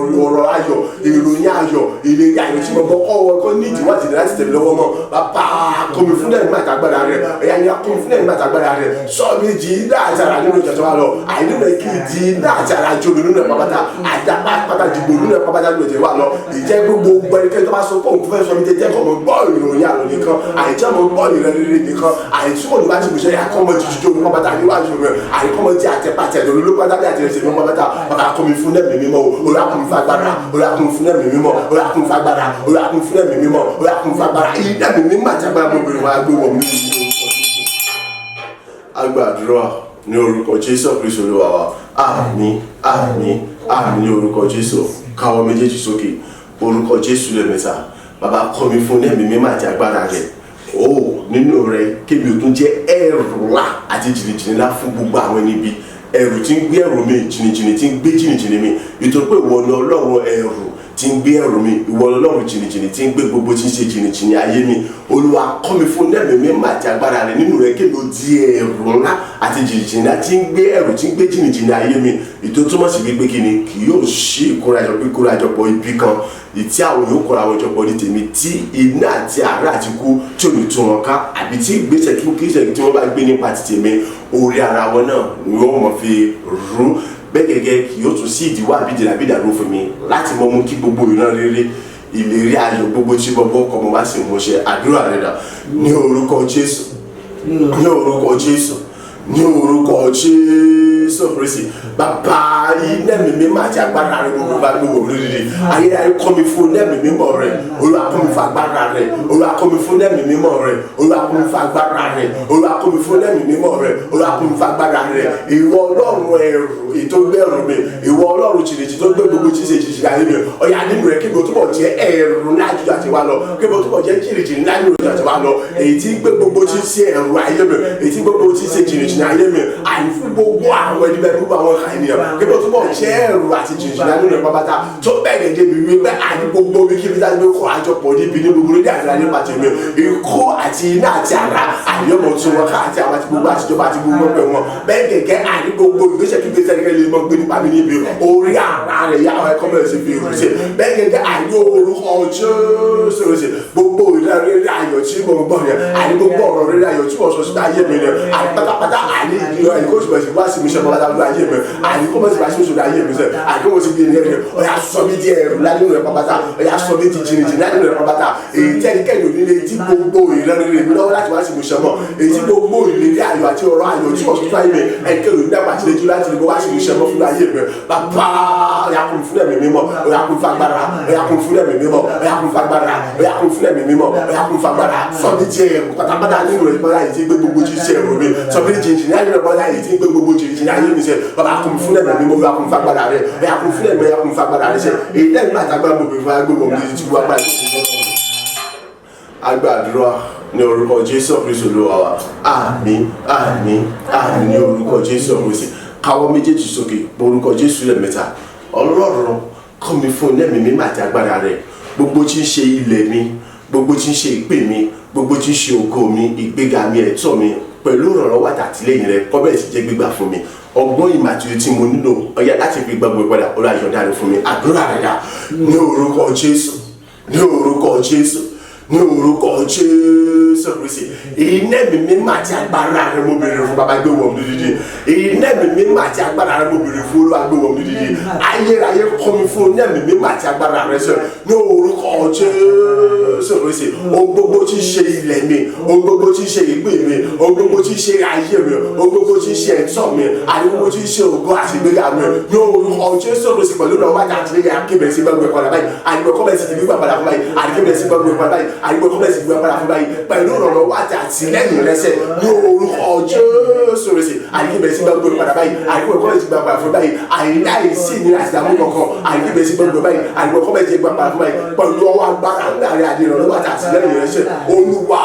ọ̀rọ̀ ayọ̀, ìròyìn ayọ̀, ìlérí ayọ̀ tí mo gbọ́ kọ́ wọn kọ́ ní ìdíwọ́ àti láti tẹ̀lé lọ́wọ́ mọ́. Bàbá, kọ́mi fún lẹ́yìn àtàgbára rẹ̀. Ẹ̀yà ni kọ́mi fún lẹ́yìn àtàgbára rẹ̀. Sọ mi di iná àti àrà nínú ìjọba lọ, àìní rẹ̀ kì í di iná àti àrà jò nínú ẹ̀ pátá àti pátá dìbò nínú ẹ̀ pátá nínú ìjọba lọ. Ìjẹ́ gbogbo ẹnikẹ́ni tó bá sọ pé òun fẹ́ sọ mi jẹ́ kọ́ mọ gbọ́ ìròyìn àrò nìkan, àìjẹ́ mọ gbọ́ ìrẹ́rẹ́rẹ́ nìkan, àìtí kò ní bá ti bùṣẹ́ yà kọ́ mọ jíjú ní pátá níwájú rẹ̀, àìkọ́ mọ tí àtẹ̀pàtẹ̀ lórí ló pátá bí àtẹ̀rẹsẹ̀ mi pátá. Bàbá, kọ́ mi fún ẹ̀mí mímọ́ o. Olúwa, kún fún agbára. Olúwa, kún fún ẹ̀mí mímọ́. Olúwa, kún fún agbára. Olúwa, kún fún ẹ̀mí mímọ́. Olúwa, kún fún agbára. Iná ẹ̀mí mímọ́ àti agbára mo bèrè, wá gbé wọ̀ mí. Agbàdúrà ní orúkọ Jésù Kristu Olúwa wa. Àmín, àmín, àmín ní orúkọ Jésù. Káwọ́ méjèèjì sókè, orúkọ Jésù lẹ́mẹ̀ta. Bàbá, kọ́ mi fún ẹ̀mí mímọ́ àti agbára rẹ̀ ó nínú rẹ̀, kébi ò tún jẹ́ ẹ̀rù ńlá àti jìnnìjìnnì ńlá fún gbogbo àwọn ẹni bí ẹ̀rù tí ń gbé ẹ̀rù mi, jìnnìjìnnì tí ń gbé jìnnìjìnnì mi, nítorí pé ìwọ ni Ọlọ́run ẹ̀rù tí ń gbé ẹ̀rù mi, ìwọ ni Ọlọ́run jìnnìjìnnì tí ń gbé gbogbo tí ń ṣe jìnnìjìnnì ayé mi. Olúwa, kọ́ mi fún ẹ̀mí mímọ́ àti agbára rẹ̀ nínú rẹ̀, kébi ó di ẹ̀rù ńlá àti jìnnìjìnnì ńlá tí ń gbé ẹ̀rù tí ń gbé jìnnìjìnnì ayé mi. Ìtò túmọ̀ sí wípé kí ni kì yóò ṣí ìkórajọpọ̀ ibi kan ìtí àwọn yóò kóra àwọn jọpọ̀ ní tèmi, tí iná àti àárẹ̀ àti kú tí ò ní tú wọn ká, àbí tí ìgbésẹ̀ kí kíṣẹ̀ tí wọ́n bá gbé nípa ti tèmi, orí ara wọn náà ni wọ́n mọ̀ fi rú bẹ́ẹ̀ gẹ́gẹ́. Kì yóò tún sí ìdíwọ́ àbí ìdènà àbí ìdàrú fún mi láti mọ mú kí gbogbo ìran rere, ìlérí ayọ̀ gbogbo tí gbogbo ọkọ̀ mo bá sì mú ṣe. Àdúrà rẹ̀ dà? Ní orúkọ Jésù, ní orúkọ Jésù, ní orúkọ Jésù Kristi. Bàbá, iná ẹ̀mí mímọ́ àti agbára rẹ̀ gbogbo bá gbé wò lódìdí ayérayé, kọ́ mi fún iná ẹ̀mí mímọ́ rẹ̀. Olúwa, kọ́ mi fún agbára rẹ̀. Olúwa, kọ́ mi fún iná ẹ̀mí mímọ́ rẹ̀. Olúwa, kọ́ mi fún agbára rẹ̀. Olúwa, kọ́ mi fún iná ẹ̀mí mímọ́ rẹ̀. Olúwa, kọ́ mi fún agbára rẹ̀. Ìwọ Ọlọ́run ẹ̀rù ètò gbẹ̀rù mi, ìwọ Ọlọ́run jìnnìjì tó gbé gbogbo tí ń ṣe jìjì ayé mi, ọ̀yà nínú rẹ̀ kí mo túbọ̀ jẹ́ ẹ̀rù ńlá jù àti wá lọ, kí mo túbọ̀ jẹ́ jìnnìjìnnì ńlá jù àti wá lọ, èyí tí ń gbé gbogbo tí ń ṣe ẹ̀rù ayé mi, èyí tí gbogbo tí ń ṣe jìnnìjìnnì ayé mi, àyè fún gbogbo àwọn ẹni bẹ́ẹ̀, gbogbo àwọn ènìyàn, kí mo túbọ̀ jẹ́ ẹ̀rù àti jìnnìjìnnì nínú rẹ̀ pápátá tó bẹ́ẹ̀ débi wípé àní gbogbo bí kíbi táyé kó àjọpọ̀ níbi ní gbogbo lórí àti nípa tèmi, ikú àti iná àti àrá àyọ̀mọ̀ tí wọn ká àti àwọn àti gbogbo àtijọba àti gbogbo ọpẹ wọn bẹ́ẹ̀ gẹ́gẹ́, àní gbogbo ìgbésẹ̀ kí gbèsè kẹ́kẹ́ lè mọ gbé nípa mi níbi orí ara rẹ̀ yá àwọn ẹ̀kọ́ mẹ́rin sí. fi rù sí bẹ́ẹ̀ gẹ́gẹ́ àní orúkọ Jésù Kristi gbogbo ìran rere ayọ̀ tí mo gbọ́ yẹn àní gbogbo ọ̀rọ̀ rere ayọ̀ tí mo sọ sínú ayé mi yẹn àní pátápátá àní ìdílé àní kó sì bẹ̀rẹ̀ sí wá sí mi sọ pátápátá lórí ayé mi àní kó bẹ̀rẹ̀ sí wá sí mi sọ ayé mi sọ àní kó sì bí ẹni rẹ ọ̀yà sọ mí di ẹrù lánìí rẹ pátápátá ọ̀yà sọ mí di jìnnìjìnnì lánìí rẹ pátápátá èyí tí ẹnikẹ́ni ò ní lè dí gbogbo ìran rere mi lọ́wọ́ láti wá sí mi sọ mọ́ èyí tí gbogbo ìlérí ayọ̀ àti ọ̀rọ̀ ayọ̀ tí mo sọ fún ayé mi ẹnikẹ́ni ò ní dàgbà àti lẹ́jú láti lè wá sí mi sọ mọ́ fún ayé mi bàbá ọ̀yà kún fún ẹ̀mí mímọ́ ọ̀yà kún fún agbára ọ̀yà kún fún ẹ̀mí mímọ́ ọ̀yà kún fún agbára ọ̀yà kún fún ẹ̀mí mímọ́ ọ̀yà kún fún agbára sọ́ni jẹ́ ẹ̀rù pátápátá nínú rẹ̀ bọ́lá yìí ti gbé gbogbo jíjẹ́ ẹ̀rù mi sọ́ni jìnjìn nínú rẹ̀ bọ́lá yìí ti gbé gbogbo jìnjìn ayé mi sẹ́ bàbá kún fún ẹ̀mí mímọ́ ọ̀yà kún fún agbára rẹ̀ ọ̀yà kún fún ẹ̀mí ọ̀yà kún fún agbára rẹ̀ sẹ́ èyí tẹ́lẹ̀ máa tagbára mo bèrè fún agbègbè mi ti wá gbára agbàdúrà ní orúkọ Jésù Kristi Olúwa wa àmín àmín àmín ní orúkọ Jésù Kristi káwọ́ méjèèjì sókè orúkọ Jésù lẹ́ẹ̀mẹ́ta Ọlọ́run kọ́ mi fún ẹ̀mí mímọ́ àti agbára rẹ̀ gbogbo tí ń ṣe ilẹ̀ mi gbogbo tí ń ṣe ìpè mi gbogbo tí ń ṣe ògo mi ìgbéga mi ẹ̀tọ́ mi pẹ̀lú ìrànlọ́wọ́ àtàtìlẹ́yìn rẹ̀ kó bẹ̀rẹ̀ sí jẹ́ gbígbà fún mi ọgbọ́n ìmọ̀ àti tí mo nílò ọ̀yá láti fi gbàgbọ́ ìpadà Olúwa yọ̀ǹda rẹ̀ fún mi àdúrà rẹ̀ dà ní orúkọ Jésù ní orúkọ Jésù ní orúkọ Jésù Kristi iná ẹ̀mí mímọ́ àti agbára rẹ̀ mo béèrè fún bàbá gbé wọ̀ mí dídí iná ẹ̀mí mímọ́ àti agbára rẹ̀ mo béèrè fún Olúwa gbé wọ̀ mí dídí ayérayé kọ́ mi fún iná ẹ̀mí mímọ́ àti agbára rẹ̀ sọ ní orúkọ Jésù Kristi ohun gbogbo tí ń ṣe ilẹ̀ mi ohun gbogbo tí ń ṣe ìpín mi ohun gbogbo tí ń ṣe ayé mi ohun gbogbo tí ń ṣe ẹ̀tọ́ mi àti gbogbo tí ń ṣe ògo àti ìgbéga mi ní orúkọ Jésù Kristi pẹ̀lú ìrànwọ́ àti àtìlẹ́yìn akébẹ̀rẹ̀ sí gbàgbé padà báyìí àdìgbò kọ́bẹ̀rẹ̀ sí ti gbígbà padà fún báyìí àdìgbò sí gbàgbé padà báyìí àdìgbò kọ́bẹ̀rẹ̀ sí gbígbà padà fún báyìí pẹ̀lú ìrànlọ́wọ́ àti àtìlẹ́yìn rẹsẹ̀ ní orúkọ Jésù Kristi àdìgbò sí gbàgbé padà báyìí àdìgbò kọ́bẹ̀rẹ̀ sí gbígbà padà fún báyìí àìláìsí ní àtìdàmú kankan àdìgbò sí gbàgbé báyìí àdìgbò kọ́bẹ̀rẹ̀ sí gbígbà padà fún báyìí pẹ̀lú ọwọ́ agbára ńlá rẹ̀ àti ìrànlọ́wọ́ àti àtìlẹ́yìn rẹsẹ̀ Olúwa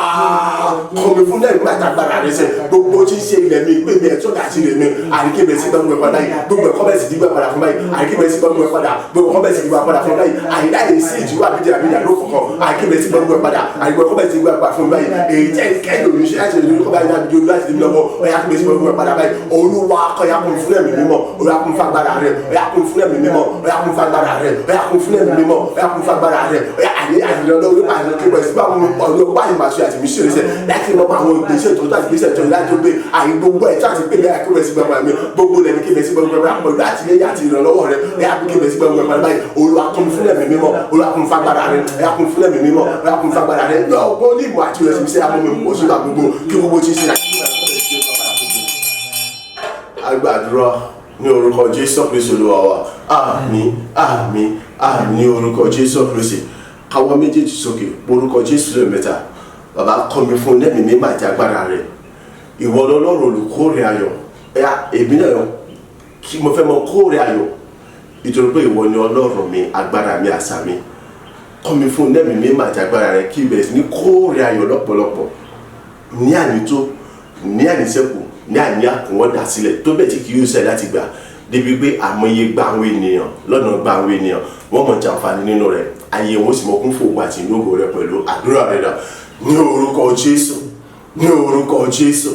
kọ́ mi fún lẹ́yìn àtàgbára rẹsẹ̀ gbogbo tí ń ṣe ilẹ̀ mi ìpè mi ẹ̀tọ́ àti ilẹ̀ mi àdìgbò sí gbàgbé padà báyìí gbogbo ẹ̀kọ́ bẹ̀rẹ̀ sí gbígbà padà fún báyìí àdìgbò sí gbàgbé padà gbogbo ẹ̀kọ́ bẹ̀rẹ̀ sí gbígbà padà fún báyìí àìláìsí ìdíwọ́ àbídí àbídí àdó kọ̀ọ̀kan àdìgbò sí gbàgbé padà àdìgbò ẹ̀kọ́ bẹ̀rẹ̀ sí gbígbà padà fún báyìí èyí tẹ́ kẹ́lò ní ṣe láti lórí kọ́báyìí láti dúró láti dúró lọ́wọ́ ọ̀yà kún sí gbàgbé padà báyìí Olúwa kọ́yà kún fún ẹ̀mí mímọ́ Olúwa kún fún agbára rẹ̀ ọ̀yà kún fún ẹ̀mí mímọ́ ọ̀yà kún fún agbára rẹ̀ ọ̀yà kún fún ẹ̀mí mímọ́ ọ̀yà kún fún agbára rẹ̀ ọ̀yà àyè àdìrẹ́lọ́ orí pàṣẹ kí wọ́n sì bá wọn ọ̀nà báyìí màṣẹ àti mí ṣe láti mọ àwọn ìgbésẹ̀ tó tó àti ìgbésẹ̀ tó láti tó gbé àyè gbogbo ẹ̀ tó àti pé lẹ́yà kí wọ́n sì gbàgbà mi gbogbo lẹ́ni kí wọ́n sì gbàgbà mi pẹ̀lú àtìlẹ́yìn àti ìrànlọ́wọ́ rẹ̀ ẹ̀yà kí wọ́n sì gbàgbà mi báyìí Olúwa kún fún ẹ̀mí mímọ́ Olúwa kún fún agbára rẹ̀ ẹ̀yà kún fún ẹ̀mí mímọ́ Olúwa kún fún agbára rẹ̀ lọ́gbọ́n ní ìmọ̀ àti ìrẹsì mi ṣe amọ́ mi kò sí ìgbà gbogbo kí gbogbo ti ṣe agbàdúrà ní orúkọ Jésù Kristi Olúwa wa àmín àmín àmín ní orúkọ Jésù Kristi káwọ́ méjèèjì sókè orúkọ Jésù lẹ́ẹ̀mẹ́ta bàbá kọ́ mi fún lẹ́mìí mímọ́ àti agbára rẹ̀ ìwọ lọ́lọ́run olùkórè ayọ̀ ẹ̀yà èmi náà kí mo fẹ́ mọ kórè ayọ̀ nítorí pé ìwọ ni Ọlọ́run mi agbára mi àṣà mi kọ́ mi fún lẹ́mìí mímọ́ àti agbára rẹ̀ kí ibẹ̀ sí ní kórè ayọ̀ lọ́pọ̀lọpọ̀ ní ànító ní àníṣẹ́kù ní àní àkùnwọ́n dà sílẹ̀ tó bẹ́ẹ̀ tí kì yóò ṣe láti gbà débi pé àmọye gba àwọn ènìyàn lọ́nà gba àwọn ènìyàn wọ́n mọ̀ jàǹfààní nínú rẹ̀ ayé wọn sì mọ kún fòwò àti ìlógo rẹ̀ pẹ̀lú àdúrà rẹ̀ dà ní orúkọ Jésù ní orúkọ Jésù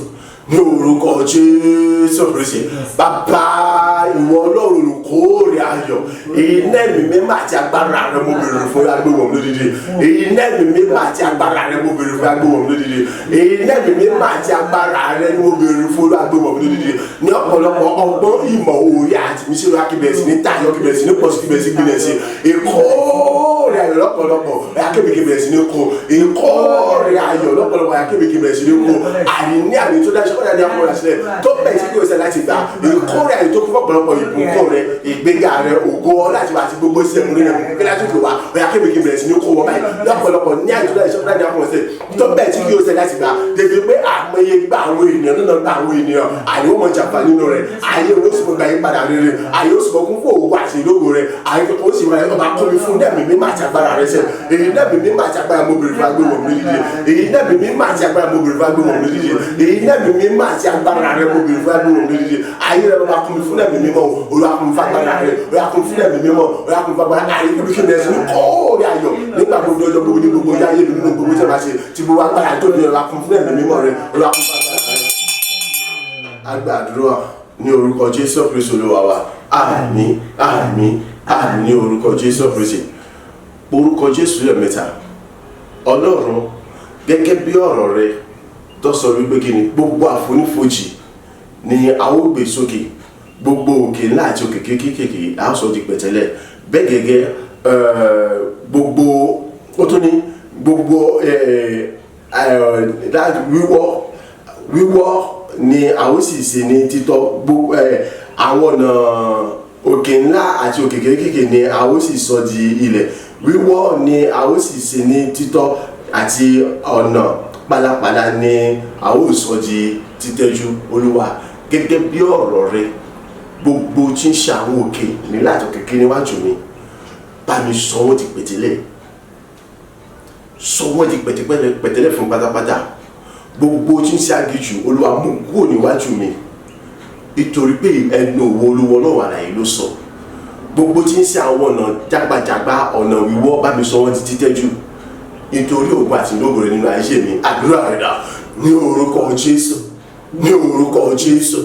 ní orúkọ Jésù Kristi bàbá ìwọ Ọlọ́run olùkórè ayọ̀ iná ẹ̀mí mímọ́ àti agbára rẹ mo béèrè fún agbéwọ̀n mi lódìdí iná ẹ̀mí mímọ́ àti agbára rẹ mo béèrè fún agbéwọ̀n mi lódìdí iná ẹ̀mí mímọ́ àti agbára rẹ mo béèrè fún agbéwọ̀n mi lódìdí ní ọ̀pọ̀lọpọ̀ ọgbọ́n ìmọ̀ òye àti mísírò akíbẹ̀sí ní tayọ kíbẹ̀sí ní pọ̀sí kíbẹ̀sí gbilẹ̀sí ìkórè ayọ̀ lọ́pọ̀lọpọ̀ akébèkébẹ̀sí ní kó ìkórè ayọ̀ lọ́pọ̀lọpọ̀ akébèkébẹ̀sí ní kó àní àní tó dáṣẹ́ kọ́dà ní akọ́ra sílẹ̀ tó bẹ̀ tí kò sẹ́ láti gbà ìkórè ayọ̀ tó kún fọ́pọ̀lọpọ̀ ìbùkún rẹ ìgbéga rẹ ògo ọlá àti àti gbogbo iṣẹ́ múlẹ̀ rẹ kí láti fi wá ọ̀yà kébèkébẹ̀ sí ní kó wọ́n báyìí lọ́pọ̀lọpọ̀ ní àyè tó dáṣẹ́ kọ́dà ní akọ́ra sílẹ̀ tó bẹ̀ tí kò sẹ́ láti gbà débi pé àmọye gba àwọn ènìyàn nínú gba àwọn ènìyàn àyè ó mọ jàǹfà nínú rẹ àyè ó sì mọ gbà yín padà rere àyè ó sì mọ kún fún òwò àti ìlógo rẹ àyè ó sì mọ ọba kọ́ mi fún dẹ́mi mímọ́ àti agbára rẹ sẹ́ èyí dẹ́mi mímọ́ àti agbára mo bèrè fún agbéwọ̀n mi líle èyí dẹ́mi mímọ́ àti agbára mo bèrè fún agbéwọ̀n mi líle èyí dẹ́mi mímọ́ àti agbára rẹ mo bèrè fún agbéwọ̀n mi líle ayé rẹ bàbá kún mi fún dẹ́mi mímọ́ Olúwa kún mi fún agbára rẹ Olúwa kún mi fún dẹ́mi mímọ́ Olúwa kún mi fún agbára ayé kí mi ẹsẹ̀ ní kóòrè ayọ̀ nígbà gbogbo ọjọ́ gbogbo ní gbogbo ọjọ́ ayé mi nínú gbogbo tí a bá ṣe ti gbogbo agbára tó ní Olúwa kún fún dẹ́mi mímọ́ rẹ Olúwa kún fún agbára rẹ. A gbàdúrà ní orúkọ Jésù Kristi Olúwa wa àmín àmín Àmín ní orúkọ Jésù Kristi. Orúkọ Jésù lẹ́ẹ̀mẹ́ta. Ọlọ́run, gẹ́gẹ́ bí ọ̀rọ̀ rẹ tó sọ wípé kí ni gbogbo àfonífojì ni a ó gbé sókè, gbogbo òkè ńlá àti òkè kéékèèké a ó sọ di pẹ̀tẹ́lẹ̀. Bẹ́ẹ̀ gẹ́gẹ́, gbogbo ó tún ní gbogbo wíwọ́ wíwọ́ ni a ó sì ṣe ní títọ́. Gbogbo àwọn ọ̀nà òkè ńlá àti òkè kéékèèké ni a ó sì sọ di ilẹ̀ wíwọ́ ni a ó sì ṣe ní títọ́, àti ọ̀nà pálapàla ni a ó sọ di títẹ́jú. Olúwa, gẹ́gẹ́ bí ọ̀rọ̀ rẹ, gbogbo tí ń ṣe àwọn òkè nílá àti òkè kékeré níwájú mi, bá mi sọ wọ́n di pẹ̀tẹ́lẹ̀, sọ wọ́n di pẹ̀tẹ́lẹ̀ fún pátápátá. Gbogbo tí ń ṣe aginjù, Olúwa, mú kúrò níwájú mi, nítorí pé ẹnu òwò Olúwa Ọlọ́run àlàyé ló sọ. Gbogbo tí ń ṣe àwọn ọ̀nà jágbajàgba, ọ̀nà wíwọ́, bá mi sọ wọ́n di títẹ́jú, nítorí ògo àti ìlógo rẹ nínú ayé mi. Àdúrà rẹ dà. Ní orúkọ Jésù, ní orúkọ Jésù,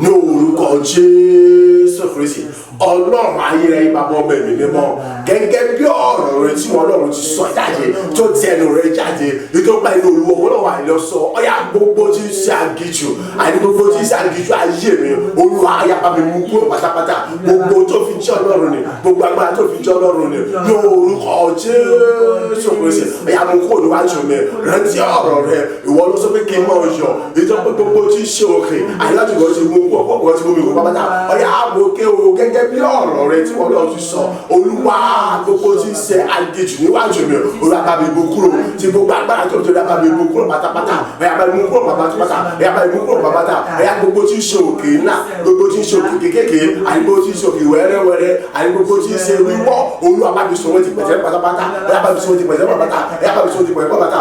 ní orúkọ Jésù Kristi. Ọlọ́run ayérayé, Bàbá, Ọmọ, Ẹ̀mí Mímọ́, gẹ́gẹ́ bí ọ̀rọ̀ rẹ tí wọn Ọlọ́run ti sọ jáde, tó ti ẹnu rẹ jáde, nítorí pé inú Olúwa Ọlọ́run àìlọ sọ ọyà, gbogbo tí ń ṣe aginjù àní gbogbo tí ń ṣe aginjù ayé mi, Olúwa, ayaba mi mú kúrò pátápátá. Gbogbo tó fi jẹ́ Ọlọ́run ni, gbogbo agbára tó fi jẹ́ Ọlọ́run ni, ní orúkọ Jésù Kristi, ọyà, mú kúrò níwájú mi. Rántí ọ̀rọ̀ rẹ, ìwọ ló sọ pé kí n máa yọ̀, nítorí pé gbogbo tí ń ṣe òkè àyájọ́ ti mú kúrò, ọ̀pọ̀ ti mú mi kúrò pátápátá. Ọyà, àbòkè o, gẹ́gẹ́ bí ọ̀rọ̀ rẹ tí wọ́n lọ́ọ́ ti sọ. Olúwa, gbogbo tí ń ṣe aginjù níwájú mi, Olúwa, bá mi mú kúrò. Tí gbogbo agbára tó tó bá mi mú kúrò pátápátá. Ọyà, bá mi mú kúrò pátápátá. Ọyà, bá mi mú kúrò pátápátá. Ọyà, gbogbo tí ń ṣe òkè ńlá, gbogbo tí ń ṣe òkè kékèké, àti gbogbo tí ń ṣe òkè wẹ́rẹ́wẹ́rẹ́, àti gbogbo tí ń ṣe wíwọ́, Olúwa, bá mi sọ wọ́n ti pẹ̀tẹ́ pátápátá. Ọyà, bá mi sọ wọ́n ti pẹ̀tẹ́ pátápátá. Ọyà, bá mi sọ wọ́n ti pẹ̀tẹ́ pátápátá,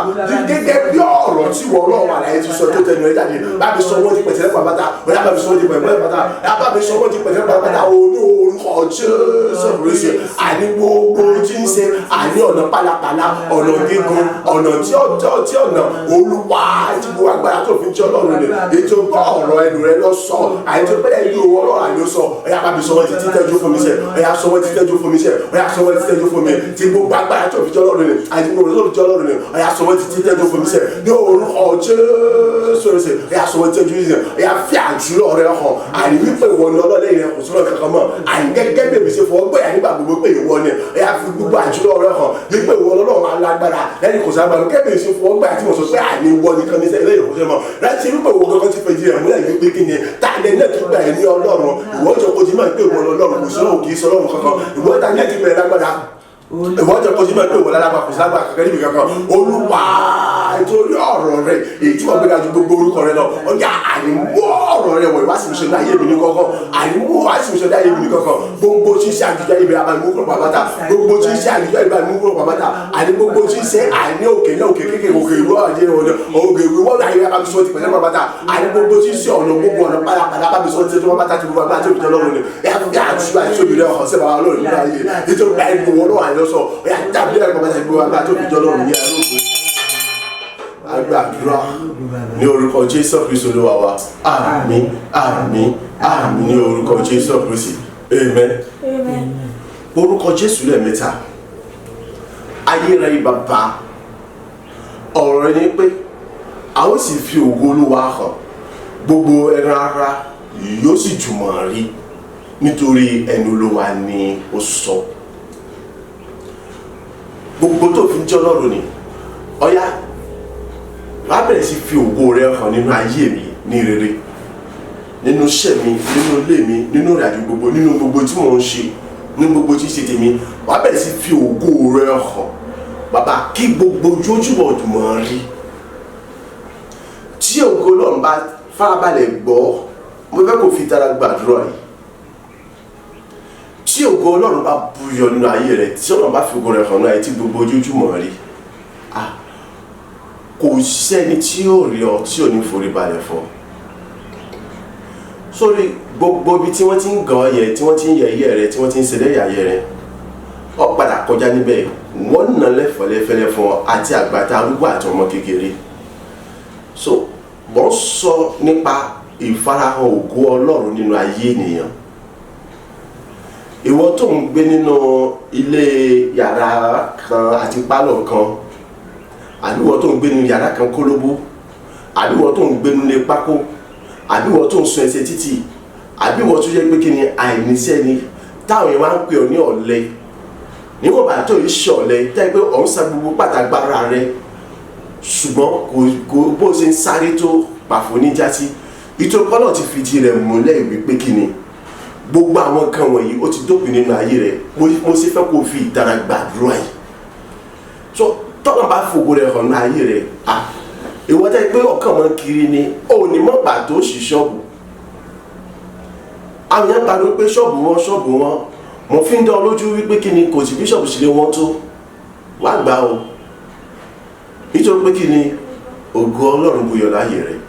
gẹ́gẹ́ bí ọ̀rọ̀ tí wọ́n lọ́wọ́ àlàyé ti sọ tó tẹnu ẹ jáde. Bá mi sọ wọ́n ti pẹ̀tẹ́ pátápátá. Ọyà, bá mi sọ wọ́n ti pẹ̀tẹ́ pátápátá. Ọyà, bá mi sọ wọ́n ti pẹ̀tẹ́ pátápátá olú orúkọ Jésù Kristi. Àní gbogbo tí ń ṣe àní ọ̀nà pálapàla, ọ̀nà gígùn, ọ̀nà tí ọjọ́ tí ọ̀nà, Olúwa, tí gbogbo agbára tó fi jẹ́ Ọlọ́run ni, ètò gbọ́ ọ̀rọ̀ ẹnu rẹ lọ sọ, àìtó pé ẹni owó Ọlọ́run àlọ́ sọ. Ọ̀yà, bá mi sọ wọ́n ti títẹ́jú fún mi sẹ́. Ọ̀yà, sọ wọ́n ti títẹ́jú fún mi sẹ́. Ọ̀yà, sọ wọ́n ti títẹ́jú fún mi. Tí gbogbo agbára tó fi jẹ́ Ọlọ́run ni, àti gbogbo tó fi jẹ́ Ọlọ́run ni, ọ̀yà, sọ wọ́n ti títẹ́jú fún mi sẹ́, ní orúkọ Jésù rẹ̀ sẹ́. Ọ̀yà, sọ wọ́n ti títẹ́jú sẹ́. Ọ̀yà, fi àjùlọ rẹ hàn, àní wípé ìwọ ni ọlọ́lẹ́yìn rẹ kò sọ́rọ̀ kankan mọ́, àní gẹ́gẹ́ bèbè ṣe fọwọ́ gbẹ̀yà nígbà gbogbo pé ìwọ ni. Ọ̀yà, fi gbogbo àjùlọ rẹ hàn wípé ìwọ lọ́lọ́run alágbára, lẹ́yìn kò sábà lọ kẹ́bẹ̀ẹ́ ṣe fọwọ́ gbà tí mo sọ pé àní ìwọ nìkan ní sẹ́yìn, lẹ́yìn kò sẹ́yìn mọ́. Láti wípé ìwọ kankan ti fẹ̀jì rẹ̀ múlẹ̀ wípé kí ni táàlẹ́ náà tún gbà ẹ̀ ní Ọlọ́run, ìwọ jọ kó ti máa pé ìwọ lọ́lọ́run, kò sọ́run, kì í sọ Ọlọ́run kankan. Ìwọ táàlẹ́ ti bẹ̀rẹ̀ lágbára, ìwọ jọ kó ti máa pé ìwọ lálágbá, kò sí lágbára kankan níbi kankan. Olúwa, nítorí ọ̀rọ̀ rẹ èyí tí wọ́n gbéga ju gbogbo orúkọ rẹ lọ, ọjà ànímú ọ̀rọ̀ rẹ wọ̀ ìwá sì ń ṣe ní ayé mi ní kọ́kọ́, ànímú wá sì ń ṣe ní ayé mi ní kọ́kọ́. Gbogbo tí ń ṣe àjùjọ ibi àbá ìmú kúrò pàpàtà, gbogbo tí ń ṣe àjùjọ ibi àbá ìmú kúrò pàpàtà, àní gbogbo tí ń ṣe àní òkè ní òkè kékeré, òkè ìwọ àjẹ ọ̀nà òkè ìwọ ayé bá mi sọ ti pẹ̀lẹ́ pàpàtà, àní gbogbo tí ń ṣe ọ̀nà, gbogbo ọ̀nà pàlàpàlà, bá mi sọ ti pàpàtà, ti gbogbo àgbà tí òbí Ọlọ́run ni ẹ̀ fi àjùjọ àti òbí rẹ̀ ọ̀hún sẹ́bàá Ọlọ́run nínú ayé, nítorí pé ẹni wọ́n lọ́wọ́ àìlọ́sọ ọ̀yà tàbí ẹ̀rọ pàpàtà, gbogbo àgbà tí òbí Ọlọ́run ní àlóògùn agbàdúrà ní orúkọ Jésù Kristu Olúwa wa. Àmín, àmín, àmín ní orúkọ Jésù Kristi. Amen. Amen. Orúkọ Jésù lẹ́ẹ̀mẹ́ta. Ayérayé Bàbá, ọ̀rọ̀ rẹ ni pé a ó sì fi ògo Olúwa hàn, gbogbo ẹran ara yóò sì jùmọ̀ rí, nítorí ẹnu Olúwa ni ó sọ. Gbogbo tó fi ń jẹ́ Ọlọ́run ni, ọ̀yá, wàá bẹ̀rẹ̀ sí fi ògo rẹ hàn nínú ayé mi ní rere, nínú iṣẹ́ mi, nínú ilé mi, nínú ìrìnàjò gbogbo, nínú gbogbo tí mò ń ṣe, nínú gbogbo tí ń ṣe tèmi. Wàá bẹ̀rẹ̀ sí fi ògo rẹ hàn, Bàbá, kí gbogbo ojoojúmọ́ ọdùnmọ̀ rí. Tí ògo Ọlọ́run bá farabalẹ̀ gbọ́, mo fẹ́ kó fi tara gbàdúrà yìí. Tí ògo Ọlọ́run bá búyọ nínú ayé rẹ, tí Ọlọ́run bá fi ògo rẹ hàn nínú ayé tí gbogbo ojoojúmọ́ rí, ah, kò sẹ́ni tí yóò rí ọ tí ò ní forí balẹ̀ fún ọ. Sórí gbogbo ibi tí wọ́n ti ń gàn ọ́ yẹ, tí wọ́n ti ń yẹ̀yẹ́ rẹ, tí wọ́n ti ń ṣẹlẹ́yà yẹ rẹ, ọ padà kọjá níbẹ̀, wọ́n nà lẹ́fọ̀lẹ́fẹ́lẹ́ fún ọ, àti àgbàtà arúgbó àti ọmọ kékeré. So wọ́n sọ nípa ìfarahàn ògo Ọlọ́run nínú ayé ènìyàn. Ìwọ tó ń gbé nínú ilé yàrá kan àti pálọ̀ kan, àbí ìwọ tó ń gbé nínú yàrá kan kólóbó, àbí ìwọ tó ń gbé nínú ilé pákó, àbí ìwọ tó ń sun ẹsẹ̀ títì, àbí ìwọ tó jẹ́ pé kí ni àìníṣẹ́ ni táwọn yẹn máa ń pè ọ́ ní ọ̀lẹ. Níwọ̀n bá tó yìí ṣọ̀lẹ tẹ́ pé ọ̀ ń sa gbogbo pàtàgbára rẹ, ṣùgbọ́n kò bó ṣe ń sáré tó pàfó ní jásí. Ìtòkọ́ náà ti fìdí rẹ̀ múlẹ̀ wípé kí ni gbogbo àwọn nǹkan wọ̀nyí ó ti dópin nínú ayé rẹ̀. Mo sì fẹ́ kó o fi ìtara gbàdúrà yìí. So tọ́lá bá fògo rẹ̀ hàn ní ayé rẹ̀, à ìwọ tẹ́ pé ọkàn mọ́ kiri ni ò ní mọ́ pàtó sí ṣọ́ọ̀bù. Àwọn yẹn pariwo pé ṣọ́ọ̀bù wọn, ṣọ́ọ̀bù wọn. Mo fi ń dán lójú wípé kí ni kò sí bí ṣọ́ọ̀bù sílé wọn tó wá gbà o, nítorí pé kí ni ògo Ọlọ́run buyọ̀ láyé rẹ̀.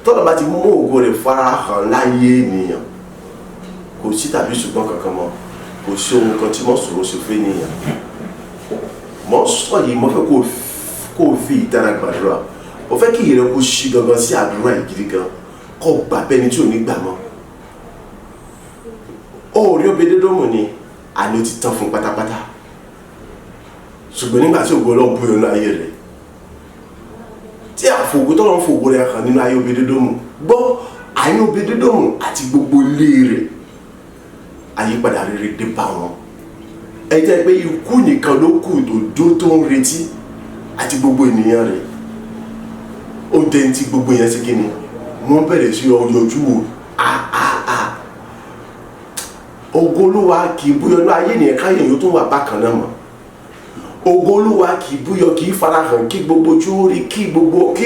Tọ́lá bá ti mú ògo rẹ̀ farahàn láyé ènìyàn, kò sí tàbí ṣùgbọ́n kankan mọ́, kò sí ohun kan tí mọ́ sọ̀rọ̀ ṣe fún ènìyàn. Mọ́ sọ yìí, mo fẹ́ kó o fi ìtara gbàdúrà. Mo fẹ́ kí ìrẹ́ kó ṣí gangan sí àdúrà yìí gidi gan, kó o gbà bẹ́ni tí ò ní gbà mọ́. Ó rí Obedédómù ni àní ó ti tán fún pátápátá, ṣùgbọ́n nígbà tí ògo Ọlọ́run buyọ̀ nínú ayé rẹ̀, tí àfògo tọ́lọ́run fògo rẹ̀ hàn nínú ayé Obedédómù, gbọ́ àyè Obedédómù àti gbogbo ilé rẹ̀, àyípadà rere dé bá wọn. Ẹ jẹ́ pé ikú nìkan ló kù tó dó tó ń retí àti gbogbo ènìyàn rẹ̀. Ó dé ní ti gbogbo yẹn sí kíni wọ́n bẹ̀rẹ̀ sí ọyọjú wò. A ògo Olúwa kì í búyọ ní ayé ènìyàn káyọ̀ yóò tún wà bákan náà mọ́. Ògo Olúwa kì í búyọ, kì í farahàn kí gbogbo ojú ó rí, kí gbogbo kí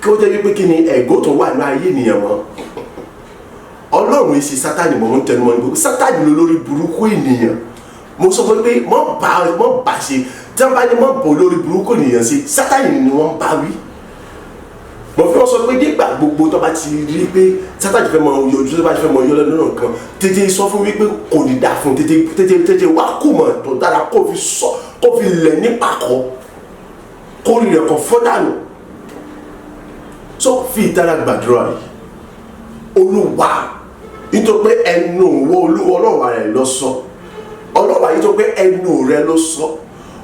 ó jẹ́ wípé kí ni ẹ̀gọ́ tó wà ní ayé ènìyàn mọ́. Ọlọ́run èsì Sátánì mọ̀ ń tẹnumọ́ ní gbogbo Sátánì ló lórí burúkú ènìyàn. Mo sọ fún pé mọ́ bá ṣe tí wọ́n bá ní mọ́ bọ̀ lórí burúkú ènìyàn sí Sátánì ni wọ́n bá wí. Mo fi wọ́n sọ pé nígbà gbogbo tó bá ti rí pé Sátánì fẹ́ mọ yọjú, tó bá ti fẹ́ mọ yọ lẹ́nu náà kan, tètè sọ fún wípé kò ní dà fún, tètè tètè tètè wá kù mọ̀ tó dára kó fi sọ, kó fi lẹ̀ ní pàkọ́, kó rí rẹ̀ kọ́ fọ́ dànù. So fi ìtara gbàdúrà yìí. Olúwa, nítorí pé ẹnu wo Olúwa Ọlọ́run rẹ̀ lọ sọ, Ọlọ́run yìí tó pé ẹnu rẹ̀ ló sọ,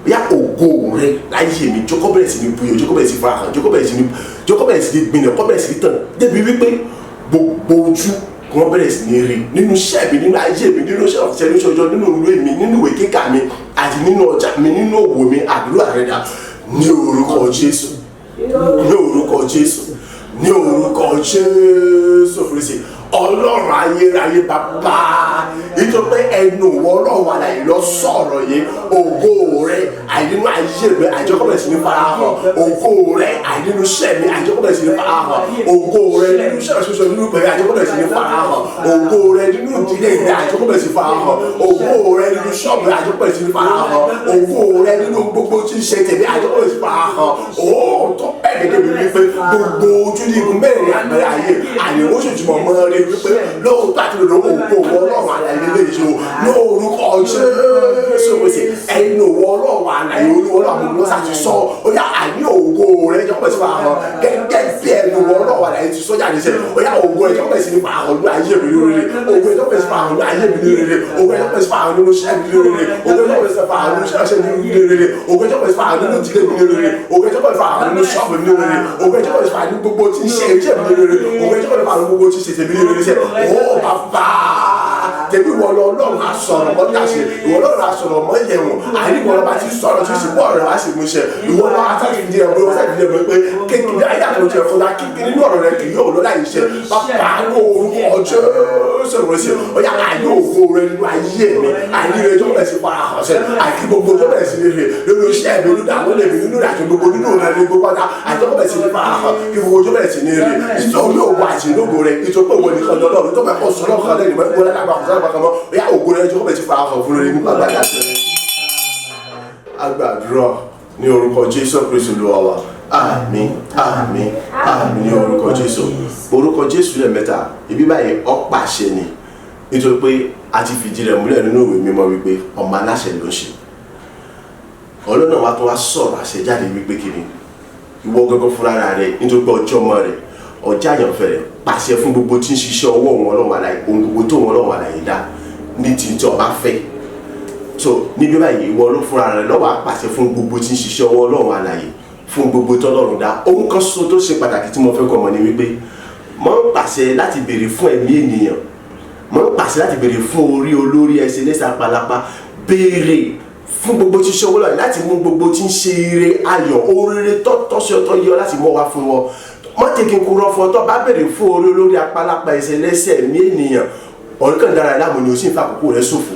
yá ògo rẹ̀ láyé mi, jókòó bẹ̀rẹ̀ sí ní buyọ̀, jókòó bẹ̀rẹ̀ sí farahàn, jókòó bẹ̀rẹ̀ sí ní gbìnà, jókòó bẹ̀rẹ̀ sí ní tàn, débi wípé gbogbo ojú wọ́n bẹ̀rẹ̀ sí ní rí nínú iṣẹ́ mi, nínú ayé mi, nínú iṣẹ́ ọ̀sẹ̀, nínú iṣẹ́ ọjọ́, nínú ìlú mi, nínú ìwé kíkà mi àti nínú ọjà mi, nínú òwò mi. Àdúrà rẹ̀ dà ní orúkọ Jésù, ní orúkọ Jésù, ní orúkọ Jésù Kristi. Ọlọ́run ayérayé bàbá, nítorí pé ẹnu ìwọ Ọlọ́run alààyè lọ sọ̀rọ̀ yìí, ògo rẹ àìnínú ayé mi àjọkọ́ bẹ̀rẹ̀ sí ní farahàn, ògo rẹ àìnínú iṣẹ́ mi àjọkọ́ bẹ̀rẹ̀ sí ní farahàn, ògo rẹ nínú iṣẹ́ ìṣoṣo nínú ìpẹ̀rẹ̀ àjọkọ́ bẹ̀rẹ̀ sí ní farahàn, ògo rẹ nínú ìdílé mi àjọkọ́ bẹ̀rẹ̀ sí ní farahàn, ògo rẹ nínú ṣọ́ọ̀bù àjọkọ́ bẹ̀rẹ̀ sí ní farahàn, ògo rẹ nínú gbogbo tí ń ṣe tèmi àjọkọ́ bẹ̀rẹ̀ sí ní farahàn. Òótọ́ bẹ́ẹ̀ gẹ́gẹ́ bí wípé gbogbo ojú ní igun mẹ́rin àgbẹ̀rẹ̀ ayé àyẹ̀wò ṣèjúmọ̀ mọ́ rí wípé lóòótọ́ àti lòdò ògo Ọlọ́run alààyè lè ṣe o lórúkọ Jésù Kristi. Ẹnu Ọlọ́run alààyè Olúwa Ọlọ́run ló ti sọ, ó yá àní ògo rẹ jọ pẹ̀ sí farahàn gẹ́gẹ́ bí ẹnu Ọlọ́run alààyè ti sọ jáde sẹ́, ó yá ògo rẹ jọ pẹ̀ sí farahàn ní ayé mi lórí, ògo rẹ jọ pẹ̀ sí farahàn ní ayé mi lórí, ògo rẹ jọ pẹ̀ sí farahàn nínú iṣẹ́ mi lórí, ògo rẹ jọ pẹ̀ sí farahàn nínú iṣẹ́ mi lórí, ògo rẹ jọ pẹ̀ sí farahàn nínú ìdílé mi lórí, ògo rẹ jọ pẹ̀ sí farahàn nínú ṣọ́ọ̀bù mi lórí, ògo rẹ jọ pẹ̀ sí farahàn nínú gbogbo tí ń ṣe iṣẹ́ mi lórí, ògo rẹ jọ pẹ̀ sí farahàn nínú gbogbo tí ń ṣe tèmi lórí iṣẹ́. Ó bàbá tẹ̀mí ìwọ lọ Ọlọ́run á sọ̀rọ̀ mọ́ dàṣẹ, ìwọ Ọlọ́run á sọ̀rọ̀ mọ́ yẹ̀wọ̀n, àìní ìwọ lọ́ba ti sọ̀rọ̀ tí ó sì bọ́ ọ̀rọ̀ wá sì mú iṣẹ́. Ìwọ lọ́wọ́ atájú ìdí ẹ̀rọ atájú ìdí ẹ̀rọ pé kékeré ayé àtúntò ẹ̀kọ́ dá kékeré nínú ọ̀rọ̀ rẹ kì yóò lọ láì ṣe. Bàbá ní orúkọ Jésù Kristi, ó yá àìní ògo rẹ nínú ayé mi, àìní rẹ tó bẹ̀rẹ̀ sí farahàn sẹ́, àìkí gbogbo tó bẹ̀rẹ̀ sí rere lórí iṣẹ́ mi, olùdàwọ́ lè mi nínú ìrìnàjò gbogbo nínú rẹ ní gbogbo ọ̀dà, àìtọ́ bẹ̀rẹ̀ sí ní farahàn kí gbogbo tó bẹ̀rẹ̀ sí ní rere. Ìtọ́jú òwò àti ìlógo rẹ, ìtọ́pẹ́ òwò nìkan lọ́lọ́run tó bẹ̀ kọ́ sọ́lọ́ kan lẹ́yìn mọ́ ìwọlé àgbà kò sábà kan mọ́, ó yá ògo rẹ tó bẹ̀rẹ̀ sí farahàn fún rere nípa àgbàdà sẹ́yìn. A gbàdúrà ní orúkọ Jésù Kristi Olúwa wa. Àmín, àmín, àmín ní orúkọ Jésù. Orúkọ Jésù lẹ́ẹ̀mẹ́ta, ibi báyìí ó pàṣẹ ni, nítorí pé a ti fìdí rẹ̀ múlẹ̀ nínú ìwé mímọ́ wípé ọmọ aláṣẹ ló ń ṣe. Ọlọ́run wa tó wá sọ̀rọ̀ àṣẹ jáde wípé kí ni ìwọ gángan fúnra rẹ, nítorí pé ọjọ́ ọmọ rẹ, ọjọ́ àyànfẹ́ rẹ, pàṣẹ fún gbogbo tí ń ṣiṣẹ́ ọwọ́ wọn Ọlọ́run alààyè, ohun gbogbo tó wọn Ọlọ́run alààyè dá, Ní ti tí ọba fẹ́. So níbí báyìí, ìwọ ló fúnra rẹ lọ́wọ́ àpàṣẹ fún gbogbo tí ń ṣiṣẹ́ ọwọ́ Ọlọ́run alààyè, fún gbogbo tọ́lọ́run dá. Ohun kan ṣoṣo tó ṣe pàtàkì tí mo fẹ́ kọ́ mọ̀ ni wípé mo ń pàṣẹ láti béèrè fún ẹ̀mí ènìyàn, mo ń pàṣẹ láti béèrè fún orí olórí, ẹsẹ̀ lẹ́sẹ̀ apalapa, béèrè fún gbogbo tí ṣọwọ́ lọ́yìn láti mú gbogbo tí ń ṣe ire ayọ̀, oríire tọ́tọ́ sí ọtọ́ yọ láti mọ́ wá fún wọn. Mọ́ tẹ́kí n kúrọ́ fún ọ, tó bá béèrè fún orí olórí, apalapa, ẹsẹ̀ lẹ́sẹ̀, ẹ̀mí ènìyàn, ọ̀rẹ́ kan dára láàmú ni o sì ń fa àkókò rẹ ṣòfò.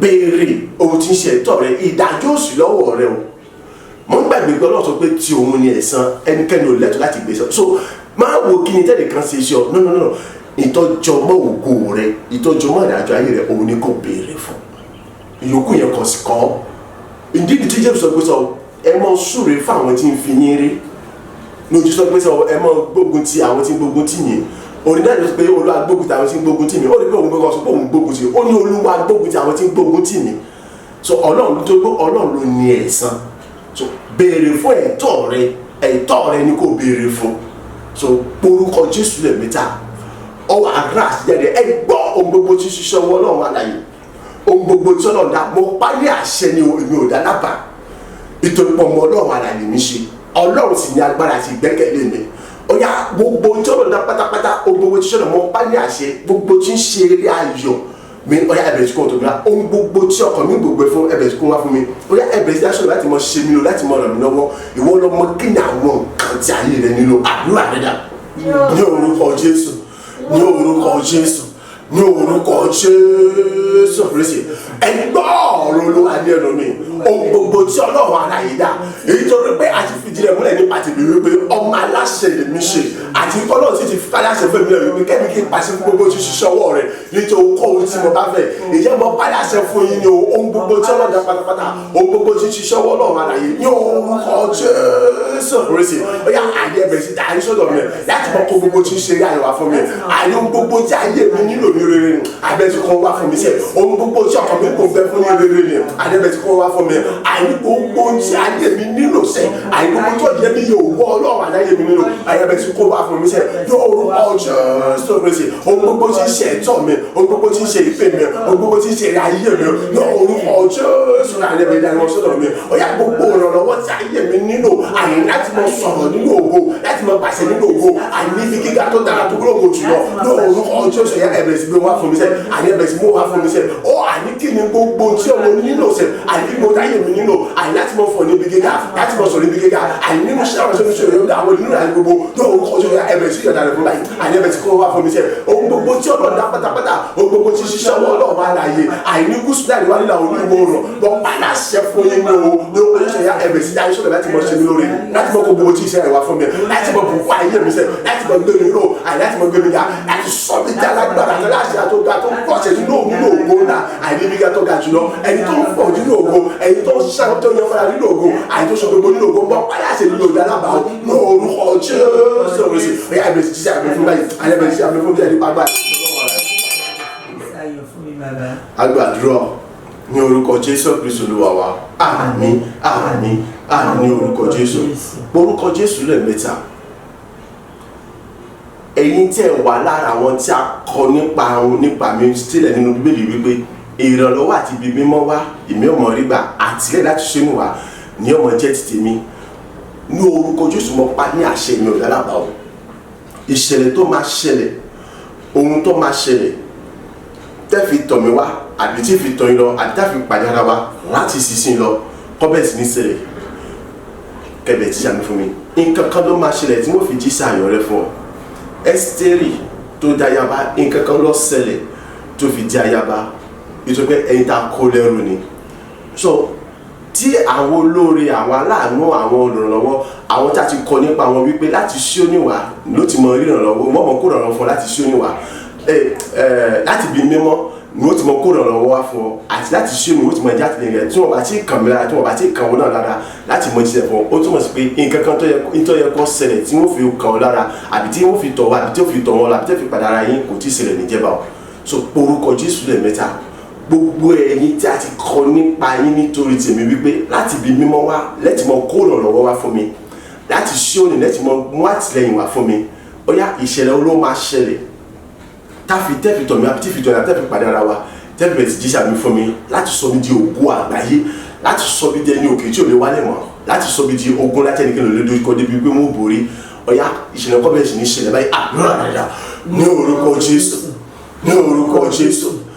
Béèrè ohun tí ń ṣe ẹ̀tọ́ rẹ, ìdájọ́ òsì lọ́wọ́ rẹ o. Mo ń gbàgbé pé Ọlọ́run sọ pé tí òun ni ẹ̀san, ẹnikẹ́ni ò lẹ́tọ̀ọ́ láti gbèsè. So máa wo kí ni tẹ́lẹ̀ kan ṣe iṣẹ́ ọ. No, no, no, ìtọ́jọmọ́ ògo rẹ, ìtọ́jọmọ́ ìdájọ́ ayé rẹ, òun ni kò béèrè fún. Ìyókù yẹn kàn sí kọ́. Ìdí tí Jésù sọ pé sọ ẹ mọ súre fún àwọn tí ń fi yín rí ní ojú, sọ pé sọ ẹ mọ gbógun ti àwọn tí ń gbógun tì yín. Orin náà ló sọ pé Olúwa gbógun ti àwọn tí ń gbógun tì mí. Ó rí pé òun gbógun, sọ pé òun gbógun tì, ó ní Olúwa gbógun ti àwọn tí ń gbógun tì mí. So Ọlọ́run tó gbó, Ọlọ́run ló ní ẹ̀san. So béèrè fún ẹ̀tọ́ rẹ, ẹ̀tọ́ rẹ ni kò béèrè fún. So porúkọ Jésù lẹ́ẹ̀mẹ́ta, ọwọ́ àrà àṣìjáde. Ẹ gbọ́, ohun gbogbo tí ṣiṣẹ́ ọwọ́ Ọlọ́run alààyè, ohun gbogbo tí Ọlọ́run dá, mo pa ní àṣẹ ni o, èmi ò dá lábàá, nítorí pé ọmọ Ọlọ́run alààyè mi ṣe, Ọlọ́run sì ní agbára àti ìgbẹ́kẹ̀lé mi. Ó yá, gbogbo tí Ọlọ́run dá pátápátá, ohun gbogbo tí ṣọlọ, mo pa ní àṣẹ, gbogbo tí ń ṣe eré ayọ̀ mi, ó yá, ẹbẹ̀rẹ̀ sí kó tó bí wá. Ohun gbogbo tí ọkàn mi gbogbo fún, ẹbẹ̀rẹ̀ sí kó wá fún mi. Ó yá, ẹbẹ̀rẹ̀ sí aṣọ láti mọ ṣe mi lò, láti mọ ràn mí lọ́wọ́. Ìwọ lọ mọ kí ni àwọn nǹkan tí ayé rẹ nílò. Àdúrà rẹ dà. Ní orúkọ Jésù, ní orúkọ Jésù, ní orúkọ Jésù Kristi, ẹ gbọ́ ọ̀rọ̀ Olúwa ní ẹnu mi. Ohun gbogbo tí Ọlọ́run alààyè dá, èyí tó rí pé a ti fìdí rẹ̀ múlẹ̀ nípa tèmi wípé ọmọ aláṣẹ lèmi ṣe, àti Ọlọ́run sì ti fi aláṣẹ fún mi lẹ́nu wípé kẹ́mi kí n pàṣẹ fún gbogbo tí ṣiṣẹ́ ọwọ́ rẹ̀ nítorí ohunkóhun tí mo bá fẹ́. Ìjẹ́ mo bá láṣẹ fún yín ni o. Ohun gbogbo tí Ọlọ́run dá pátápátá, ohun gbogbo tí ṣiṣẹ́ ọwọ́ Ọlọ́run alààyè, ní orúkọ Jésù Kristi, ó yá, àyè ẹ̀bẹ̀ sí darí sọ́dọ̀ mi láti mọ kó gbogbo tí ń ṣe ayọ̀ wá fún mi. Àyè ohun gbogbo tí ayé mi nílò ní rere ni àbẹ̀ tí kò wá fún mi sẹ́. Ohun gbogbo tí ọkàn mi kò fẹ́ fún ní rere ni àbẹ̀ tí kò wá fún mi. Àyè gbogbo tí ayé mi nílò sẹ́, àyè gbogbo tó yẹ mi yóò wọ Ọlọ́run àláyé mi nílò, àyè ẹ̀bẹ̀ tí kò wá fún mi sẹ́ ní orúkọ Jésù Kristi. Ohun gbogbo tí ń ṣe ẹ̀tọ́ mi, ohun gbogbo tí ń ṣe ìfẹ́ mi, ohun gbogbo tí ń ṣe ayé mi, ní orúkọ Jésù, àyè ẹ̀bẹ̀ ìdáni wọn sọ́dọ̀ mi. Ó yá, gbogbo ìrànlọ́wọ́ tí ayé mi nílò, àyè láti mọ sọ̀rọ̀ nínú ògo, láti mọ pàṣẹ nínú ògo, àyè níbi gíga tó dára tó gbọ́dọ̀ jùlọ, ní orúkọ Jésù, yá, ẹ̀bẹ̀ sí gbé wá fún mi sẹ́. Àyè ẹ̀bẹ̀ sí mú wá fún mi sẹ́. Ó àní kí ni gbogbo tí ọmọ nílò sẹ́? Àyè kí gbogbo táyé mi nílò, àyè láti mọ fọ̀ níbi gíga, láti mọ sọ̀rọ̀ níbi gíga, àyè nínú iṣẹ́ àwọn ìṣòro àwọn nínú àyè gbogbo, ní orúkọ Jésù, yá, ẹ̀bẹ̀ sí ìyọ̀dà rẹ̀ fún báyìí. Àyè ẹ̀bẹ̀ sí kó wá fún mi sẹ́. Ohun gbogbo tí Ọlọ́run dá pátápátá, ohun gbogbo tí ṣiṣẹ́ ọwọ́ Ọlọ́run bá láàyè, àyè ní gúúsù náà níwájú làwọn oníwò rọ̀ lọ padà ṣẹ fún yín ní o. Ní orúkọ Jésù, yá, ẹ̀bẹ̀ sí dáyé sọ̀rọ̀ láti mọ ṣe mí lóore, láti mọ kó gbogbo tí iṣẹ́ rẹ̀ wá fún mi, láti mọ bùkún ayé mi sẹ́, láti mọ gbé mi ró, àyè láti mọ gbé mi ga, láti sọ mi dá lágbára tó láṣẹ tó ga tó pọ̀ṣẹ̀ nínú nínú ògo náà, àyè níbi ga tó ga jùlọ, ẹni tó ń pọ̀ nínú ògo, ẹni tó ń ṣiṣẹ́ tó yan fúnra nínú ògo, àyè tó ṣe gbogbo nínú ògo, mọ padà ṣe nínú ògo alábàá ní orúkọ Jésù Kristi. Ó yá, ẹ̀bẹ̀ sí jíṣẹ́ àmì fún báyìí. Àyè ẹ̀bẹ̀ sí àmì fún bíi ẹni pàgbà. Ayọ̀ fún mi, bàbá. Agbàdúrà ní orúkọ Jésù Kristu Olúwa wa. Àmín, àmín, àmín ní orúkọ Jésù. Orúkọ Jésù lẹ́ẹ̀mẹ́ta. Ẹ̀yin tí ẹ wà lára àwọn tí a kọ nípa àwọn nípa mi sílẹ̀ nínú Bíbélì wípé ìrànlọ́wọ́ àti ibi mímọ́ wá, èmi ọmọ rí gbà, àtìlẹ́yìn láti ṣe mú wá ní ọmọ jẹ́ ti tèmi. Ní orúkọ Jésù, mo pa ní àṣẹ, mi ò dálábàá o. Ìṣẹ̀lẹ̀ tó máa ṣẹlẹ̀, ohun tó máa ṣẹlẹ̀ tẹ́ fi tọ̀ mí wá, àbí tí fi tọ̀ yín lọ, àbí tá fi pàdé ara wa láti sísìn lọ, kọ́bẹ̀ sí ní ṣẹlẹ̀ kẹbẹ̀ tí sàmì fún mi. Nǹkan kan ló máa ṣẹlẹ̀ tí mo fi jí sàyọ̀ rẹ fún ọ. Ẹ́sítérì tó di ayaba, nǹkan kan ló ṣẹlẹ̀ tó fi di ayaba, nítorí pé ẹni tá a kó lẹ́rú ni. So tí àwọn olóore, àwọn aláàánú, àwọn olùrànlọ́wọ́, àwọn tí a ti kọ nípa wọn wípé láti Síónì wá ló ti mọ rírànlọ́wọ́, wọ́n mọ kó rànlọ́wọ́ fún ọ láti Síónì wá, láti bí mímọ́ ni ó ti mọ kó rànlọ́wọ́ wá fún ọ, àti láti Síónì ó ti mọ ẹja tìlẹ̀ rẹ̀, tí wọ́n bá ti kàn mí lára, tí wọ́n bá ti kàn wọ́n náà lára láti mọ jíjẹ fún ọ. Ó túmọ̀ sí pé nǹkan kan tó yẹ kó ṣẹlẹ̀ tí wọ́n fi kàn ọ́ lára, àbí tí wọ́n fi tọ̀ wá, àbí tí wọ́n fi tọ̀ wọ́n lọ, àbí tí wọ́n fi padà ara yín, kò tí ì ṣẹlẹ̀ níjẹba o. So orúkọ Jésù lẹ́ẹ̀mẹ́ta. Gbogbo ẹ̀yin tí a ti kọ nípa yín nítorí tèmi wípé láti ibi mímọ́ wá lẹ́tì mọ kó ìrànlọ́wọ́ wá fún mi, láti Síónì lẹ́tì mọ mú àtìlẹ́yìn wá fún mi, ó yá, ìṣẹ̀lẹ̀ olóò máa ṣẹlẹ̀. Táfi tẹ́fi tọ̀ mí àbí tí fi tọ̀ mí àbí tẹ́fi pàdé ara wa, tẹ́fi bẹ̀rẹ̀ sí jíṣà mi fún mi láti sọ mi di ògo àgbáyé, láti sọ mi di ẹni òkè tí ò lè wálẹ̀ mọ́, láti sọ mi di ogun láti ẹnikẹ́ni ò lè dojúkọ débi pé wọ́n ò borí. Ọ̀yá, ìṣẹ̀lẹ̀ kọ́ bẹ̀rẹ̀ sí ní ṣẹlẹ̀ báyìí. Àdúrà dáadáa ní orúkọ Jésù, ní orúkọ Jésù,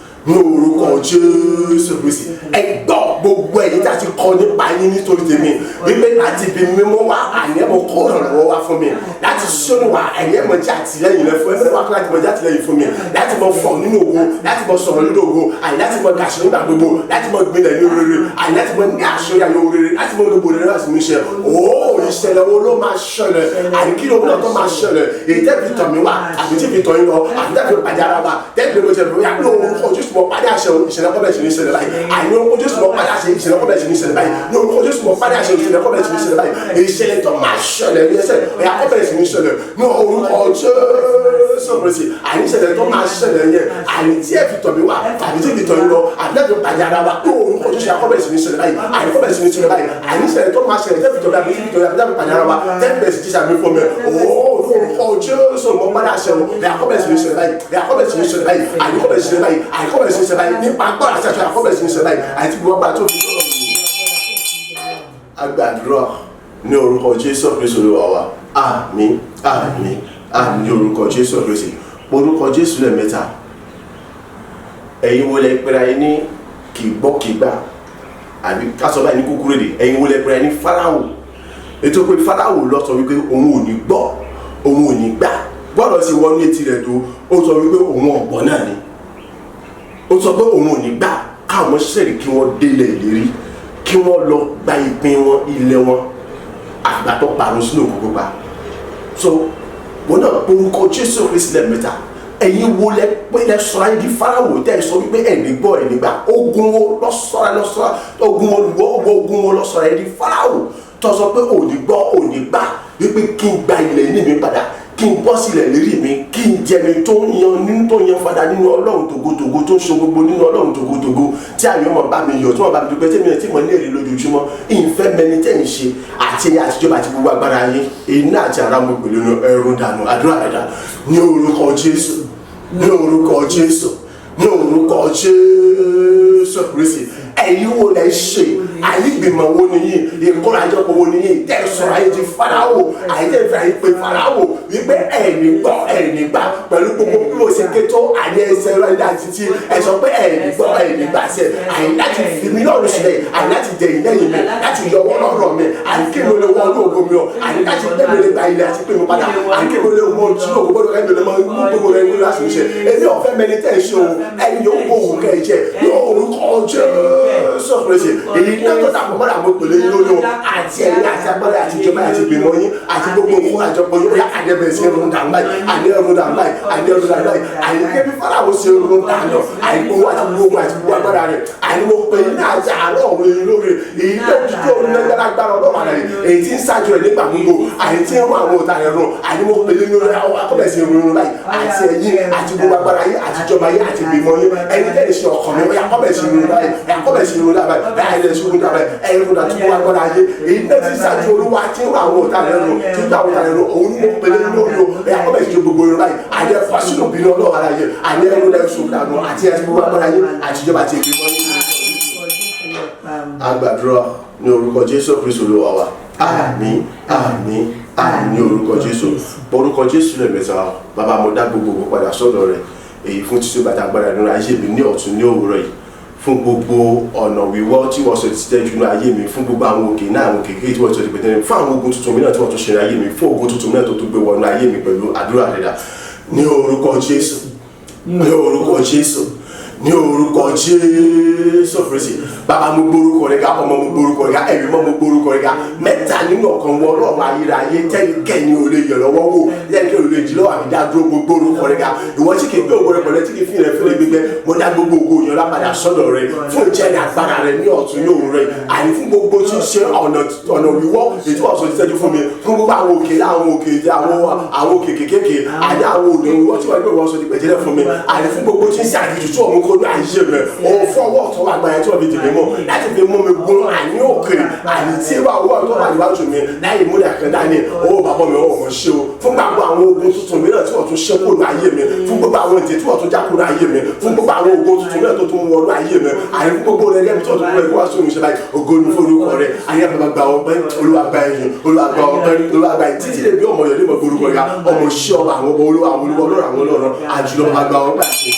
ní orúkọ Jésù Kristi. Ẹ gbọ́, gbogbo ẹ̀yin tí a ti kọ nípa yín nítorí tèmi wípé láti ibi mímọ́ wá, àní ẹ̀mọ́ kọ́ ìrànlọ́wọ́ wá fún mi, láti sọ́nù wá, ẹ̀yin ẹ̀mọ́ jẹ́ àtìlẹ́yìn rẹ fún ẹ̀mọ́ wá láti mọ jẹ́ àtìlẹ́yìn fún mi, láti mọ fọ̀ nínú ògo, láti mọ sọ̀rọ̀ nínú ògo, àní láti mọ gàṣẹ́ nígbà gbogbo, láti mọ gbinlẹ̀ ní rere, àní láti mọ ní àṣeyọrí ayọ̀ rere, láti mọ gbogbo rere láti mú iṣẹ́. Ooo, ìṣẹ̀lẹ̀ wo ló máa ṣẹlẹ̀? Àní kí ló náà tó máa ṣẹlẹ̀? Èyí tẹ́ fi tàn mí wá àbí tí fi tàn yín lọ àbí tẹ́ fi pàdé ara wa, tẹ́ fi lè mọ̀ ṣẹlẹ̀ ní orúkọ Jésù, mọ̀ pàdé àṣẹ, ìṣẹ̀lẹ̀ kọ́ bẹ̀rẹ̀ sí ní ṣẹlẹ̀ báyìí. Àní orúkọ Jésù, mọ̀ pàdé àṣẹ, ìṣẹ̀lẹ̀ kọ́ bẹ̀rẹ̀ sí ní ṣẹlẹ̀ báyìí. Ní orúkọ Jésù, mọ̀ pàdé àṣẹ, ìṣẹ̀lẹ̀ kọ́ bẹ̀rẹ̀ sí ní ṣẹlẹ̀ báyìí. Ìṣẹ̀lẹ̀ tó máa ṣẹlẹ̀ ní ẹsẹ̀ ẹ̀yà kọ́ bẹ̀rẹ̀ sí ní ṣẹlẹ̀ ní orúkọ Jésù Kristi. Àní ìṣẹ̀lẹ̀ tó máa ṣẹlẹ̀ yẹn, àní tí ẹ fi tọ̀ mí wá àbí tí fi tọ̀ yín lọ àbí tẹ́ fi pàdé ara wa, ní orúkọ Jésù, kọ́ bẹ̀rẹ̀ sí ní ṣẹlẹ̀ báyìí. Àní kọ́ bẹ̀rẹ̀ sí ní ṣẹlẹ̀ báyìí. Àní ìṣẹ̀lẹ̀ tó máa ṣẹlẹ̀ tẹ́ fi tọ̀ mí àbí tí fi tọ̀ yín àbí tẹ́ fi pàdé ara wa, tẹ́ fi bẹ̀rẹ̀ sí jíṣà mi fún mi. Ooo, ní orúkọ Jésù, mọ̀ pàdé àṣẹ o, ẹ̀yà kọ́ bẹ̀rẹ̀ sí ní ṣẹlẹ̀ báyìí, ẹ̀yà kọ́ bẹ̀rẹ̀ sí ní ṣẹlẹ̀ báyìí. Àní kọ́ bẹ̀rẹ̀ sí ní ṣẹlẹ̀ báyìí, àní kọ́ bẹ̀rẹ̀ sí ní ṣẹlẹ̀ báyìí nípa agbára àti àṣẹ, àkọ́ bẹ̀rẹ̀ sí ní ṣẹlẹ̀ báyìí. Àti gbogbo agbára tó fi tọ́lọ̀ mi. Agbàdúrà ní orúkọ Jésù Kristi Olúwa wa. Àmín, àmín, àmín ní orúkọ Jésù Kristi. Orúkọ Jésù lẹ́ẹ̀mẹ́ta. Ẹ̀yin wo lẹ pera yín ní kì í gbọ́ kì í gbà, àbí ká sọ báyìí ní kúkúrú èdè, ẹ̀yin wo lẹ pera yín ní Fáráò? Ètò pé Fáráò lọ sọ wípé òun ò ní gbọ́, òun ò ní gbà. Gbọ́dọ̀ sí wọnú etí rẹ̀ tó, ó sọ wípé òun ọ̀gbọ́n náà ni. Ó sọ pé òun ò ní gbà káwọn ṣẹ̀rí kí wọ́n délẹ̀ ìlérí, kí wọ́n lọ gba ìpín wọn, ilẹ̀ wọn, àgbà tó parun sínú òkú pupa. So wọn náà orúkọ Jésù Kristi lẹ́ẹ̀mẹ́ta. Ẹ̀yin wo lẹ pé lẹ sọra yín di Fáráò tẹ́ ẹ sọ wípé ẹ̀ ní gbọ́, ẹ̀ ní gbà? Ogun wo lọ sọra lọ sọra ogun wo wọ ogun wo lọ sọra yín di Fáráò tó sọ pé ò ní gbọ́, ò ní gbà wípé kí n gba ilẹ̀ ní mi padà, kí n bọ́ sílẹ̀ lérí mi, kí n jẹni tó ń yan nínú, tó ń yan fada nínú Ọlọ́run tògótògó, tó ń ṣe gbogbo nínú Ọlọ́run tògótògó, tí àyàn mọ̀ bá mi yọ̀, tí wọ́n bá mi dúpẹ́, tí mi tí mo ní èrè lójoojúmọ́? Ìfẹ́ mẹni tẹ́ ń ṣe àti ẹ̀yà àtijọba àti gbogbo agbára yín, iná àti ara mo pèlú ẹrù dànù. Àdúrà rẹ̀ ní orúkọ Jésù, ní orúkọ Jésù, ní orúkọ Jésù Kristi. Ẹ̀yin wo lẹ ṣe? Àyígbìmọ̀ wo nìyí? Ìkórajọpọ̀ wo nìyí tẹ́ sọ̀rọ̀ ayé ti Fáráò? Àyíjẹ́ ìfẹ́ ayé pé Fáráò wípé ẹ̀ẹ́nì gbọ́, ẹ̀ẹ́nì gbà, pẹ̀lú gbogbo bí mo ṣe ké tó àyè ẹsẹ̀ rẹ̀ láti tí ẹ sọ pé ẹ̀ẹ́nì gbọ́, ẹ̀ẹ́nì gbà ṣe àyè láti fi mí lọ́rùn sílẹ̀, àyè láti jẹ ìlẹ́yìn mi, láti yọwọ́ lọ́rọ̀ mi, àyè kí mo lè wọ ọdún ògo mi ọ, àyè láti pé mi lè gba ilẹ̀ àti pé mi padà, àyè kí mo lè wọ ojú ògo gbọ́dọ̀ kẹ́ mi lè mọ gbogbo rẹ̀ nínú láti ṣe. Èmi ọ̀fẹ́ mẹni tẹ́ ẹ ṣe o. Ẹni yóò kó òun kẹ́ ẹ jẹ ní orúkọ Jésù Kristi. Èyí náà tó dàpọ̀ mọ́ra mo pèlè yín lórí o, àti ẹ̀yin àti agbára àti ìjọba àti ìgbìmọ̀ yín àti gbogbo òkú àjọpọ̀ yóò yá àdébẹ̀ sí irun dànù báyìí, àní irun dànù báyìí, àní irun dànù báyìí, àní kébí Fáráò ṣe irun dànù, àní gbogbo àti gbogbo àti gbogbo agbára rẹ̀. Àní mo pè yín àti àárọ̀ òun yín lórí èyí tó tó lágbára ọlọ́run rẹ̀, èyí tí ń ṣáájú rẹ̀ nígbà gbogbo, àní tí ń rún àwọn ọ̀tá rẹ̀ rún. Àní mo pè yín lórí àwọn akọ́bẹ̀ sí irun báyìí, àti ẹ̀yin àti gbogbo agbára yín àti ìjọba yín àti ìgbìmọ̀ yín, ẹni tẹ́lẹ̀ ṣe ọkàn mi, ó yá kọ́bẹ̀ sí irun báyìí, akọ́bẹ̀ sí irun báyìí, ẹ̀yà sí irun báyìí, ẹ̀yà irun dàtú gbogbo agbára yín, èyí náà ti ṣáájú Olúwa tí ń rún àwọn ọ̀tá rẹ̀ rún, tí ń rún àwọn ọ̀tá rẹ̀ rún, òun ni mo pè yín lórí o, ẹ̀yà kọ́bẹ̀ sí gbogbo irun báyìí, àní ẹ̀fọ́ sínú ìbínú ọlọ́run ara yín, àní ẹ̀rù náà sùn dànù àti ẹ̀sìn gbogbo agbára yín àti ìjọba àti ìgbìmọ̀ yín. A gbàdúrà ní orúkọ Jésù Kristi Olúwa wa. Àmín, àmín, àmín ní orúkọ Jésù. Orúkọ Jésù lẹ́ẹ̀mẹ́ta. Bàbá, mo dá gbogbo ògo padà sọ́dọ̀ rẹ̀, èyí fún títí bàtà agbára nínú ayé mi ní ọ̀tún ní òwúrọ̀ yìí, fún gbogbo ọ̀nà wíwọ́ tí wọ́n sọ ti tẹ́jú nínú ayé mi, fún gbogbo àwọn òkè náà, àwọn òkè kékeré tí wọ́n sọ ti pẹ̀tẹ́ mi, fún àwọn ogun tuntun mi náà tí wọ́n tún ṣe ní ayé mi, fún ogun tuntun mi náà tó tún gbé wọnú ayé mi pẹ̀lú àdúrà rẹ̀ dà ní orúkọ Jésù, ní orúkọ Jésù, ní orúkọ Jésù Kristi. Bàbá, mo gbórúkọ rẹ̀ ga. Ọmọ, mo gbórúkọ rẹ̀ ga. Ẹ̀mí mọ́, mo gbórúkọ rẹ̀ ga. Mẹ́ta nínú ọ̀kan wọ Ọlọ́run ayérayé, tẹ́nikẹ́ni ò lè yẹ̀ lọ́wọ́ wò, tẹ́nikẹ́ni ò lè jí lọ́wọ́ àbí dá dúró, mo gbórúkọ rẹ̀ ga. Ìwọ tí kì í gbé ògo rẹ̀ pẹ̀lú tí kì í fi rẹ̀ fúnni gbígbẹ́, mo dá gbogbo ògo yẹn lápadà sọ́dọ̀ rẹ̀ fún ìjẹ́ni agbára rẹ̀ ní ọ̀tún ní òun rẹ̀, àní fún gbogbo tí ń ṣe ọ̀nà wíwọ́ ètò ọ̀sán ti tẹ́jú fún mi, fún gbogbo àwọn òkè, àwọn òkè, àwọn òkè kékèké, àní àwọn ònà wíwọ́ tí wọ́n gbé wọ́n sọ ti pẹ̀jẹ́lẹ̀ fún mi, àní fún gbogbo tí ń ṣe àgìjù tí òun kó ní ayé rẹ̀, òun fún ọwọ́ ọ̀tún wà gbáyé tí wọ́n fi dìbò mọ́ láti fi mú mi gún àní òkè àní tí wà wà tó wà níwájú mi láì múlẹ̀ kan dání. Owó bàbá mi ò mọ̀ ṣe o fún gbogbo àwọn ogun tuntun mìíràn tí wọ́n tún ṣe kó nu ayé mi, fún gbogbo àwọn ètè tí wọ́n tún já kó nu ayé mi, fún gbogbo àwọn ogun tuntun mìíràn tó tún wọnú ayé mi, àní fún gbogbo rẹ̀ lẹ́mi tí wọ́n tún wọnú wá sóhun ṣe báyìí. Ògo ni fún orúkọ rẹ̀. Ayé bàbá gba ọpẹ́, Olúwa gba ẹ̀yìn, Olúwa gba ọpẹ́, Olúwa gba ẹ̀yìn títí lè bí ọmọ yẹn lè mọ gbórúkọ ya ọmọ ṣé ọba àwọn ọmọ, Olúwa àwọn olúwa, Ọlọ́run àwọn ọlọ́run, àjùlọ. Bàbá gba ọpẹ́ àti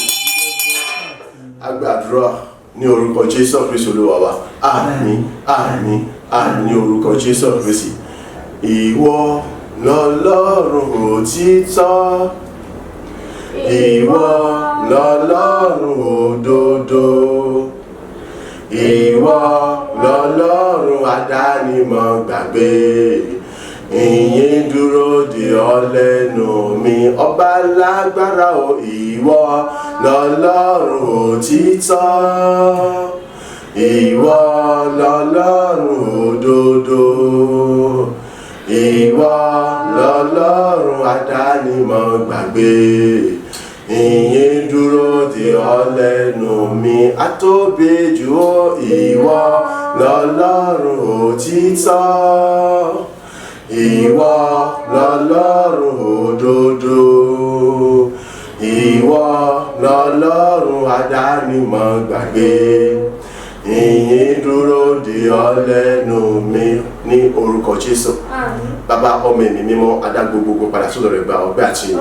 agbàdúrà ní orúkọ Jésù Kristi Olúwa wa. Àmín, àmín, àmín ní orúkọ Jésù Kristi. Ìwọ lọ́lọ́run òtítọ́, ìwọ lọ́lọ́run òdodo, ìwọ lọ́lọ́run àdánimọ̀ gbàgbé. Ìyìn dúró de ọ lẹ́nu mi, ọba lágbára o. Ìwọ lọ́lọ́run òtítọ́, ìwọ lọ́lọ́run òdodo, ìwọ lọ́lọ́run àdánimọ̀ gbàgbé. Ìyìn dúró de ọ lẹ́nu mi, atóbi jù ó. Ìwọ lọ́lọ́run òtítọ́, ìwọ lọ́lọ́run òdodo, ìwọ lọ́lọ́run àdánimọ̀ gbàgbé. Ìyìn dúró de ọ lẹ́nu mi ní orúkọ Jésù. Bàbá, ọmọ, ẹ̀mí mímọ́, adá gbogbogbò padà sọ́dọ̀ rẹ̀. Gba ọpẹ́ àti ìyìn.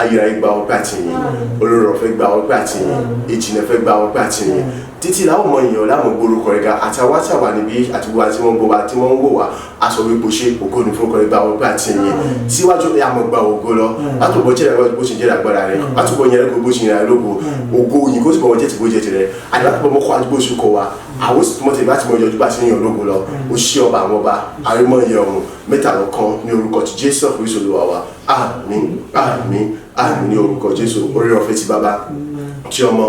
Ayérayé, gba ọpẹ́ àti ìyìn. Olórí ọ̀fẹ́, gba ọpẹ́ àti ìyìn. Ìjìnlẹ̀ fẹ́, gba ọpẹ́ àti ìyìn. Títí láwọn ọmọ èèyàn láwọn gbórúkọ rẹ̀ ga, àtàwọn àti àwà níbí àti gbogbo àti wọ́n gbọ́ wa tí wọ́n ń wò wá, aṣọ wípé ṣe ògo ní fún ọkọ rẹ̀. Gba ọpẹ́ àti ìyìn síwájú ẹ̀ àmọ́ gba ògo lọ látòbọ̀ jẹ́ ìrànlọ́wọ́ bó ṣe jẹ́ agbára rẹ̀, látòbọ̀ yẹn lógo bó ṣe yẹn lógo, ògo yìí kó sì bọ̀ wọ́n jẹ́ ti bó jẹ́ tirẹ̀ àti látòbọ̀ mọ́ kọ́ àti bó ṣe kọ́ wa, àwọn sì túmọ̀ tẹ̀lé láti mọ ìyọjú bá ṣe ń yàn lógo lọ. Ó ṣí ọba àwọn ọba, àrímọ̀ ìyẹn ọ̀run mẹ́ta lọ́kan ní orúkọ ti Jésù Kristi Olúwa wa. Àmín, àmín, àmín ní orúkọ Jésù. Orí ọ̀fẹ́ ti Bàbá, tí Ọmọ,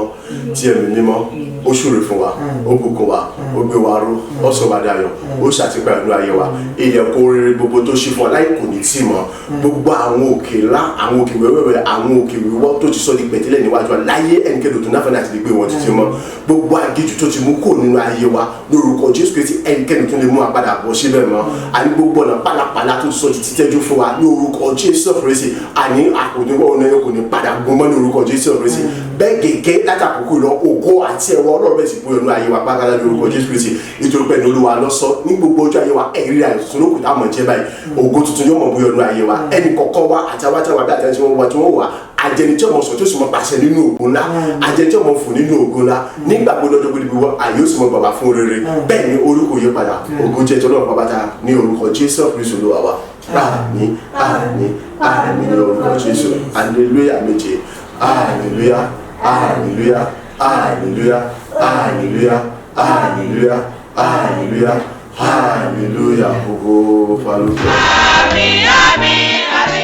tí Ẹ̀mí Mímọ́, ó ṣúre fún wa, ó bùkún wa, ó gbé wa ró, ó sọ wa dayọ̀, ó ṣàtìpẹ́ àánú ayé wa. Ilẹ̀kùn rere gbogbo tó ṣí fún wa láì kò ní tì mọ́. Gbogbo àwọn òkè ńlá, àwọn òkè wẹ́wẹ́wẹ́, àwọn òkè wíwọ́ tó ti sọ di pẹ̀tẹ́lẹ̀ níwájú wa láyé, ẹnikẹ́ni tó náfẹ́ láti lè gbé wọn títí mọ́. Gbogbo aginjù tó ti mú kó nínú ayé wa lórúkọ Jésù Kristi, ẹnikẹ́ni tó lè mú apádà bọ̀ síbẹ̀ mọ́. Àní gbogbo ọ̀nà pálapàla tó ti sọ di títẹ́jú fún wa ní orúkọ Jésù Kristi, àní àkòdínwó ọ̀nà yẹn kò ní padà gún mọ́ ní orúkọ Jésù Kristi. Bẹ́ẹ̀ gẹ́gẹ́ látàkókò lọ, ògo àti ẹwà Ọlọ́run bẹ́ẹ̀ sì bóyá inú ayé wa pátákátá ní orúkọ Jésù Kristi, nítorí pé ní Olúwa lọ́sọ ní gbogbo ọjọ́ ayé wa. Ẹ̀rí rẹ̀ tuntun ló kù tá a mọ̀ jẹ́ báyìí, ògo tuntun yóò mọ̀ bóyá inú ayé wa, ẹnì kọ̀ọ̀kan wa àti àwọn àtàwọn àbí àtàwọn tí wọ́n wà tí wọ́n wà, ajẹni tí ọmọ sọ tí ó sì mọ pàṣẹ nínú ògo ńlá, ajẹni tí ọmọ fò nínú ògo ńlá nígbà gbogbo ọjọ́ gbogbo wọn, àyè ó sì mọ bàbá fún rere. Bẹ́ẹ̀ ni orúkọ yí padà, ògo jẹ́ tọ́lọ́run bàbá ta ní orúkọ Jésù Kristi Olúwa wa. Àmín, àmín, àmín ní orúkọ Jésù. Hallelujah méje. Hallelujah, hallelujah, hallelujah, hallelujah, hallelujah, hallelujah, hallelujah. Ògo falùkọ. Àmín, àmín, àmín.